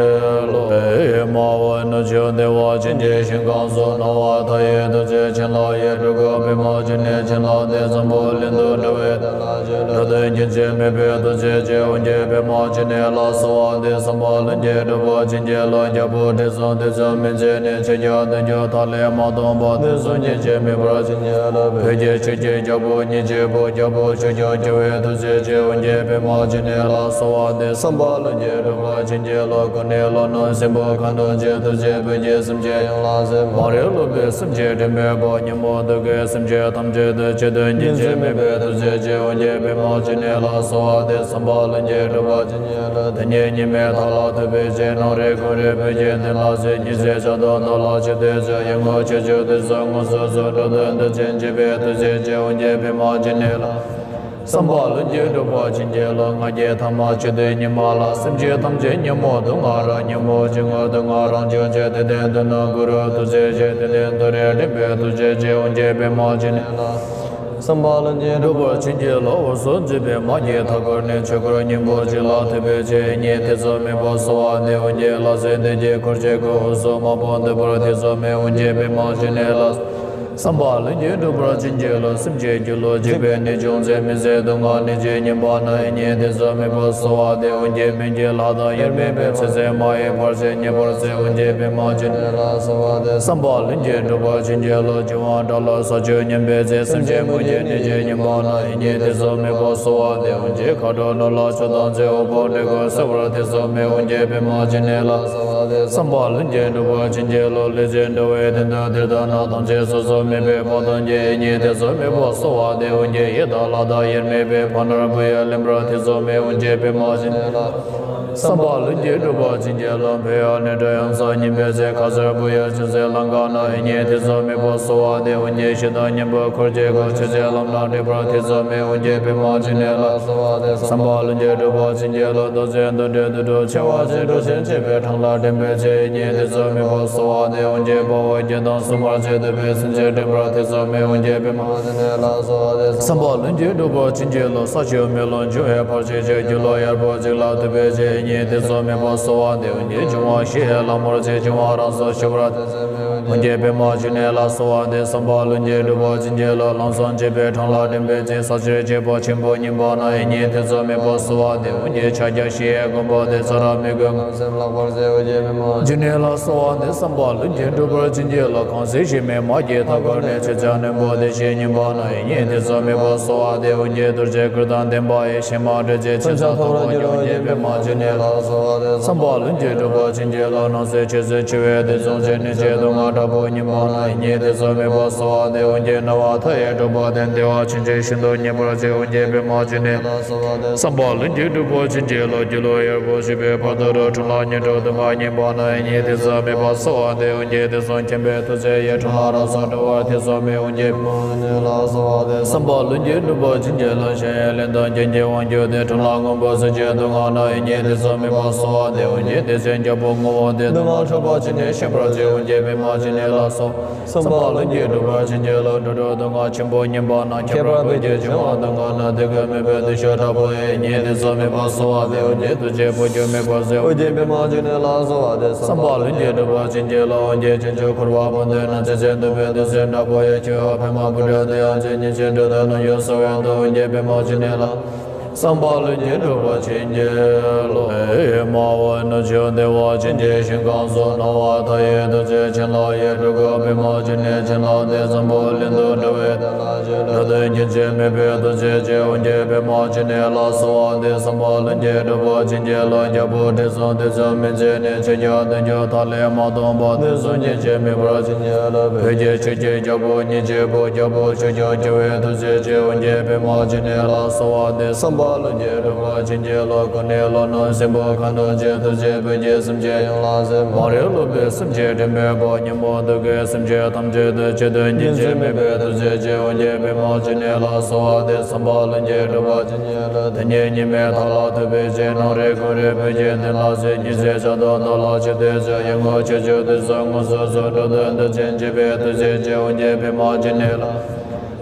རློབས། པདྨ་འོད་ནུབ་ཕྱོགས་བདེ་བ་ཅན་གྱི་ཞིང་ཁམས་སུ། སྣང་བ་མཐའ་ཡས་ཐུགས་རྗེ་བྱིན་རླབས་ཡིག་དྲུག་གིས། པདྨ་འབྱུང་གནས་བྱིན་བརླབས་ཏེ། འཛམ་བུ་གླིང་དུ་འགྲོ་བའི་དོན་ལ་སྤྱོད། འགྲོ་དོན་རྒྱུན་ཆད་མེད་པའི་ཐུགས་རྗེ་ཆེ། འོན་ཀྱང་པདྨ་འབྱུང་གནས་ལ་གསོལ་བ་འདེབས། བསམ་པ་ལྷུན་གྱིས་གྲུབ་པར་བྱིན་གྱིས་རློབས། རྒྱལ་པོ་འབྲས་སྤུངས་དུས་གསུམ་མི་མཇལ་ནས། ཆོས་ཀྱང་དུས་མཆོག་མཐའ་ལས་མ་སྟོངས་པ། དུས་གསུམ་ཉིན་བྱེད་མེད་པར་བྱིན་གྱིས་རློབས། བོད་ཀྱི་ཆོས་ཀྱི་རྒྱལ་པོ་ཉིད་ཀྱི་བུ། རྒྱལ་པོ་ཆོས་སྐྱོང་སྐྱོང་བའི་ཐུགས་རྗེ་ཆེ། འོན་ཀྱང་པདྨ་འབྱུང་གནས་ལ་གསོལ་བ་འདེབས། བསམ་པ་ལྷུན་གྱིས་གྲུབ་པར་བྱིན་གྱིས་རློབས། སྐུ་ནི་ལྷོ་ནུབ་སྲིན་པོ་ཁ་གདོང་ཅན། ཐུགས་རྗེས་བོད་ཀྱི་སེམས་ཅན་ཡོངས་ལ་གཟིགས། མ་རིག་ལུས་པའི་སེམས་ཅན་འདྲེན་པའི་དཔལ། ཉོན་མོངས་དུག་གི་སེམས་ཅན་ཐམས་ཅད་དུ། ཆོས་དོན་རྒྱུན་ཆད་མེད་པའི་ཐུགས་རྗེ་ཆེ། འོན་ཀྱང་པདྨ་འབྱུང་གནས་ལ་གསོལ་བ་འདེབས། བསམ་པ་ལྷུན་གྱིས་གྲུབ་པར་བྱིན་གྱིས་རློབས། དེ་ཉིད་ཉི་མའི་མཐའ་ལ་ཐུག་པའི་ཚེ། ནམ་རིང་ཁོང་རའི་བོད་ཀྱི་དོན་ལ་གཟིགས། ཉི་ཚེ་ཆར་དང་ཟླ་ལ་ཆུ་ལྟར་གཟིགས། ཡོངས་བསྔོ་ཆོས་སྤྱོད་དུས་གསུམ་མངོན་སུམ་སོགས། འགྲོ་དོན་དོན་ཆེན་བྱེད་པའི་ཐུགས་རྗེ་ཆེ། འོན་ཀྱང་པདྨ་འབྱུང་གནས་ལ། བསམ་པ་ལྷུན་གྱིས་གྲུབ་པར་བྱིན་གྱིས་རློབས། ང་རྒྱལ་ཐ་མ་བཅུད་དེ་ཉི་མ་ལ། སེམས་ཅན་ཐམས་ཅད་ཉོན་མོངས་དུག་ལྔ་རག་ཉོན་མོངས་ཅན་ངོ་དུག་ལྔ་རང་བྱུང་བྱེད། དེ་སྟེང་དུ་ནི་གུ་རུ་ཐུགས་རྗེ་ཆེ། དེ་སྟེང་དུ་རེ་འགྲིམ་པའི་ཐུགས་རྗེ་ཆེ། འོན་ཀྱང་པདྨ་འབྱུང་གནས་ལ། བསམ་པ་ལྷུན་གྱིས་གྲུབ་པར་བྱིན་གྱིས་རློབས། འོད་སྲུང་འཛིན་པའི་མ་སྐྱེས་མཐའ་འཁོར་ནས། ཆོས་འཁོར་སྙིང་པོ་གཅིག་ལ་ཐུག་པའི་ཕྱིར། ཡིད་གཉིས་ཐེ་ཚོམ་མེད་པར་གསོལ་བ་འདེབས། འོན་ཀྱང་ལྷ་སྲིན་སྡེ་བརྒྱད་འཁོར་བཅས་ཀྱི། འོད་སྲུང་མ་བུ་འདུས་པར་ཐེ་ཚོམ་མེད། འོན་ཀྱང་པདྨ་འབྱུང་གནས་ལ། བསམ་པ་ལྷུན་གྱིས་གྲུབ་པར་བྱིན་གྱིས་རློབས། སེམས་ཅན་སྒྱུ་ལུས་འཇིག་པའི་ནད་བྱུང་ཚེ། མི་བཟད་སྡུག་བསྔལ་ནད་ཀྱིས་ཉེན་པ་ན། ཡིད་གཉིས་ཐེ་ཚོམ་མེད་པར་གསོལ་བ་འདེབས། འོན་ཀྱང་སྨན་གྱི་ལྷ་དང་དབྱེར་མེད་པའི། ཚེ་ཟད་མ་ཡིན་བར་ཆད་ཉེ་བར་སེལ། འོན་ཀྱང་པདྨ་འབྱུང་གནས་ལ་གསོལ་བ་འདེབས། བསམ་པ་ལྷུན་གྱིས་གྲུབ་པར་བྱིན་གྱིས་རློབས། འབྱུང་བ་དགྲ་ལ་ས་བཅུད་ཉམས་པའི་ཚེ། སེམས་ཅན་མུ་གེའི་ནད་ཀྱིས་ཉེན་པ་ན། ཡིད་གཉིས་ཐེ་ཚོམ་མེད་པར་གསོལ་བ་འདེབས། འོན་ཀྱང་མཁའ་འགྲོ་ནོར་ལྷ་ཆོས་དང་མཛོད། འོད་དཔག་འདྲེ་རྒོད་སེལ་བར་ཐེ་ཚོམ་མེད། འོན་ཀྱང་པདྨ་འབྱུང་གནས་ལ། བསམ་པ་ལྷུན་གྱིས་གྲུབ་པར་བྱིན་གྱིས་རློབས། ལས་ཅན་འགྲོ་བའི་དོན་དུ་འདིར་བཏང་ན། ཐམས་ཅད་སོ་སོར་ མེད་པའི་བར་དུ་ཡིད་གཉིས་ཐེ་ཚོམ་མེད་པར་གསོལ་བ་འདེབས། འོན་ཀྱང་ཡི་དྭགས་ལྷ་དང་དབྱེར་མེད་པའི་ཕ་ནོར་བུ་ཡི་ལེན་པར་ཐེ་ཚོམ་མེད། འོན་ཀྱང་པདྨ་འབྱུང་གནས་ལ་གསོལ་བ། བསམ་པ་ལྷུན་གྱིས་འགྲུབ་པར་བྱིན་གྱིས་རློབས། འཕོ་བ་ནས་གྲོལ་ཡང་གསང་སྙིང་པོའི་རྩེ། ཁ་ཟས་བུ་ཡི་ཅུང་ཟད་ལམ་ཀ་ན། ཡིད་གཉིས་ཐེ་ཚོམ་མེད་པར་གསོལ་བ་འདེབས། འོན་ཀྱང་ཞེ་སྡང་གཉེན་པོའི་འཁོར་གྱིས་བསྒོས། ཆོས་བྱེད་ལམ་སྣ་འདྲེན་པར་ཐེ་ཚོམ་མེད། འོན་ཀྱང་པདྨ་འབྱུང་གནས་ལ་གསོལ་བ་འདེབས། བསམ་པ་ལྷུན་གྱིས་འགྲུབ་པར་བྱིན་གྱིས་རློབས། རྡོ་རྗེ་གདོན་བྲལ་དུད་འགྲོ་ཆེ་བ་ཞིག་སྒྲོལ་ཞིང་གཅེས་པའི་འཕྲང་ལ་འདྲེན་པའི་ཕྱིར། ཡིད་གཉིས་ཐེ་ཚོམ་མེད་པར་གསོལ་བ་འདེབས། འོན་ཀྱང་དཔའ་བོ་བརྒྱད་དང་སྲུང་མར་བཅས་འདུས་པའི་སེམས་ཅན་འདྲེན་པར་ཐེ་ཚོམ་མེད། འོན་ཀྱང་པདྨ་འབྱུང་གནས་ལ་གསོལ་བ་འདེབས། བསམ་པ་ལྷུན་གྱིས་འགྲུབ་པར་བྱིན་གྱིས་རློབས། ས་ཆུ་མེ་རླུང་འབྱུང་བའི་བར་ཆད་ཀྱི་རྒྱུ་ལ་ཡར་བབ་ཅིག་ལ་ཐུག་པའི་ཕྱིར། ཡིད་གཉིས་ཐེ་ཚོམ་མེད་པར་གསོལ་བ་འདེབས། འོན་ཀྱང་འབྱུང་བ་བཞི་ཡི་ལྷ་མོར་བཅས། འབྱུང་བ་རང་སར་ཞི་བར་ཐེ་ཚོམ་མེད། འོན་ཀྱང་པདྨ་འབྱུང་གནས་ལ་གསོལ་བ་འདེབས། བསམ་པ་ལྷུན་གྱིས་འགྲུབ་པར་བྱིན་གྱིས་རློབས། ལམ་སྲང་གཅིག་པའི་འཕྲང་ལ་འདྲེན་པའི་ཕྱིར། ས་ཆེན་གཅིག་པ་ཆེན་པོ་རྙིང་པ་ན། ཡིད་གཉིས་ཐེ་ཚོམ་མེད་པར་གསོལ་བ་འདེབས། འོན་ཀྱང་ཕྱག་རྒྱ་བཞི་ཡི་དགོངས་པ་འདི། ཙཱ་ར་མི་བསྐུལ་ངན་སེམས་ལྷག་པར་སེལ། འོན་ཀྱང་པདྨ་འབྱུང་གནས་ལ་གསོལ་བ་འདེབས། བསམ་པ་ལྷུན་གྱིས་འགྲུབ་པར་བྱིན་གྱིས་རློབས། གང་ཟག་གཞན་མེད་མ་སྐྱེས་མཐའ་འཁོར་ནས། ཆོས་སྐྱོང་རྣོན་པོ་བདེ་གཤེགས་རྙིང་པ་ན། ཡིད་གཉིས་ཐེ་ཚོམ་མེད་པར་གསོལ་བ་འདེབས། འོན་ཀྱང་གདུལ་བྱའི་བཀུར་སྟངས་ལྡན་པ་ཡི། གཞན་མ་སྒྲོལ་བྱེད་མཚོན་ཆ་ཐོབ་པར་འགྱུར། འོན་ཀྱང་པདྨ་འབྱུང་གནས་ལ་གསོལ་བ་འདེབས། བསམ་པ་ལྷུན་གྱིས་འགྲུབ་པར་བྱིན་གྱིས་རློབས། སྣང་སྲིད་ཆོས་སུ་འཆི་བའི་དུས་གསུམ་ཆེན། གནོད་བྱེད་སྡུག་བསྔལ་དྲག་པོ་རྙིང་པ་ན། ཡིད་གཉིས་ཐེ་ཚོམ་མེད་པར་གསོལ་བ་འདེབས། འོན་ཀྱང་ན་བ་མཐའ་ཡས་འཁྲུགས་པ་དང་། བདེ་བ་ཆེན་པོ་ཤིན་ཏུ་ཉེ་བར་བྱེད། འོན་ཀྱང་པདྨ་འབྱུང་གནས་ལ་གསོལ་བ་འདེབས། བསམ་པ་ལྷུན་གྱིས་འགྲུབ་པར་བྱིན་གྱིས་རློབས། སྒྱུ་ལུས་ཡར་བབ་བཞི་པའི་བར་དུ་འགྲོ། འཁྲུག་ལ་ཉེར་དྲུག་སྡུག་བསྔལ་རྙིང་པ་ན། ཡིད་གཉིས་ཐེ་ཚོམ་མེད་པར་གསོལ་བ་འདེབས། འོན་ཀྱང་དུས་གསུམ་མཁྱེན་པའི་ཐུགས་རྗེ་ཡིས། འཁྲུལ་སྣང་རང་སར་གྲོལ་བར་ཐེ་ཚོམ་མེད། འོན་ཀྱང་པདྨ་འབྱུང་གནས་ལ་གསོལ་བ་འདེབས། བསམ་པ་ལྷུན་གྱིས་འགྲུབ་པར་བྱིན་གྱིས་རློབས། གཞན་ཡང་ལན་དང་རྐྱེན་གྱིས་དབང་གྱུར་ཏེ། འཁྲུལ་སྣང་སྔོན་པོ་སེམས་ཅན་སྡུག་བསྔལ་ན། ཡིད་གཉིས་ཐེ་ཚོམ་མེད་པར་གསོལ་བ་འདེབས། འོན་ཀྱང་དེ་ཚེ་རྒྱལ་པོ་ངོ་བོ་དེས། སྡུག་བསྔལ་འཁྲུགས་པ་ཅི་ནས་ཞི་བར་བྱེད། འོན་ཀྱང་པདྨ་འབྱུང་གནས་ལ་གསོལ། བསམ་པ་ལྷུན་གྱིས་འགྲུབ་པར་བྱིན་གྱིས་རློབས། འགྲོ་དྲུག་སྡུག་བསྔལ་ཆེན་པོ་རྙིང་པ་ན། ཁྱད་པར་བོད་ཀྱི་འབྱུང་བ་སྡུག་བསྔལ་ན། དེ་ཀའི་མོས་པའི་བདུད་ཤ་དྲག་པོ་ཡིས། ཡིད་གཉིས་ཐེ་ཚོམ་མེད་པར་གསོལ་བ་འདེབས། འོན་ཀྱང་དུས་གཅིག་པུ་རྒྱུ་མེད་པར་བསྲེགས། འོན་ཀྱང་པདྨ་འབྱུང་གནས་ལ་གསོལ་བ་འདེབས། བསམ་པ་ལྷུན་གྱིས་འགྲུབ་པར་བྱིན་གྱིས་རློབས། འོན་ཀྱང་བྱང་ཆུབ་འཁོར་བ་བུམ་དེ་ན། ཚེ་ཟད་འདུས་པའི་བདུད་རྩི་དྲག་པོ་ཡིས། ཁྱོད་འོད་པདྨ་བུ་ཕྲུག་དེ་ཡང་བྱེད། ཉིན་བྱེད་འགྲོ་དོན་རྣམས་ཡོངས་སུ་བས་ཏེ། འོན་ཀྱང་པདྨ་འབྱུང་གནས་ལ། བསམ་པ་ལྷུན་གྱིས་འགྲུབ་པར་བྱིན་གྱིས་རློབས། མ་འོངས་ནུབ་ཕྱོགས་བདེ་བ་ཅན་གྱི་ཞིང་ཁམས་སུ། སྣང་བ་མཐའ་ཡས་ཐུགས་རྗེ་བྱིན་རླབས་ཡིས། སྤྲུལ་སྐུ་པདྨ་འབྱུང་གནས་བྱིན་རླབས་ཏེ། འཛམ་བུ་གླིང་དུ་འགྲོ་བའི་དོན་ལ་གཤེགས། འགྲོ་དོན་རྒྱུན་ཆད་མེད་པའི་ཐུགས་རྗེ་ཅན། འོན་ཀྱང་པདྨ་འབྱུང་གནས་ལ་གསོལ་བ་འདེབས། བསམ་པ་ལྷུན་གྱིས་འགྲུབ་པར་བྱིན་གྱིས་རློབས། རྒྱལ་པོ་ཁྲི་སྲོང་ལྡེ་བཙན་མན་ཆད་ནས། ཆོས་རྒྱལ་བདུན་ཅུ་དག་ལས་མ་འདས་པ། དུས་གསུམ་རྒྱུན་ཆད་མེད་པར་བྱིན་གྱིས་རློབས། བོད་ཀྱི་ཆོས་ཀྱི་རྒྱལ་པོ་ཉིད་ཀྱི་བུ། རྒྱལ་པོ་ཆོས་སྐྱོང་བྱེ་བའི་ཐུགས་རྗེ་ཅན། འོན་ཀྱང་པདྨ་འབྱུང་གནས་ལ་གསོལ་བ་འདེབས། བསམ་པ་ལྷུན་གྱིས་འགྲུབ་པར་བྱིན་གྱིས་རློབས། སྐུ་ནི་ལྷོ་ནུབ་སྲིན་པོ་ཁ་འདོགས་ཅན། ཐུགས་རྗེས་བོད་ཀྱི་སེམས་ཅན་ཡོངས་ལ་གཟིགས། མ་རིག་ལུག་པའི་སེམས་ཅན་འདྲེན་པའི་བུ། ཉོན་མོངས་དུག་གི་སེམས་ཅན་ཐམས་ཅད་དུ། ཆོས་དོན་རྒྱུན་ཆད་མེད་པའི་ཐུགས་རྗེ་ཅན། འོན་ཀྱང་པདྨ་འབྱུང་གནས་ལ་གསོལ་བ་འདེབས། བསམ་པ་ལྷུན་གྱིས་འགྲུབ་པར་བྱིན་གྱིས་རློབས། དེ་ཉིད་ཉི་མའི་མཐའ་ལ་ཐུག་པའི་ཚེ། ནམ་རིག་དགོང་རིག་བོད་ཀྱི་དོན་ལ་གཟིགས། ཉི་ཟེར་ཆར་དུ་བདག་ལ་ཆིབས་ཏེ་བཞུགས། ཡུལ་དངོས་ཆོས་སྤྱོད་དུས་སུ་དངོས་སུ་གསོལ། འགྲོ་དོན་དུས་གཅིག་འཇིག་པའི་ཐུགས་རྗེ་ཅན། འོན་ཀྱང་པདྨ་འབྱུང་གནས་ལ།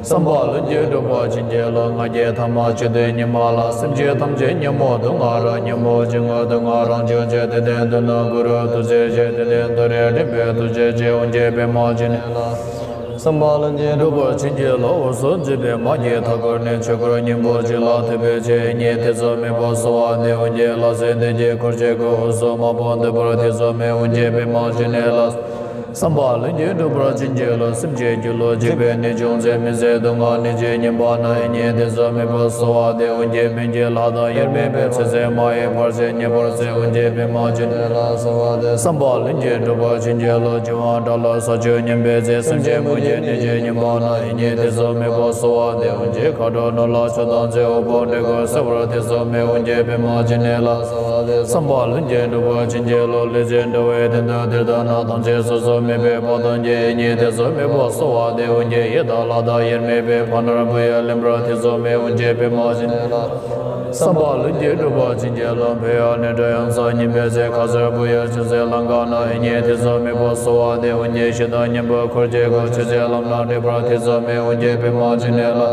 བསམ་པ་ལྷུན་གྱིས་འགྲུབ་པར་བྱིན་གྱིས་རློབས། ང་རྒྱལ་ཐ་མ་ཆོས་དོན་ཉི་མ་ལ། སེམས་ཅན་ཐམས་ཅད་ཉོན་མོངས་དུག་ལྔ་རགས། ཉོན་མོངས་ཅན་ངོ་སྡུག་བསྔལ་རང་བྱུང་ཆེ། དེ་དོན་དུ་ནི་གུ་རུ་ཐུགས་རྗེ་ཅན། དེ་དོན་དུ་རེ་འདྲེན་པའི་ཐུགས་རྗེ་ཅན། འོན་ཀྱང་པདྨ་འབྱུང་གནས་ལ། བསམ་པ་ལྷུན་གྱིས་འགྲུབ་པར་བྱིན་གྱིས་རློབས། འོ་སོགས་འཇིགས་པའི་མ་སྐྱེས་མཐའ་འཁོར་ནས། ཆོས་འཁོར་སྙིང་པོ་གཅིག་ལ་ཐུག་པའི་ཚེ། ཡིད་གཉིས་ཐེ་ཚོམ་མེད་པར་གསོལ་བ་འདེབས། འོན་ཀྱང་ལྷ་སྲིན་སྡེ་བརྒྱད་འཁོར་གྱིས་བསྐོར། འོ་སོགས་དམག་དཔུང་འདུས་པར་ཐེ་ཚོམ་མེད། འོན་ཀྱང་པདྨ་འབྱུང་གནས་ལ། བསམ་པ་ལྷུན་གྱིས་འགྲུབ་པར་བྱིན་གྱིས་རློབས། སེམས་ཅན་སྒྱུ་ལུས་འཇིག་པའི་ནད། ཅུང་ཟད་མི་བཟད་སྡུག་བསྔལ་ནད་ཀྱིས་ཉེན་པ་ན། ཡིད་གཉིས་ཐེ་ཚོམ་མེད་པར་གསོལ་བ་འདེབས། འོན་ཀྱང་སྨན་གྱི་ལྷ་དང་དབྱེར་མེད་པའི། ཚེ་ཟད་མ་ཡིན་བར་ཆད་ཉེ་བར་སེལ། འོན་ཀྱང་པདྨ་འབྱུང་གནས་ལ་གསོལ་བ་འདེབས། བསམ་པ་ལྷུན་གྱིས་འགྲུབ་པར་བྱིན་གྱིས་རློབས། འབྱུང་བ་དགྲ་ལ་ས་ཆུ་མཉམ་པའི་ཚེ། སེམས་ཅན་མུ་གེའི་ནད་ཀྱིས་ཉེན་པ་ན། ཡིད་གཉིས་ཐེ་ཚོམ་མེད་པར་གསོལ་བ་འདེབས། འོན་ཀྱང་མཁའ་འགྲོ་ནོར་ལྷ་ཆོས་དང་མཛའ། འོད་དཔག་འདྲེ་འཁོར་སེལ་བར་ཐེ་ཚོམ་མེད། འོན་ཀྱང་པདྨ་འབྱུང་གནས་ལ། བསམ་པ་ལྷུན་གྱིས་འགྲུབ་པར་བྱིན་གྱིས་རློབས། ལེགས་བྱས་འགྲོ་བའི་དོན་དུ་དེར་བཏང་ན། ཐམས་ཅད་སོ་སོར་མེད་པའི་བར་དུ་ཡིད་གཉིས་ཐེ་ཚོམ་མེད་པར་གསོལ་བ་འདེབས། འོན་ཀྱང་ཡི་དྭགས་ལྷ་དང་དབྱེར་མེད་པའི་ཕ་ནོར་བུ་ཡིས་ལེན་པར་ཐེ་ཚོམ་མེད། འོན་ཀྱང་པདྨ་འབྱུང་གནས་ལ། བསམ་པ་ལྷུན་གྱིས་འགྲུབ་པར་བྱིན་གྱིས་རློབས། འཕོ་བ་ནས་གྲོལ་ཡང་གསང་སྙིང་པོའི་རྩེ། ཁ་ཟས་བུ་ཡི་ཅུང་ཟད་ལམ་ཀ་ན། ཡིད་གཉིས་ཐེ་ཚོམ་མེད་པར་གསོལ་བ་འདེབས། འོན་ཀྱང་ཞེ་སྡང་གཉེན་པོའི་འཁོར་གྱིས་བསྒོས། ཆོས་བྱེད་ལམ་སྣ་འདྲེན་པར་ཐེ་ཚོམ་མེད། འོན་ཀྱང་པདྨ་འབྱུང་གནས་ལ།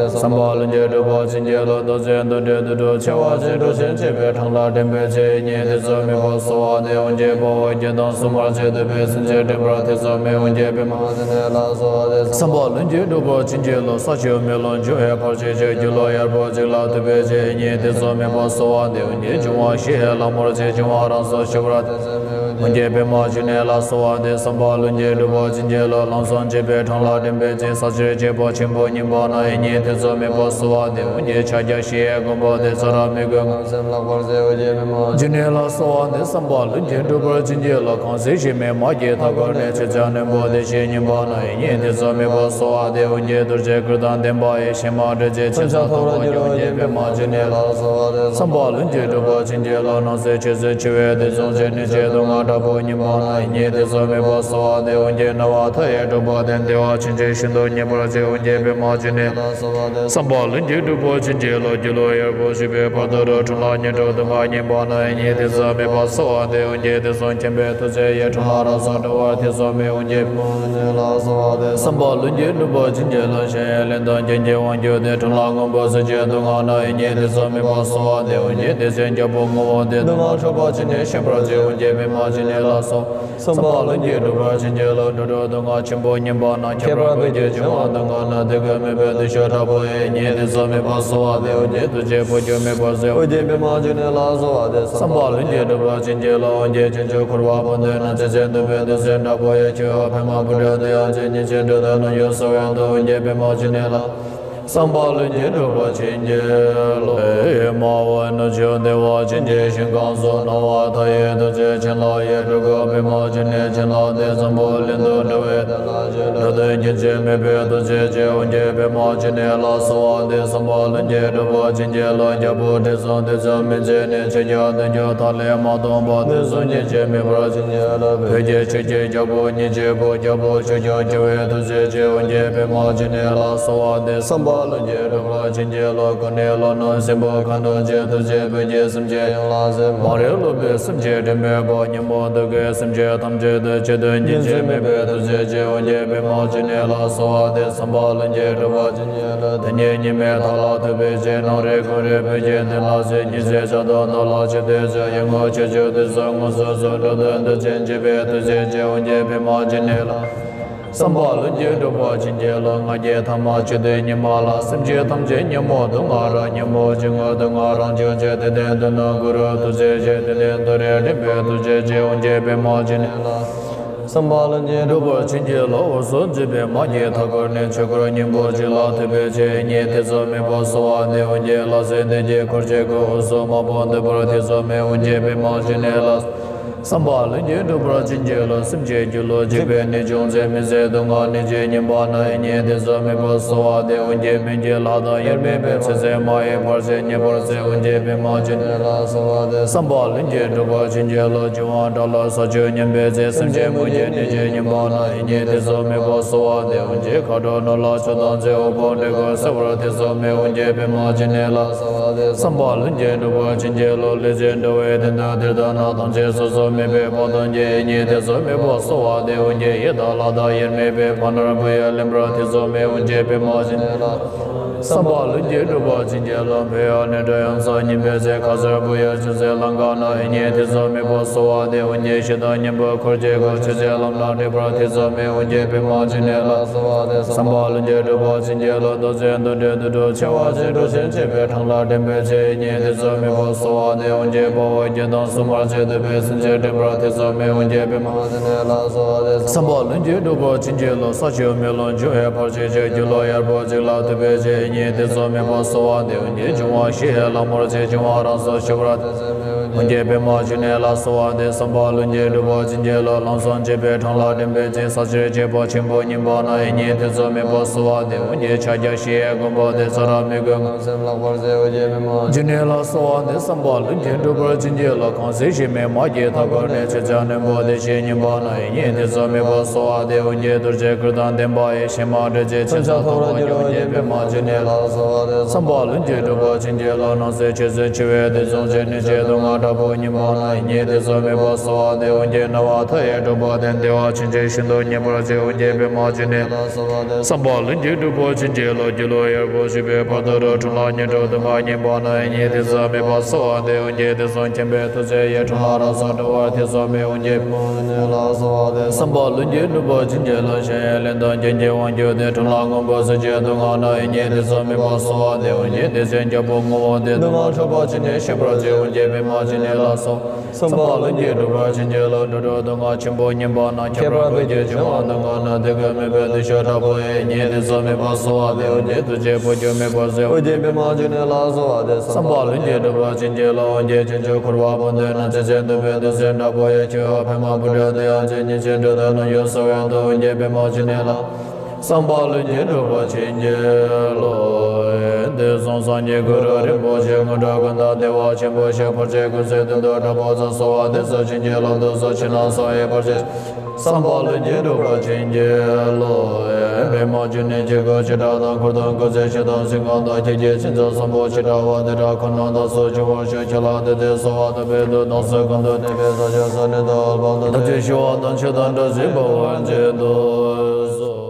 བསམ་པ་ལྷུན་གྱིས་འགྲུབ་པར་བྱིན་གྱིས་རློབས། རྡོ་རྗེ་གདོན་བྲལ་དུད་འགྲོ་ཆེ་བ་ཞིག་སྒྲོལ་ཞིང་གཅེས་པའི་འཕྲང་ལ་འདྲེན་པའི་ཕྱིར། ཡིད་གཉིས་ཐེ་ཚོམ་མེད་པར་གསོལ་བ་འདེབས། འོན་ཀྱང་དཔའ་བོ་བརྒྱད་དང་སྲུང་མར་བཅས་འདུས་པའི་སེམས་ཅན་འདྲེན་པར་ཐེ་ཚོམ་མེད། འོན་ཀྱང་པདྨ་འབྱུང་གནས་ལ་གསོལ་བ་འདེབས། བསམ་པ་ལྷུན་གྱིས་འགྲུབ་པར་བྱིན་གྱིས་རློབས། ས་ཆུ་མེ་རླུང་འབྱུང་བའི་བར་ཆད་ཀྱི་རྒྱུ་ལ་ཡར་བབ་ཅིག་ལ་ཐུག་པའི་ཕྱིར། ཡིད་གཉིས་ཐེ་ཚོམ་མེད་པར་གསོལ་བ་འདེབས། འོན་ཀྱང་འབྱུང་བ་བཞི་ཡི་ལྷ་མོར་བཅས། འབྱུང་བ་རང་སར་ཞི་བར་ཐེ་ཚོམ་མེད། འོན་ འོན་ཀྱང་པདྨ་འབྱུང་གནས་ལ་གསོལ་བ་འདེབས། བསམ་པ་ལྷུན་གྱིས་འགྲུབ་པར་བྱིན་གྱིས་རློབས། ལམ་ཟབ་འཇུག་པའི་འཕྲིན་ལས་འདྲེན་པའི་ཚེ། ས་སྤྱིར་གཅིག་པུ་ཆེན་པོ་ཉིད་པ་ན་ཡིན་ཉིད་དེ་ཚུལ་དམིགས་པ་གསོལ་བ་འདེབས། འོན་ཀྱང་ཕྱག་རྒྱ་བཞི་ཡི་མགོན་པོ་སྟེ། ཚུ་ར་མི་རྒོད་ངང་སེམས་ལྷག་པར་གསལ་བའི་རྗེ་པདྨ་འབྱུང་གནས་ལ་གསོལ་བ་འདེབས། བསམ་པ་ལྷུན་གྱིས་འགྲུབ་པར་བྱིན་གྱིས་རློབས། གང་ཚེ་ཞིང་མེད་མ་སྐྱེས་མཐའ་འཁོབ་ནས། ཆོས་སྐྱོང་རྣོན་པོ་བདེ་གཤེགས་ཉིད་པ་ན་ཡིན་ཉིད་དེ་ཚུལ་དམིགས་པ་གསོལ་བ་འདེབས། འོན་ཀྱང་རྡོ་རྗེ་གུར་དང་ལྡན་པ་ཡི། ཕྱི་མ་འབྲེལ་ཚེ་ཕྱིན་ཅི་ཐོབ་རབ་འགྱུར་བའི་རྗེ་པདྨ་འབྱུང་གནས་ལ་གསོལ་བ་འདེབས། བསམ་པ་ལྷུན་གྱིས་འགྲུབ་པར་བྱིན་གྱིས་རློབས། སྣང་སྲིད་ཆོས་སྲིད་འཆི་བའི་དུས་གསུམ་གྱི། གནོད་བྱེད་སྡུག་བསྔལ་དྲག་པོ་ཉིད་པ་ན་ཡིན་ཉིད་དེ་ཚུལ་དམིགས་པ་གསོལ་བ་འདེབས། འོན་ཀྱང་ན་བ་མཐའ་ཡས་གྲོང་པ་སྟེ། བདེ་བ་ཆེན་པོའི་ཞིང་དུ་ཉེ་བར་མཆིས། འོན་ཀྱང་པདྨ་འབྱུང་གནས་ལ་གསོལ་བ་འདེབས། བསམ་པ་ལྷུན་གྱིས་འགྲུབ་པར་བྱིན་གྱིས་རློབས། སྒྱུ་ལུས་ཡོད་པར་བཞུགས་པའི་བར་དུ་རུ། འཁྲུལ་སྣང་ཉེར་དྲུག་སྡུག་བསྔལ་ཉིད་པ་ན་ཡིན་ཉིད་དེ་ཚུལ་དམིགས་པ་གསོལ་བ་འདེབས། འོན་ཀྱང་དུས་གསུམ་མཁྱེན་པའི་ཐུགས་རྗེ་ཡིས། འཁྲུལ་སྣང་རང་སར་གྲོལ་བར་དེ་ཚུལ་དམིགས། འོན་ཀྱང་པདྨ་འབྱུང་གནས་ལ་གསོལ་བ་འདེབས། བསམ་པ་ལྷུན་གྱིས་འགྲུབ་པར་བྱིན་གྱིས་རློབས། གཞན་ཡང་ལན་དང་རྐྱེན་གྱིས་དབང་གྱུར་ཏེ། འཁྲུལ་སྣང་ངན་པ་གཟུགས་ཅན་སྡུག་བསྔལ་ན་ཡིན་ཉིད་དེ་ཚུལ་དམིགས་པ་གསོལ་བ་འདེབས། འོན་ཀྱང་དེ་ཚེ་རྒྱལ་པོ་ངུ་བ་སྟེ། སྡུག་བསྔལ་འཁྲུགས་པ་ཅི་ནས་ཤེས་པར་བྱེད། འོན་ཀྱང་པདྨ་འབྱུང་གནས་ལ་གསོལ། བསམ་པ་ལྷུན་གྱིས་འགྲུབ་པར་བྱིན་གྱིས་རློབས། འགྲོ་དྲུག་སྡུག་བསྔལ་ཆེན་པོ་ཉིད་པ་ན། ཁྱད་པར་བོད་ཀྱི་འབྱུང་བ་སྡུག་བསྔལ་ན། དེ་ཀུན་མེད་པའི་བདེ་གཤེགས་དྲག་པོ་ཡིས། ཉིད་དེ་ཚུལ་དམིགས་པ་གསོལ་བ་འདེབས། འོན་ཀྱང་ཐུགས་རྗེའི་བུ་ཁྱོད་དམིགས་པར་གསོལ། འོན་ཀྱང་པདྨ་འབྱུང་གནས་ལ་གསོལ་བ་འདེབས། བསམ་པ་ལྷུན་གྱིས་འགྲུབ་པར་བྱིན་གྱིས་རློབས། འོན་ཀྱང་བྱང་ཆུབ་འཁོར་བ་སྤངས་ཏེ་ན། ཚེ་ཟད་འདོད་པའི་དུས་སུ་དྲག་པོ་ཡིས། ཁྱོད་འོད་པདྨ་བུ་ཏྲ་དུ་ཡང་མཆི། སྙིང་རྗེ་འགྲོ་དོན་རྣམས་ཀྱི་གསོལ་བ་འདེབས། འོན་ཀྱང་པདྨ་འབྱུང་གནས་ལ། བསམ་པ་ལྷུན་གྱིས་འགྲུབ་པར་བྱིན་གྱིས་རློབས། མ་འོངས་ནུབ་ཕྱོགས་བདེ་བ་ཅན་གྱི་ཞིང་ཁམས་སུ། སྣང་བ་མཐའ་ཡས་ཐུགས་རྗེ་བྱིན་རླབས་ཡིས། སྤྲུལ་སྐུ་པདྨ་འབྱུང་གནས་བྱིན་རླབས་ཏེ། འཛམ་བུ་གླིང་དུ་འགྲོ་བའི་དོན་རླབས་ཆེན། འགྲོ་དོན་རྒྱུན་ཆད་མེད་པའི་ཐུགས་རྗེ་ཆེ། འོན་ཀྱང་པདྨ་འབྱུང་གནས་ལ་གསོལ་བ་འདེབས། བསམ་པ་ལྷུན་གྱིས་འགྲུབ་པར་བྱིན་གྱིས་རློབས། རྒྱལ་པོ་དྲི་བསུང་དུས་གསུམ་མི་མཛད་ནས། ཆོས་ཀྱང་དོན་ཀྱང་ཐ་ལེ་མ་སྟོངས་པ། དུས་གསུམ་རྒྱུན་ཆད་མེད་པར་བྱིན་གྱིས་རློབས། བོད་ཀྱི་ཆོས་ཀྱི་རྒྱལ་པོ་ཉིད་ཆེན་པོ། རྒྱལ་པོ་ཆོས་སྐྱོང་བྱེ་བའི་ཐུགས་རྗེ་ཆེ། འོན་ཀྱང་པདྨ་འབྱུང་གནས་ལ་གསོལ་བ་འདེབས། བསམ་པ་ལྷུན་གྱིས་འགྲུབ་པར་བྱིན་གྱིས་རློབས། ཀུན་ནས་བློ་རྣོན་སྲིན་པོ་མཁའ་འགྲོ་ཆེ། ཐུགས་རྗེས་བོད་ཀྱི་སེམས་ཅན་ཡོངས་ལ་གཟིགས། མ་རིག་ལུས་པའི་སེམས་ཅན་འདྲེན་པའི་དཔལ། ཉོན་མོངས་དུག་གི་སེམས་ཅན་ཐམས་ཅད་དུ། ཆོས་དོན་རྒྱུན་ཆད་མེད་པའི་ཐུགས་རྗེ་ཆེ། འོན་ཀྱང་པདྨ་འབྱུང་གནས་ལ་གསོལ་བ་འདེབས། བསམ་པ་ལྷུན་གྱིས་འགྲུབ་པར་བྱིན་གྱིས་རློབས། དེ་ཉིད་ཉི་མའི་མཐའ་ལ་ཐུག་པའི་ཚེ། ནམ་རིག་གུང་རིག་བོད་ཀྱི་མདུན་ལ་གཟིགས། ཉི་ཟེར་འཆར་སྡུད་ནོར་ལ་ཆུད་དེ་གཟིགས། ཡིད་ངོར་ཆོས་སྐྱོང་དུས་གསུམ་ངོ་སོ་སོ། འགྲོ་དོན་མཐར་ཕྱིན་བྱེད་པའི་ཐུགས་རྗེ་ཆེ། འོན་ཀྱང་པདྨ་འབྱུང་གནས་ལ། བསམ་པ་ལྷུན་གྱིས་འགྲུབ་པར་བྱིན་གྱིས་རློབས། ང་རྒྱལ་ཐ་མ་ཆོས་དོན་ཉིད་མ་ལགས། སེམས་ཅན་ཐམས་ཅད་ཉོན་མོངས་སྡུག་བསྔལ་རགས། ཉོན་མོངས་སྤྱི་དངོས་སྡུག་བསྔལ་རང་བྱུང་ཆེ། དེ་དོན་མཐུ་ནུས་གུ་རུ་ཐུགས་རྗེ་ཆེ། དེ་དོན་མཐུ་རེ་འདྲེན་པའི་ཐུགས་རྗེ་ཆེ། འོན་ཀྱང་པདྨ་འབྱུང་གནས་ལ། བསམ་པ་ལྷུན་གྱིས་འགྲུབ་པར་བྱིན་གྱིས་རློབས། འོད་སྲུང་འཛིན་པའི་མ་སྐྱེས་མཐའ་འཁོབ་ནས། ཆོས་འཁོར་སྙིང་པོ་གཅིག་ལ་ཐུག་པའི་ཚེ། ཉིད་དེ་ཚུལ་དམིགས་པ་གསོལ་བ་འདེབས། འོན་ཀྱང་ལྷ་སྲིན་སྡེ་བརྒྱད་འཁོར་བཅས་ཀུན། འོད་སྲུང་མ་བུ་འདུས་པར་དེ་ཚུལ་དམིགས། འོན་ཀྱང་པདྨ་འབྱུང་གནས་ལ། བསམ་པ་ལྷུན་གྱིས་འགྲུབ་པར་བྱིན་གྱིས་རློབས། སེམས་ཅན་སྒྱུ་ལུས་འཇིག་པའི་ནད་བྱུང་ཚེ། མི་བཟད་སྡུག་བསྔལ་ནད་ཀྱིས་ཉེན་པ་ན། ཉིད་དེ་ཚུལ་དམིགས་པ་གསོལ་བ་འདེབས། འོན་ཀྱང་སྨན་གྱི་ལྷ་དང་དབྱེར་མེད་པའི། ཚེ་ཟད་མ་ཡིན་བར་ཆད་ཉེ་བར་སེལ། འོན་ཀྱང་པདྨ་འབྱུང་གནས་ལ་གསོལ་བ་འདེབས། བསམ་པ་ལྷུན་གྱིས་འགྲུབ་པར་བྱིན་གྱིས་རློབས། འབྱུང་བ་དགྲ་ལ་ས་བཅུད་ཉམས་པའི་ཚེ། སེམས་ཅན་མུ་གེའི་ནད་ཀྱིས་ཉེན་པ་ན། ཉིད་དེ་ཚུལ་དམིགས་པ་གསོལ་བ་འདེབས། འོན་ཀྱང་མཁའ་འགྲོ་ནོར་ལ་ཆགས་བཏང་ཚེ། དབུལ་ཕོངས་འབྲས་བུ་སེལ་བར་དེ་ཚུལ་དམིགས། འོན་ཀྱང་པདྨ་འབྱུང་གནས་ལ། བསམ་པ་ལྷུན་གྱིས་འགྲུབ་པར་བྱིན་གྱིས་རློབས། ལེགས་བྱས་འགྲོ་བའི་དོན་དུ་དེར་བཏང་ན། ཐམས་ཅད་སོ་སོར་དམིགས་པའི་དཔལ་ཐམས་ཅད། ཉིད་དེ་ཚུལ་དམིགས་པ་གསོལ་བ་འདེབས། འོན་ཀྱང་ཡི་དྭགས་ལྷ་དང་དབྱེར་མེད་པའི། ཕ་ནོར་བུ་ཡིས་ལེན་པར་དེ་ཚུལ་དམིགས། འོན་ཀྱང་པདྨ་འབྱུང་གནས་ལ། བསམ་པ་ལྷུན་གྱིས་འགྲུབ་པར་བྱིན་གྱིས་རློབས། བོད་ཡུལ་ནས་འགྲོ་ཡང་སོ་སྙིང་པའི་ཚེ། ཁ་ཟས་བུ་ཡིས་ཅུང་ཟད་ལམ་འགགས་ན། ཉིད་དེ་ཚུལ་དམིགས་པ་གསོལ་བ་འདེབས། འོན་ཀྱང་ཞེ་སྡང་གཉེན་པོས་འཁོར་བཅས་ཀུན། ཆོས་བྱེད་ལམ་སྣ་འདྲེན་པར་དེ་ཚུལ་དམིགས། འོན་ཀྱང་པདྨ་འབྱུང་གནས་ལ། བསམ་པ་ལྷུན་གྱིས་འགྲུབ་པར་བྱིན་གྱིས་རློབས། མདོ་ཚིག་འདུ་འབྲལ་དུད་འགྲོ་ཆེ་བ་ཅན། འགྲོ་ཞིང་གཅེས་པའི་འཕྲིན་ལས་འདྲེན་པའི་ཚེ། ཉིད་དེ་ཚུལ་དམིགས་པ་གསོལ་བ་འདེབས། འོན་ཀྱང་དཔའ་བོ་རྒྱུད་དང་སྲུང་མར་བཅས། འདོད་པའི་སེམས་ཅན་འདྲེན་པར་དེ་ཚུལ་དམིགས། འོན་ཀྱང་པདྨ་འབྱུང་གནས་ལ། བསམ་པ་ལྷུན་གྱིས་འགྲུབ་པར་བྱིན་གྱིས་རློབས། ས་བཅུད་མེ་ལོང་འབྱུང་བའི་བར་ཆད་ཕྱིར། སྒྱུ་ལུས་ཡོད་པར་གཅིག་ལ་ཐུག་པའི་ཚེ། ཉིད་དེ་ཚུལ་དམིགས་པ་གསོལ་བ་འདེབས། འོན་ཀྱང་འབྱུང་བ་བཞི་ཡི་ལྷ་མོར་བཅས། འབྱུང་བ་རང་སར་ཞི་བར། འོན་ཀྱང་པདྨ་འབྱུང་གནས་ལ་གསོལ་བ་འདེབས། བསམ་པ་ལྷུན་གྱིས་འགྲུབ་པར་བྱིན་གྱིས་རློབས། ལམ་ཟབ་འཇུག་པའི་འཕྲིན་ལས་འདྲེན་པའི་ཚེ། ས་སྤྱིར་གཅིག་པུ་ཆེན་པོ་ཉིད་པ་ན། ཡིན་ཉིད་དེ་ཚུལ་དམིགས་པ་གསོལ་བ་འདེབས། འོན་ཀྱང་ཕྱག་རྒྱ་བཞི་ཡི་མགོན་པོ་སྟེ། ཚུ་ར་མི་རྒོད་ངང་སེམས་ལྷག་པར་གསལ་བའི་རྗེ་པདྨ་འབྱུང་གནས་ལ་གསོལ་བ་འདེབས། བསམ་པ་ལྷུན་གྱིས་འགྲུབ་པར་བྱིན་གྱིས་རློབས། གང་ཚེ་ཞིང་མེད་མ་སྐྱེས་མཐའ་འཁོབ་ནས། ཆོས་སྐྱོང་རྣོན་པོ་བདེ་གཤེགས་ཉིད་པ་ན། ཡིན་ཉིད་དེ་ཚུལ་དམིགས་པ་གསོལ་བ་འདེབས། འོན་ཀྱང་རྡོ་རྗེ་གུར་དང་ལྡན་པ་ཡི། ཕྱི་མ་འབྲེལ་ཚེ་ཕྱིན་ཅི་ཐོབ་རབ་འགྱུར་བའི་རྗེ་པདྨ་འབྱུང་གནས་ལ་གསོལ་བ་འདེབས། བསམ་པ་ལྷུན་གྱིས་འགྲུབ་པར་བྱིན་གྱིས་རློབས། སྣང་སྲིད་ཆོས་སྲིད་འཆི་བའི་དུས་གསུམ་གྱི། གནོད་བྱེད་སྡུག་བསྔལ་དྲག་པོ་ཉིད་པ་ན། ཡིན་ཉིད་དེ་ཚུལ་དམིགས་པ་གསོལ་བ་འདེབས། འོན་ཀྱང་ན་བ་མཐའ་ཡས་གྲོང་པ་སྟེ། བདེ་བ་ཆེན་པོའི་ཞིང་དུ་ཉེ་བར་མཆིས། འོན་ཀྱང་པདྨ་འབྱུང་གནས་ལ་གསོལ་བ་འདེབས། བསམ་པ་ལྷུན་གྱིས་འགྲུབ་པར་བྱིན་གྱིས་རློབས། སྒྱུ་ལུས་ཡོད་པར་བཞུགས་པའི་བར་དུ་རུ། འཁྲུལ་སྣང་ཉེར་དྲུག་སྡུག་བསྔལ་ཉིད་པ་ན། ཡིན་ཉིད་དེ་ཚུལ་དམིགས་པ་གསོལ་བ་འདེབས། འོན་ཀྱང་དུས་གསུམ་མཁྱེན་པའི་ཐུགས་རྗེ་ཡིས། འཁྲུལ་སྣང་རང་སར་གྲོལ་བར་དེ་ཚུལ་དམིགས། འོན་ཀྱང་པདྨ་འབྱུང་གནས་ལ་གསོལ་བ་འདེབས། བསམ་པ་ལྷུན་གྱིས་འགྲུབ་པར་བྱིན་གྱིས་རློབས། གཞན་ཡང་ལན་དང་རྐྱེན་གྱིས་དབང་གྱུར་ཏེ། འཁྲུལ་སྣང་ངན་པ་གཟུགས་ཅན་སྡུག་བསྔལ་ན། ཡིན་ཉིད་དེ་ཚུལ་དམིགས་པ་གསོལ་བ་འདེབས། འོན་ཀྱང་དེ་ཚེ་རྒྱལ་པོ་ངུ་བ་སྟེ། སྡུག་བསྔལ་འཁྲུགས་པ་ཅི་ནས་ཤེས་པར་བྱེད། འོན་ཀྱང་པདྨ་ ཅི་ནས་ལ་སོགས། བསམ་པ་ལྷུན་གྱིས་གྲུབ་པར་བྱིན་གྱིས་རློབས། འགྲོ་དྲུག་སྡུག་བསྔལ་ཆེན་པོ་ཉམས་པ་ན། ཁྱད་པར་བོད་ཀྱི་བྱུང་བ་སྡུག་བསྔལ་ན། དེ་ཀའི་མོས་པས་འདི་ཕྱིར་དྲག་པོ་ཡི། ཉེ་དུ་བཟོད་མེད་པ་གསོལ་བ་འདེབས། འདི་དུས་ཅི་འཕོ་འགྱུར་མེད་པར་གཟིགས། ཨོ་རྒྱན་པདྨ་འབྱུང་གནས་ལ་གསོལ་བ་འདེབས། བསམ་པ་ལྷུན་གྱིས་གྲུབ་པར་བྱིན་གྱིས་རློབས། འོ་བརྒྱལ་བྱང་ཆུབ་འཁོར་བ་སྤངས་ཏེ་ན། ཇི་སྲིད་འདོད་པའི་དོན་ཟད་དྲག་པོ་ཡི། ཆོས་འཕེལ་མ་བུ་ཕྲུག་དེ་ཡང་ཇི་སྙེད་ཅིག། འགྲོ་དོན་ནམ་ཡང་གསལ་བའི་མཐུས། ཨོ་རྒྱན་པདྨ་འབྱུང་གནས་ལ། བསམ་པ་ལྷུན་གྱིས་གྲུབ་པར་བྱིན་གྱིས་རློབས། དེ་བཟུམ་སངས་རྒྱས་གུ་རུ་རིན་པོ་ཆེ། དངོས་གྲུབ་ཀུན་བདག་བདེ་བ་ཆེན་པོའི་ཞབས། འཕགས་པའི་ཀུན་གཟིགས་དོན་དུ་གྲགས་པ་ཙམ། གསོལ་བ་འདེབས་སོ་བྱིན་གྱིས་རློབས། འདི་ཚོགས་ཕྱི་ནང་གསང་བའི་བར་ཆད། བསམ་པ་ལྷུན་གྱིས་གྲུབ་པར་བྱིན་གྱིས་རློབས། པདྨ་འབྱུང་གནས་ཀྱི་སྐུ་ཆེ་དྲགས་དང་། འཁོར་དང་སྐུ་ཚེ་ཞིང་དང་གཟིམ་ཁང་དང་། ཁྱེད་ཀྱི་མཚན་རྩིས་བཟང་པོ་ཆེ་དྲགས་པ། དེ་དག་ཁོ་ན་བདག་སོགས་འབྱུང་བར་ཤོག་ཁྱེད་ལ་དེ་འདྲའི་གསོལ་བ་བཏབ་པའི་མཐུས། བདག་སོགས་ཀུན་ཏུ་གནས་པའི་ས་ཞིང་ས་གནས་དང་། འོད་དཔག་ཏུ་མེད་པའི་ཞིང་དུ་ཤིན་ཏུ་ཡང་དག་པར་རྫོགས་པར་བྱིན་གྱིས་བརླབ་ཏུ། ཐམས་ཅད་ཞི་བ་དང་ཆོས་དང་འདྲ་ཞིང་བག་ཕེབས་པར་མཛད་དུ་གསོལ།